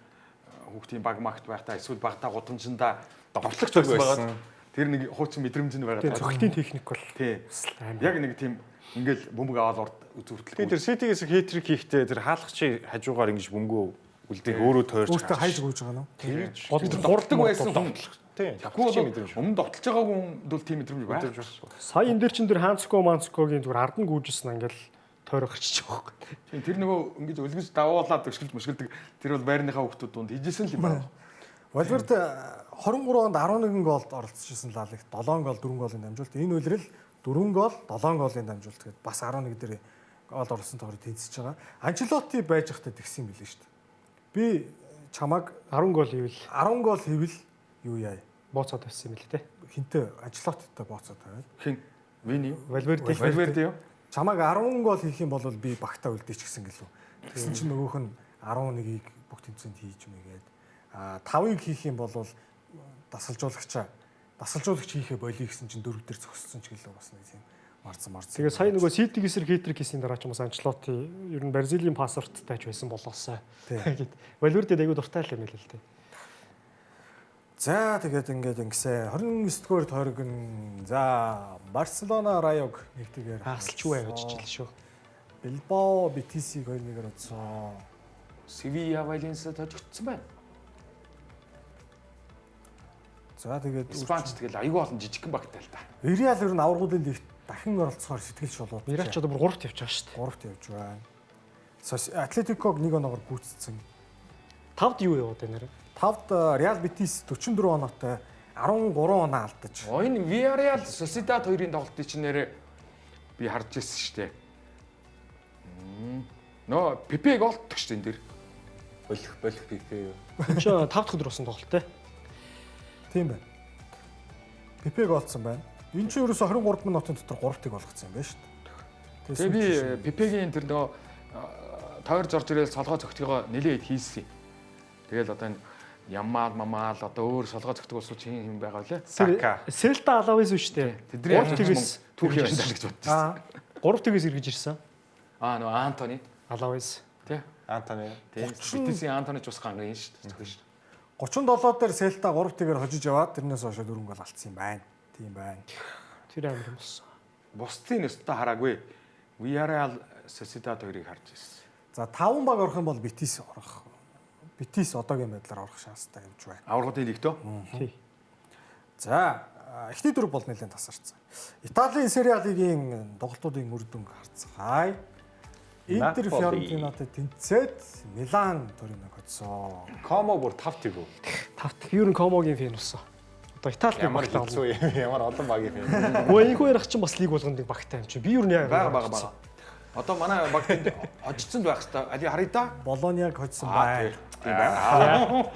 хүүхдийн баг магт байхдаа эсвэл багтаа гудамжиндаа довтлогч байсан байгаа. Тэр нэг хуучин мэдрэмж нь байгаа. Тэгээ цогцолтын техник бол Тий. бас амар. Яг нэг тийм ингээл бөмбөг аваад урд үзүүртэл. Би тэр Ситигээс хетрик хийхдээ тэр хаалгачийн хажуугаар ингэж бөмбөгөө үлдээх өөрөө тойрч Өөртөө хайж гүйж байгаа нь. Тэгж Гол нь довтлог байсан хүн. Тийм. Тэгэхгүй Довтлогчийн бол мэдрэмж. өмнө довтлож байгаагүй хүн бол тийм мэдрэмж байх. Сая энэ дээр чин тэр Ханцко Манцкогийн зүгээр ард нь гүйжсэн ингээл тойрог гарчиж байгаа байхгүй. Тийм тэр нөгөө ингэж өлгөж давуулаад өшгөлж мөшгөлдөг тэр бол байрныхаа хүүхдүүд дунд хийжсэн л юм байна. Валверде 23 онд 11 голд оролцож исэн Ла Лигт 7 гол 4 голын дамжуулалт. Энэ үлрэл 4 гол 7 голын дамжуулалт гээд бас 11 дээр гол оруулсан тоогоор тэнцэж байгаа. Анчелоти байж байхдаа тэгсэн юм билээ шүү дээ. Би чамаг 10 гол хийвэл 10 гол хийвэл юу яа? бооцоод тавьсан юм билээ те. Хинтээ Анчелотитой бооцоод тавиад. Хин Вини юу? Валверде Валверде юу? Чамаг 10 гол хийх юм бол би багтаа үлдээч гэсэн гэлүү. Тэгсэн чинь нөгөөх нь 11-ийг бүх тэмцээнд хийж мэгээд а 5-ыг хийх юм бол дасгалжуулагчаа дасгалжуулагч хийхээ болиё гэсэн чинь дөрөв дээр зогссон ч гэлүү бас нэг тийм марцсан марцсан. Тэгээ сая нөгөө Ситиг эсрэг хитрик хийсний дараа ч юм бас Анчлоти ер нь Бразилийн паспорттай ч байсан болоосай. Гэт Валвердед айгүй дуртай л юм билээ л те. За тэгээд ингээд ингэсэ 29 дугаар тойрог нь за Барселона Райог нэгтэйгээр Хагасалч юу явж ижил шүү. Билбао Бетисийг 2-1-ээр утсан. Севиа Валенсиа тожигдсон байна. За тэгээд Испанч тэгэл айгүй олон жижигхэн багтай л та. Реал ер нь аваргуудын лигт дахин оролцохоор сэтгэл шулууд. Мирач одоо бүр 3-т явж байгаа шүү дээ. 3-т явж байна. Атлетиког 1 оноогоор гүйцэтсэн. 5-д юу яваад байна нэр? 5-д Реал Бетис 44 оноотой 13 оноо алдаж. Оо энэ Villarreal Sociedad хоёрын тоглолтыг чинь нэрээ би харж ирсэн шүү дээ. Нөө Пепе голтдог шүү дээ энэ дэр. Болох болох Пепе юу? Энд чинь 5 дахь өдөр болсон тоглолт те. Тийм байна. Пепе голцсон байна. Энэ чинь ерөөсө 23 минутын дотор 3-ыг болгоцсон юм байна шүү дээ. Тэгээ би Пепегийн тэр нөгөө тойрж орж ирэл солгоо цогтгоо нэлээд хийсэн. Тэгэл одоо энэ Ямал мамал одоо өөр солгоо цогтөг улсууд чинь юм байгаа лээ. Сака. Селта Алавес шүү дээ. Тэдний 3 тэгээс түүх юм байна гэж бодсон. Аа 3 тэгээс эргэж ирсэн. Аа нөгөө Антони Алавес. тий. Антони. Тий. Битесийн Антони ч бас ганган шүү дээ. Зөвхөн шүү. 37 дээр Селта 3-тэйгээр хожиж яваад тэрнээс хойш 4 гол алдсан юм байна. Тийм байна. Тэр амар юм болсон. Бусдын өстө хараагүй. Villarreal Sociedad хоёрыг харж ирсэн. За 5 баг орох юм бол Бетис орох. Бетис одоогийн байдлаар орох шанстай явж байна. Аваргуудын лигт үү? Тий. За эхний дөрөв бол нэлээд тасарсан. Италийн Serie A лигийн тоглолтуудын үр дүнг харцгаая. Интер Наполи. Фиорентинатай тэнцээд Милан Ториног хоцсон. Комо бүр 5 тэгв. Тавт ер нь Комогийн фэн болсон. Одоо Итали нэг Ямар багтай хэцүү болно. юм. Ямар олон багийн фэн. Гүй энэ ярих чинь бас лиг болгонд нэг багтай юм чи. Би ер нь яг Бага бага бага. Одоо манай баг тэнд хожицсонд байх хэвээр. Али харъя да. Болониаг хоцсон Аа байна. тийм байна.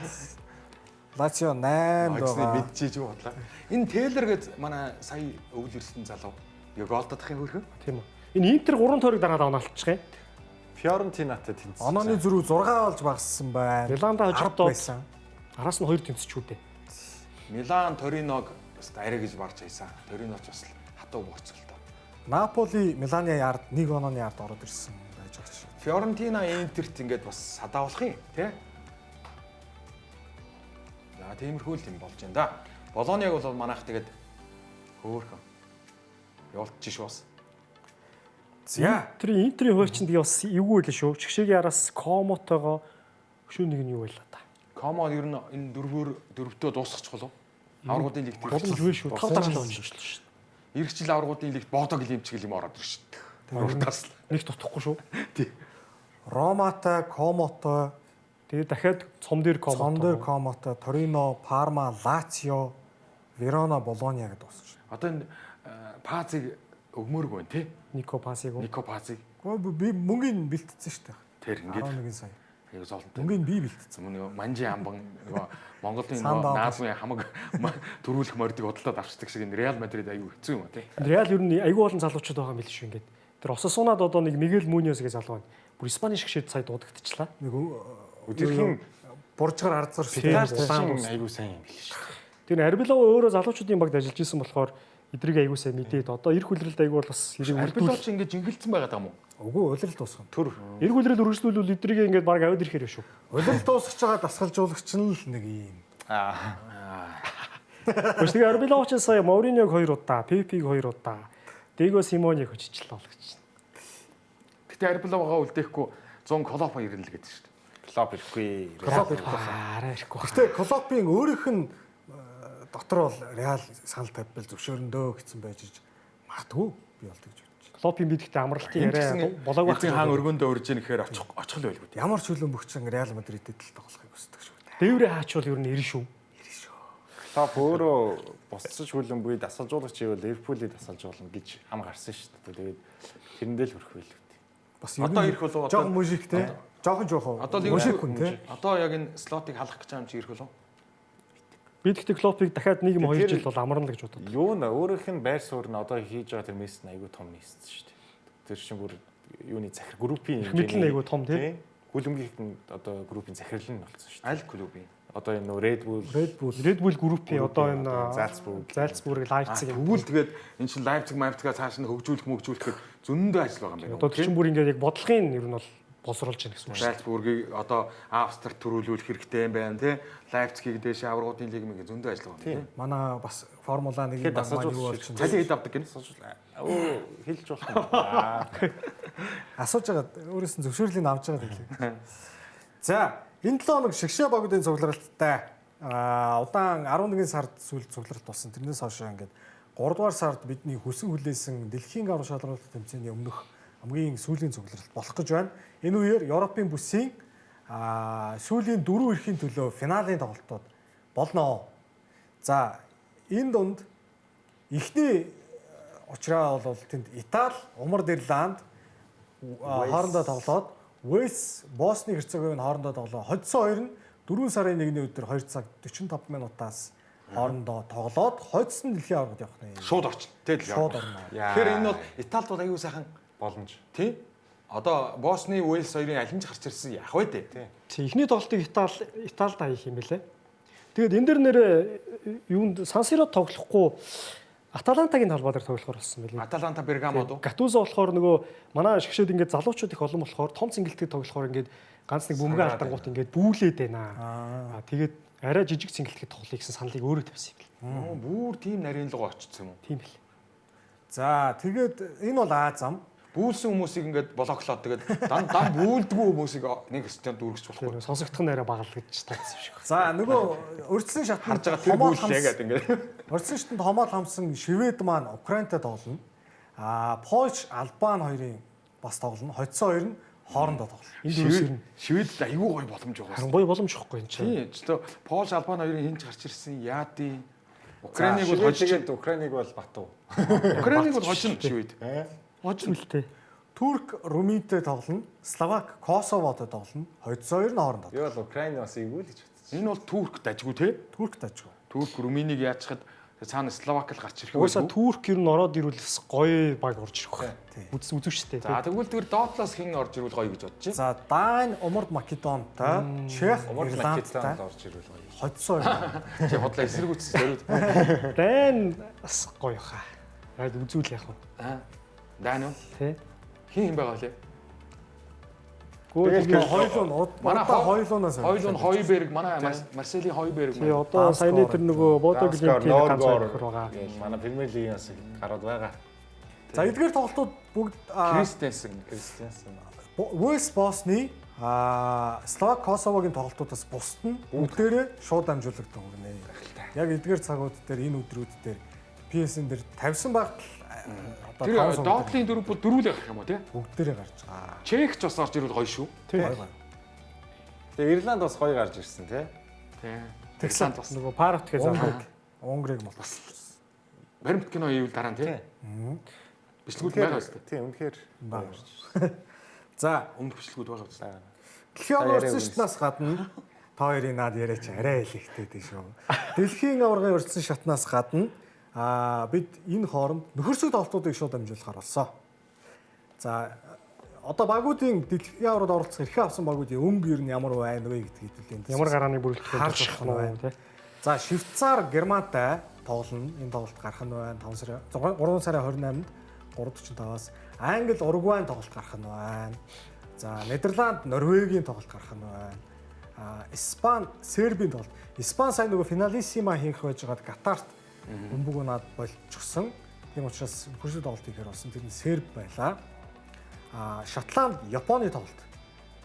Лацио 8 Хожсныг байгаа. мэдчихэж юу бодлаа. Энэ Тейлор гэж манай сая өвөл ирсэн залуу. Яг голдох юм хөрхөн. Тийм үү. Энэ Интер 3 тойрог дараад оноолчих юм. Фиорентинатай тэнцсэн. Онооны зөрүү 6 болж багассан байна. Миланда хожигдоод байсан. Араас нь 2 тэнцчүүдээ. Милан Ториног бас арай гэж барж хайсан. Торино ч бас хатуу бооцолтой. Наполи Миланы ард нэг онооны ард ороод ирсэн байж байгаа ч. Фиорентина Интерт ингээд бас садаавлах юм тий. За тиймэрхүү л юм болж байна да. Болониаг бол манайх тэгээд хөөхөн. Явуулчих шүү бас. За. Тэр Интерийн хуульчинд бас эвгүй л шүү. Чигшээгийн араас Комотойгоо өшөө нэг нь юу байлаа та. Комо ер нь энэ дөрвөөр дөрөвтөө дуусгачих болов. Аврагуудын лигт Боломжгүй шүү. 5 дараалал онжичлаа шүү. Ирэх жил аврагуудын лигт Бодо гэлэмчгэл юм ороод ирж шүү. Уртаас л. Нэг дутахгүй шүү. Тий. Роматай, Комотой, Тэгээд дахиад цом дээр Комо. Цом дээр Комотой, Торино, Парма, Лацио, Верона, Болониа гэдээ дуусч. Одоо энэ Пацыг өгмөөргүй байна тий. Нико Пасыг. Нико Пацыг Гэхдээ би мөнгөний бэлтцсэн шүү дээ. тэр ингээд 11 сая. аяг золонтой. Мөнгөний би бэлтцсэн. Мөн нөгөө манжи амбан нөгөө Монголын Сандаа нөгөө наадмын хамаг төрүүлэх мордыг худалдаад авчдаг шиг энэ Реал Мадрид аюу хэцүү юм а тий. Реал ер нь айгүй олон залуучууд байгаа юм билээ шүү ингээд. Тэр Осасунад одоо нэг Мигел Муниос гэж залуу байна. Бүр Испани шгшээд сая дуудагдчихлаа. Нэг Өдөрхин буржгаар ард зурсан. Петар Улаан чинь айгүй сайн юм билээ шүү дээ. Тэр Арбелова өөрөө залуучуудын багт ажиллаж исэн болохоор эдрийг айгүй сайн мэдээд одоо эх үлрэлд айгүй бол бас хэрэг Арбело үрдүүл. ч ингээд жингэлцэн байгаа даа юм уу? Үгүй улирал дуусгана. Төр Эх үлрэл үргэлжлүүлвэл эдрийг ингээд баг аваад ирэхээр шүү. Улирал дуусгаж байгаа дасгалжуулагч нь л нэг юм. аа Гэхдээ тэгээ Арбелова ч сая Моуриньог 2 удаа, Пепиг 2 удаа, Дего Симоныг хөччлээ болгоч. Гэтэ Арбеловагаа үлдээхгүй 100 Клопо ирнэ л гэдэг шүү дээ. Клоп ирэхгүй. Клоп ирэхгүй. Арай ирэхгүй. Гэтэ Клопын өөрийнх нь дотор бол Реал санал тавьбал зөвшөөрөндөө гэсэн байж иж магадгүй би бол тэгж бодож байна. Клопын бид гэхдээ амралтын яриа болоогүй Эзэн хаан өргөндөө урж ийн гэхээр очих очих л байлгүй. Ямар ч хөлбөмбөгчин Реал Мадридд л тоглохыг хүсдэг шүү дээ. Дээврээ хаачвал ер нь ирнэ шүү. Клоп өөрөө бусцаж хөлбөмбөгийг дасгалжуулагч ивэл Ливерпулийг дасгалжуулна гэж ам гарсан шүү дээ. Тэгээд тэрэндээ л хүрэх байлгүй дээ. Бас Одоо ирэх болов одоо- Жохон мужик те. Жохон жохон. Одоо мужик хүн те. Одоо яг энэ слотыг халах гэж байгаа юм чи ирэх болов? Бид гэхдээ Клопыг дахиад нэг юм Тэр- хоёр жил бол амарна л гэж бодод. Юу н өөрийнх нь байр суурь нь одоо хийж байгаа тэр месс нь айгүй том месс шүү дээ. Тэр чинь бүр юуны захир группийн Мэдл нь айгүй том, тий? Хөлбөмбөгийн нь одоо группийн захирал нь болсон шүү дээ. Аль клубын? Одоо энэ нөө Red Bull Red Bull Red Bull группийн одоо энэ Залцбург. Залцбург, Лайпциг юм. Тэгвэл тэгээд энэ чинь Лайпциг, Майпцигаа цааш нь хөгжүүлэх мөгжүүлэх гэхэд зөндөө ажил байгаа юм байна. Одоо тэр чинь бүр ингээд яг бодлогын ер нь бол боловсруулж байна гэсэн үг шүү. Зальцбургийг одоо Австрт төрүүлүүлэх хэрэгтэй юм байна тий. Лайпцгийг дээш аврагуудын лиг мэг зөндөө ажил байгаа юм тий. Манай бас Формула 1-ийн Тэгэхээр баг маань юу дасгалжуулагч болж байна. Цалин хэд авдаг гэнэ? Өө хэлж болох юм. Аа. Асууж байгаа өөрөөс нь зөвшөөрлийг авч байгаа тэглээ. За, энэ 7 хоног шигшээ багуудын цугларалттай удаан 11 сард сүүлд цугларалт болсон. Тэрнээс хойш ингээд 3 дугаар сард бидний хүсэн хүлээсэн дэлхийн аврал шалралт тэмцээний өмнөх хамгийн сүүлийн цугларалт болох гэж байна. Энэ үеэр Европын бүсийн сүүлийн дөрвөн эрхийн төлөө финалийн тоглолтууд болно. За, энэ дунд эхний учраа бол тэнд Итали, Умард Ирланд хоорондоо тоглоод Уэльс, Босни Херцеговина хоорондоо тоглоо. Хоцсон хоёр нь 4 сарын 1-ний өдөр 2 цаг 45 минутаас хоорондоо тоглоод хоцсон дэлхийн аваргад явах нэ. Шууд орчин. Тий дэлхийн Шууд аварга. орно. Яа. Тэгэхээр энэ бол Италид бол аюу сайхан боломж. тий. Одоо Босни, Уэльс хоёрын аль нь ч гарч ирсэн яах вэ дээ. Тий. Тий, эхний тоглолтыг Итали Италид хийх юм бэлээ. Тэгээд энэ дэр нэрээ юунд Сан Сиро тоглохгүй Аталантагийн талбай дээр тоглохоор болсон байлээ. Аталанта Бергамод уу? Гатузо болохоор нөгөө манай шгшээд ингээд залуучууд их олон болохоор том цэнгэлтэд тоглохоор ингээд ганц нэг бөмбөгөө алдангуут ингээд бүүлээд байна. Аа тэгээд арай жижиг цэнгэлтэд тоглоё гэсэн саналыг өөрөө тавьсан юм бэл. Оо, Бүр тийм нарийн лугаа очсон юм уу? Тийм бэл. За, тэгээд энэ бол А зам. Бүүлсэн хүмүүсийг ингээд блоклоод тэгээд дан дан бүүлдэггүй хүмүүсийг нэг стенд дүүргэж болохгүй. Тэр сонсогдох нь арай бага л гэж тооцсон юм шиг. За, нөгөө урьдчилан шатнд Харж байгаа тэр хомоол бүүллээ хамсан- гэдэг ингээд. Урьдчилан шатанд хомоол хамсан Швед маань Украинтай тоглоно. Польш, Албан хоёрын бас тоглоно. Хоцсон хоёр нь хоорондоо тоглоно. Энэ дөрвөөс ирнэ. Шведэд айгүй гоё боломж байгаа. Харин гоё боломж ихгүй энэ чинь. Тийм. Өстө Польш, Албани хоёрын хинч гарч ирсэн яадын. Украиныг бол хожиж, Тэгээд Украиныг бол батуу. Украиныг бол хожино Швед. Хожино. Үлтэй. Турк Румынтэй тоглоно. Словак Косовотой тоглоно. Хоцсон хоёр нь хоорондоо. Би бол Украин бас эвгүй л гэж бодсон. Энэ бол Турк дажгүй те. Турк дажгүй. Турк Румынийг яачхад цаана Словак л гарч ирэх Угаасаа байлгүй. Турк ер нь ороод ирвэл бас гоё баг орж ирэх байх. Үз үзүүштэй. За тэгвэл тэр доотлоос хэн орж ирвэл гоё гэж бодож байна. За Дани Умард Македонтой, Чех Умард Ирландтай Македонд орж ирвэл гоё. хоцсон хоёр. Чи хотлоо эсэргүүцсэн зориуд. Дайн бас гоё хаа. Яг үзүүл яах вэ? Аа. Дан уу? Тэ? Хин хин байгаа лээ? Гөө Тэгээд хоёулун Манай удаа хоёулунаас Хоёулун Хойберг, манай Марселийн Хойберг. тий одоо саяны тэр нөгөө Бодо Данскор, Глимтийн ганц Норгор хоёр байгаа. Гээл манай Премьер лигийн бас гарууд байгаа. За эдгээр тоглолтууд бүгд Кристенсен. Кристиансэн. Уэльс Босны Словак Косовогийн тоглолтуудаас бусд нь бүгдээрээ шууд дамжуулагдсан хүрнэ. Яг эдгээр цагууд дээр энэ өдрүүд дээр PSN дээр тавьсан багт л одоо Тэр 5 сум доотлын дөрөв бол дөрвөлээ гарах юм уу те? бүгдээрээ гарч байгаа. Чех ч бас орж ирвэл гоё шүү. Тий. Гоё гоё. Тэгээ Ирланд бас гоё гарч ирсэн тий. Тий. Тэгсэн бас Нөгөө Парот гэж заа. Унгарыг Унгарыг мултсан. баримт кино хийвэл дараа нь тий. Бичлэгүүд байгаа үстэй. Тий, үнэхээр Бага. За Өмнөх бичлэгүүд байгаа үстэй. Дэлхийн Та аваргын яриа урьдсан шатнаас гадна та хоёрын наад яриач арай илэгтэй дээ шүү. Дэлхийн аваргын урьдсан шатнаас гадна бид энэ хооронд нөхөрсөг тоглолтуудыг шууд дамжуулахар болсон. За одоо багуудын дэлхийн аваргад оролцох эрхээ авсан багуудын өнгө ер нь ямар байна вэ гэдгийг хэдүүлээ. Ямар гарааны бүрэлдэхүүн Харж болох болох нь нь вэ? Тэ? За Швейцар Германтай тоглоно. Энэ тоглолт гарах нь байна. 5 сарын 3 сарын 28-нд 3:45-аас Англи Уругвайн тоглолт гарах нь байна. За Нидерланд Норвегийн тоглолт гарах нь байна. Испани Сербийн тоглолт. Испани сайн нөгөө финалиссима хийх байж байгаад Катарт бөмбөг унаад болчихсон. Тийм учраас хөрсөд тоглолт хийхээр болсон. Тэр нь Серб байлаа. Шотланд Японы тоглолт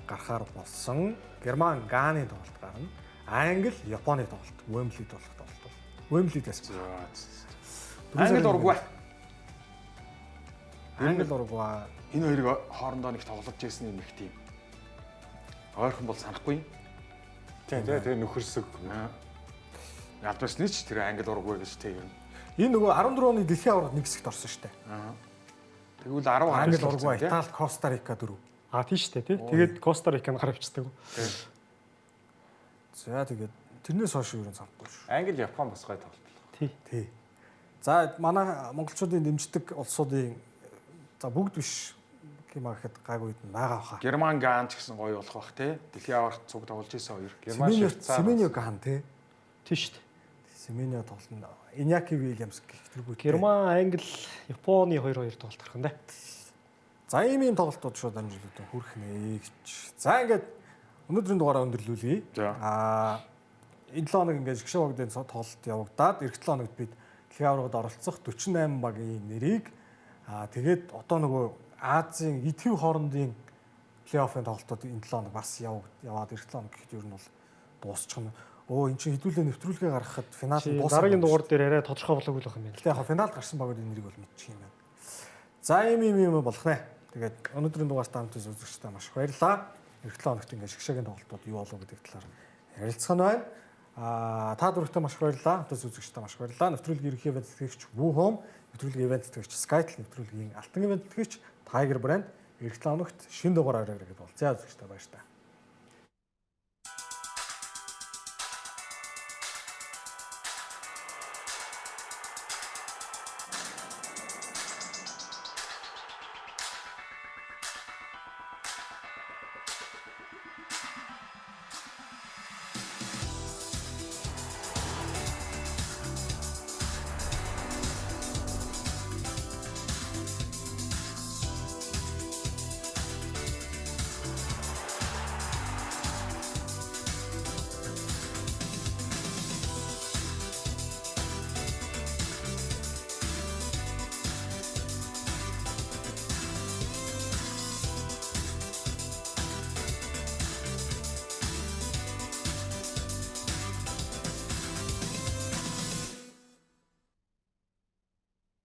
гарахаар болсон. Герман Ганы тоглолт гарна. Англи Японы тоглолт, Уэмблид болох тоглолт бол. Уэмблидээс. Англи Уругвай. Англи Уругвай. Энэ хоёрыг хоорондоо нэг тоглож байсан юм их тийм. Ойрхон бол санахгүй. Тий, тий, тэгээ нөхөрсөг. Ялбарсны ч тэр Англи Уругвай гэж тий ер нь. Энэ нөгөө 14 оны дэлхийн аваргад нэг хэсэгт орсон шүү дээ. Тэгвэл 10 Англи гаруй Уругвай, Итали, Коста Рика дөрөв. А тийм шүү дээ тий. Тэгээд Коста Риканы гар авчдаг. За тэгээд тэрнээс хойш юу юм санахгүй шүү. Англи Япон бас гоё тоглолт. Тий. Тий. За манай монголчуудын дэмждэг улсуудын за бүгд биш гэмээр гэхэд гайгүй үед нь байгаа хаа. Герман Ган ч гэсэн гоё болох бах тий. Дэлхийн аваргад цуг тоглож исэн хоёр. Герман Швейцар. Семеньо Ган тий. Тийм шүү дээ. Семеньо тоглоно. Иняки Вильямс гэх тэргүүт. Герман, Англи, Японы 2-2 тоглолт гарах нь дээ. За ийм ийм тоглолтууд шууд амжилттай хүрэх нэ гэж. За ингээд өнөөдрийн дугаараа өндөрлүүлье. За. Энэ 7 хоног ингээд шгшээ багтын тоглолт явагдаад эх 7 хоногт бид дэлхийн аваргад оролцох 48 багийн нэрийг тэгээд одоо нөгөө Азийн итгэв хоорондын плей-оффын тоглолтууд энэ 7 хоног бас яваад эх 7 хоног гэхэд ер нь бол дуусчихна. Өө эн чинь хэдүүлээ нэвтрүүлгээ гаргахад финал нь дуусах. Дараагийн дугаар дээр арай тодорхой болоогүй л байх юм байна. Гэтэ яг финалд гарсан багуудын нэрийг бол мэдчих юм байна. За ийм ийм юм болох нэ. Тэгээд өнөөдрийн дугаартаа хамт үзэгчдээ маш их баярлалаа. Эх 7 хоногт ингээд шгшээгийн тоглолтууд юу болов гэдэг талаар ярилцах нь байна. Та дөрөвтэй маш их баярлалаа. Хамт үзэгчдээ маш их баярлалаа. Нэвтрүүлгийн ерөнхий ивент тэтгэгч Woo Home, нэвтрүүлгийн ивент тэтгэгч Skytel, нэвтрүүлгийн алтан ивент тэтгэгч Tiger Brand эх 7 хоногт шинэ дугаар аваарай гэдээ болцоо үзэгчдээ баярлалаа.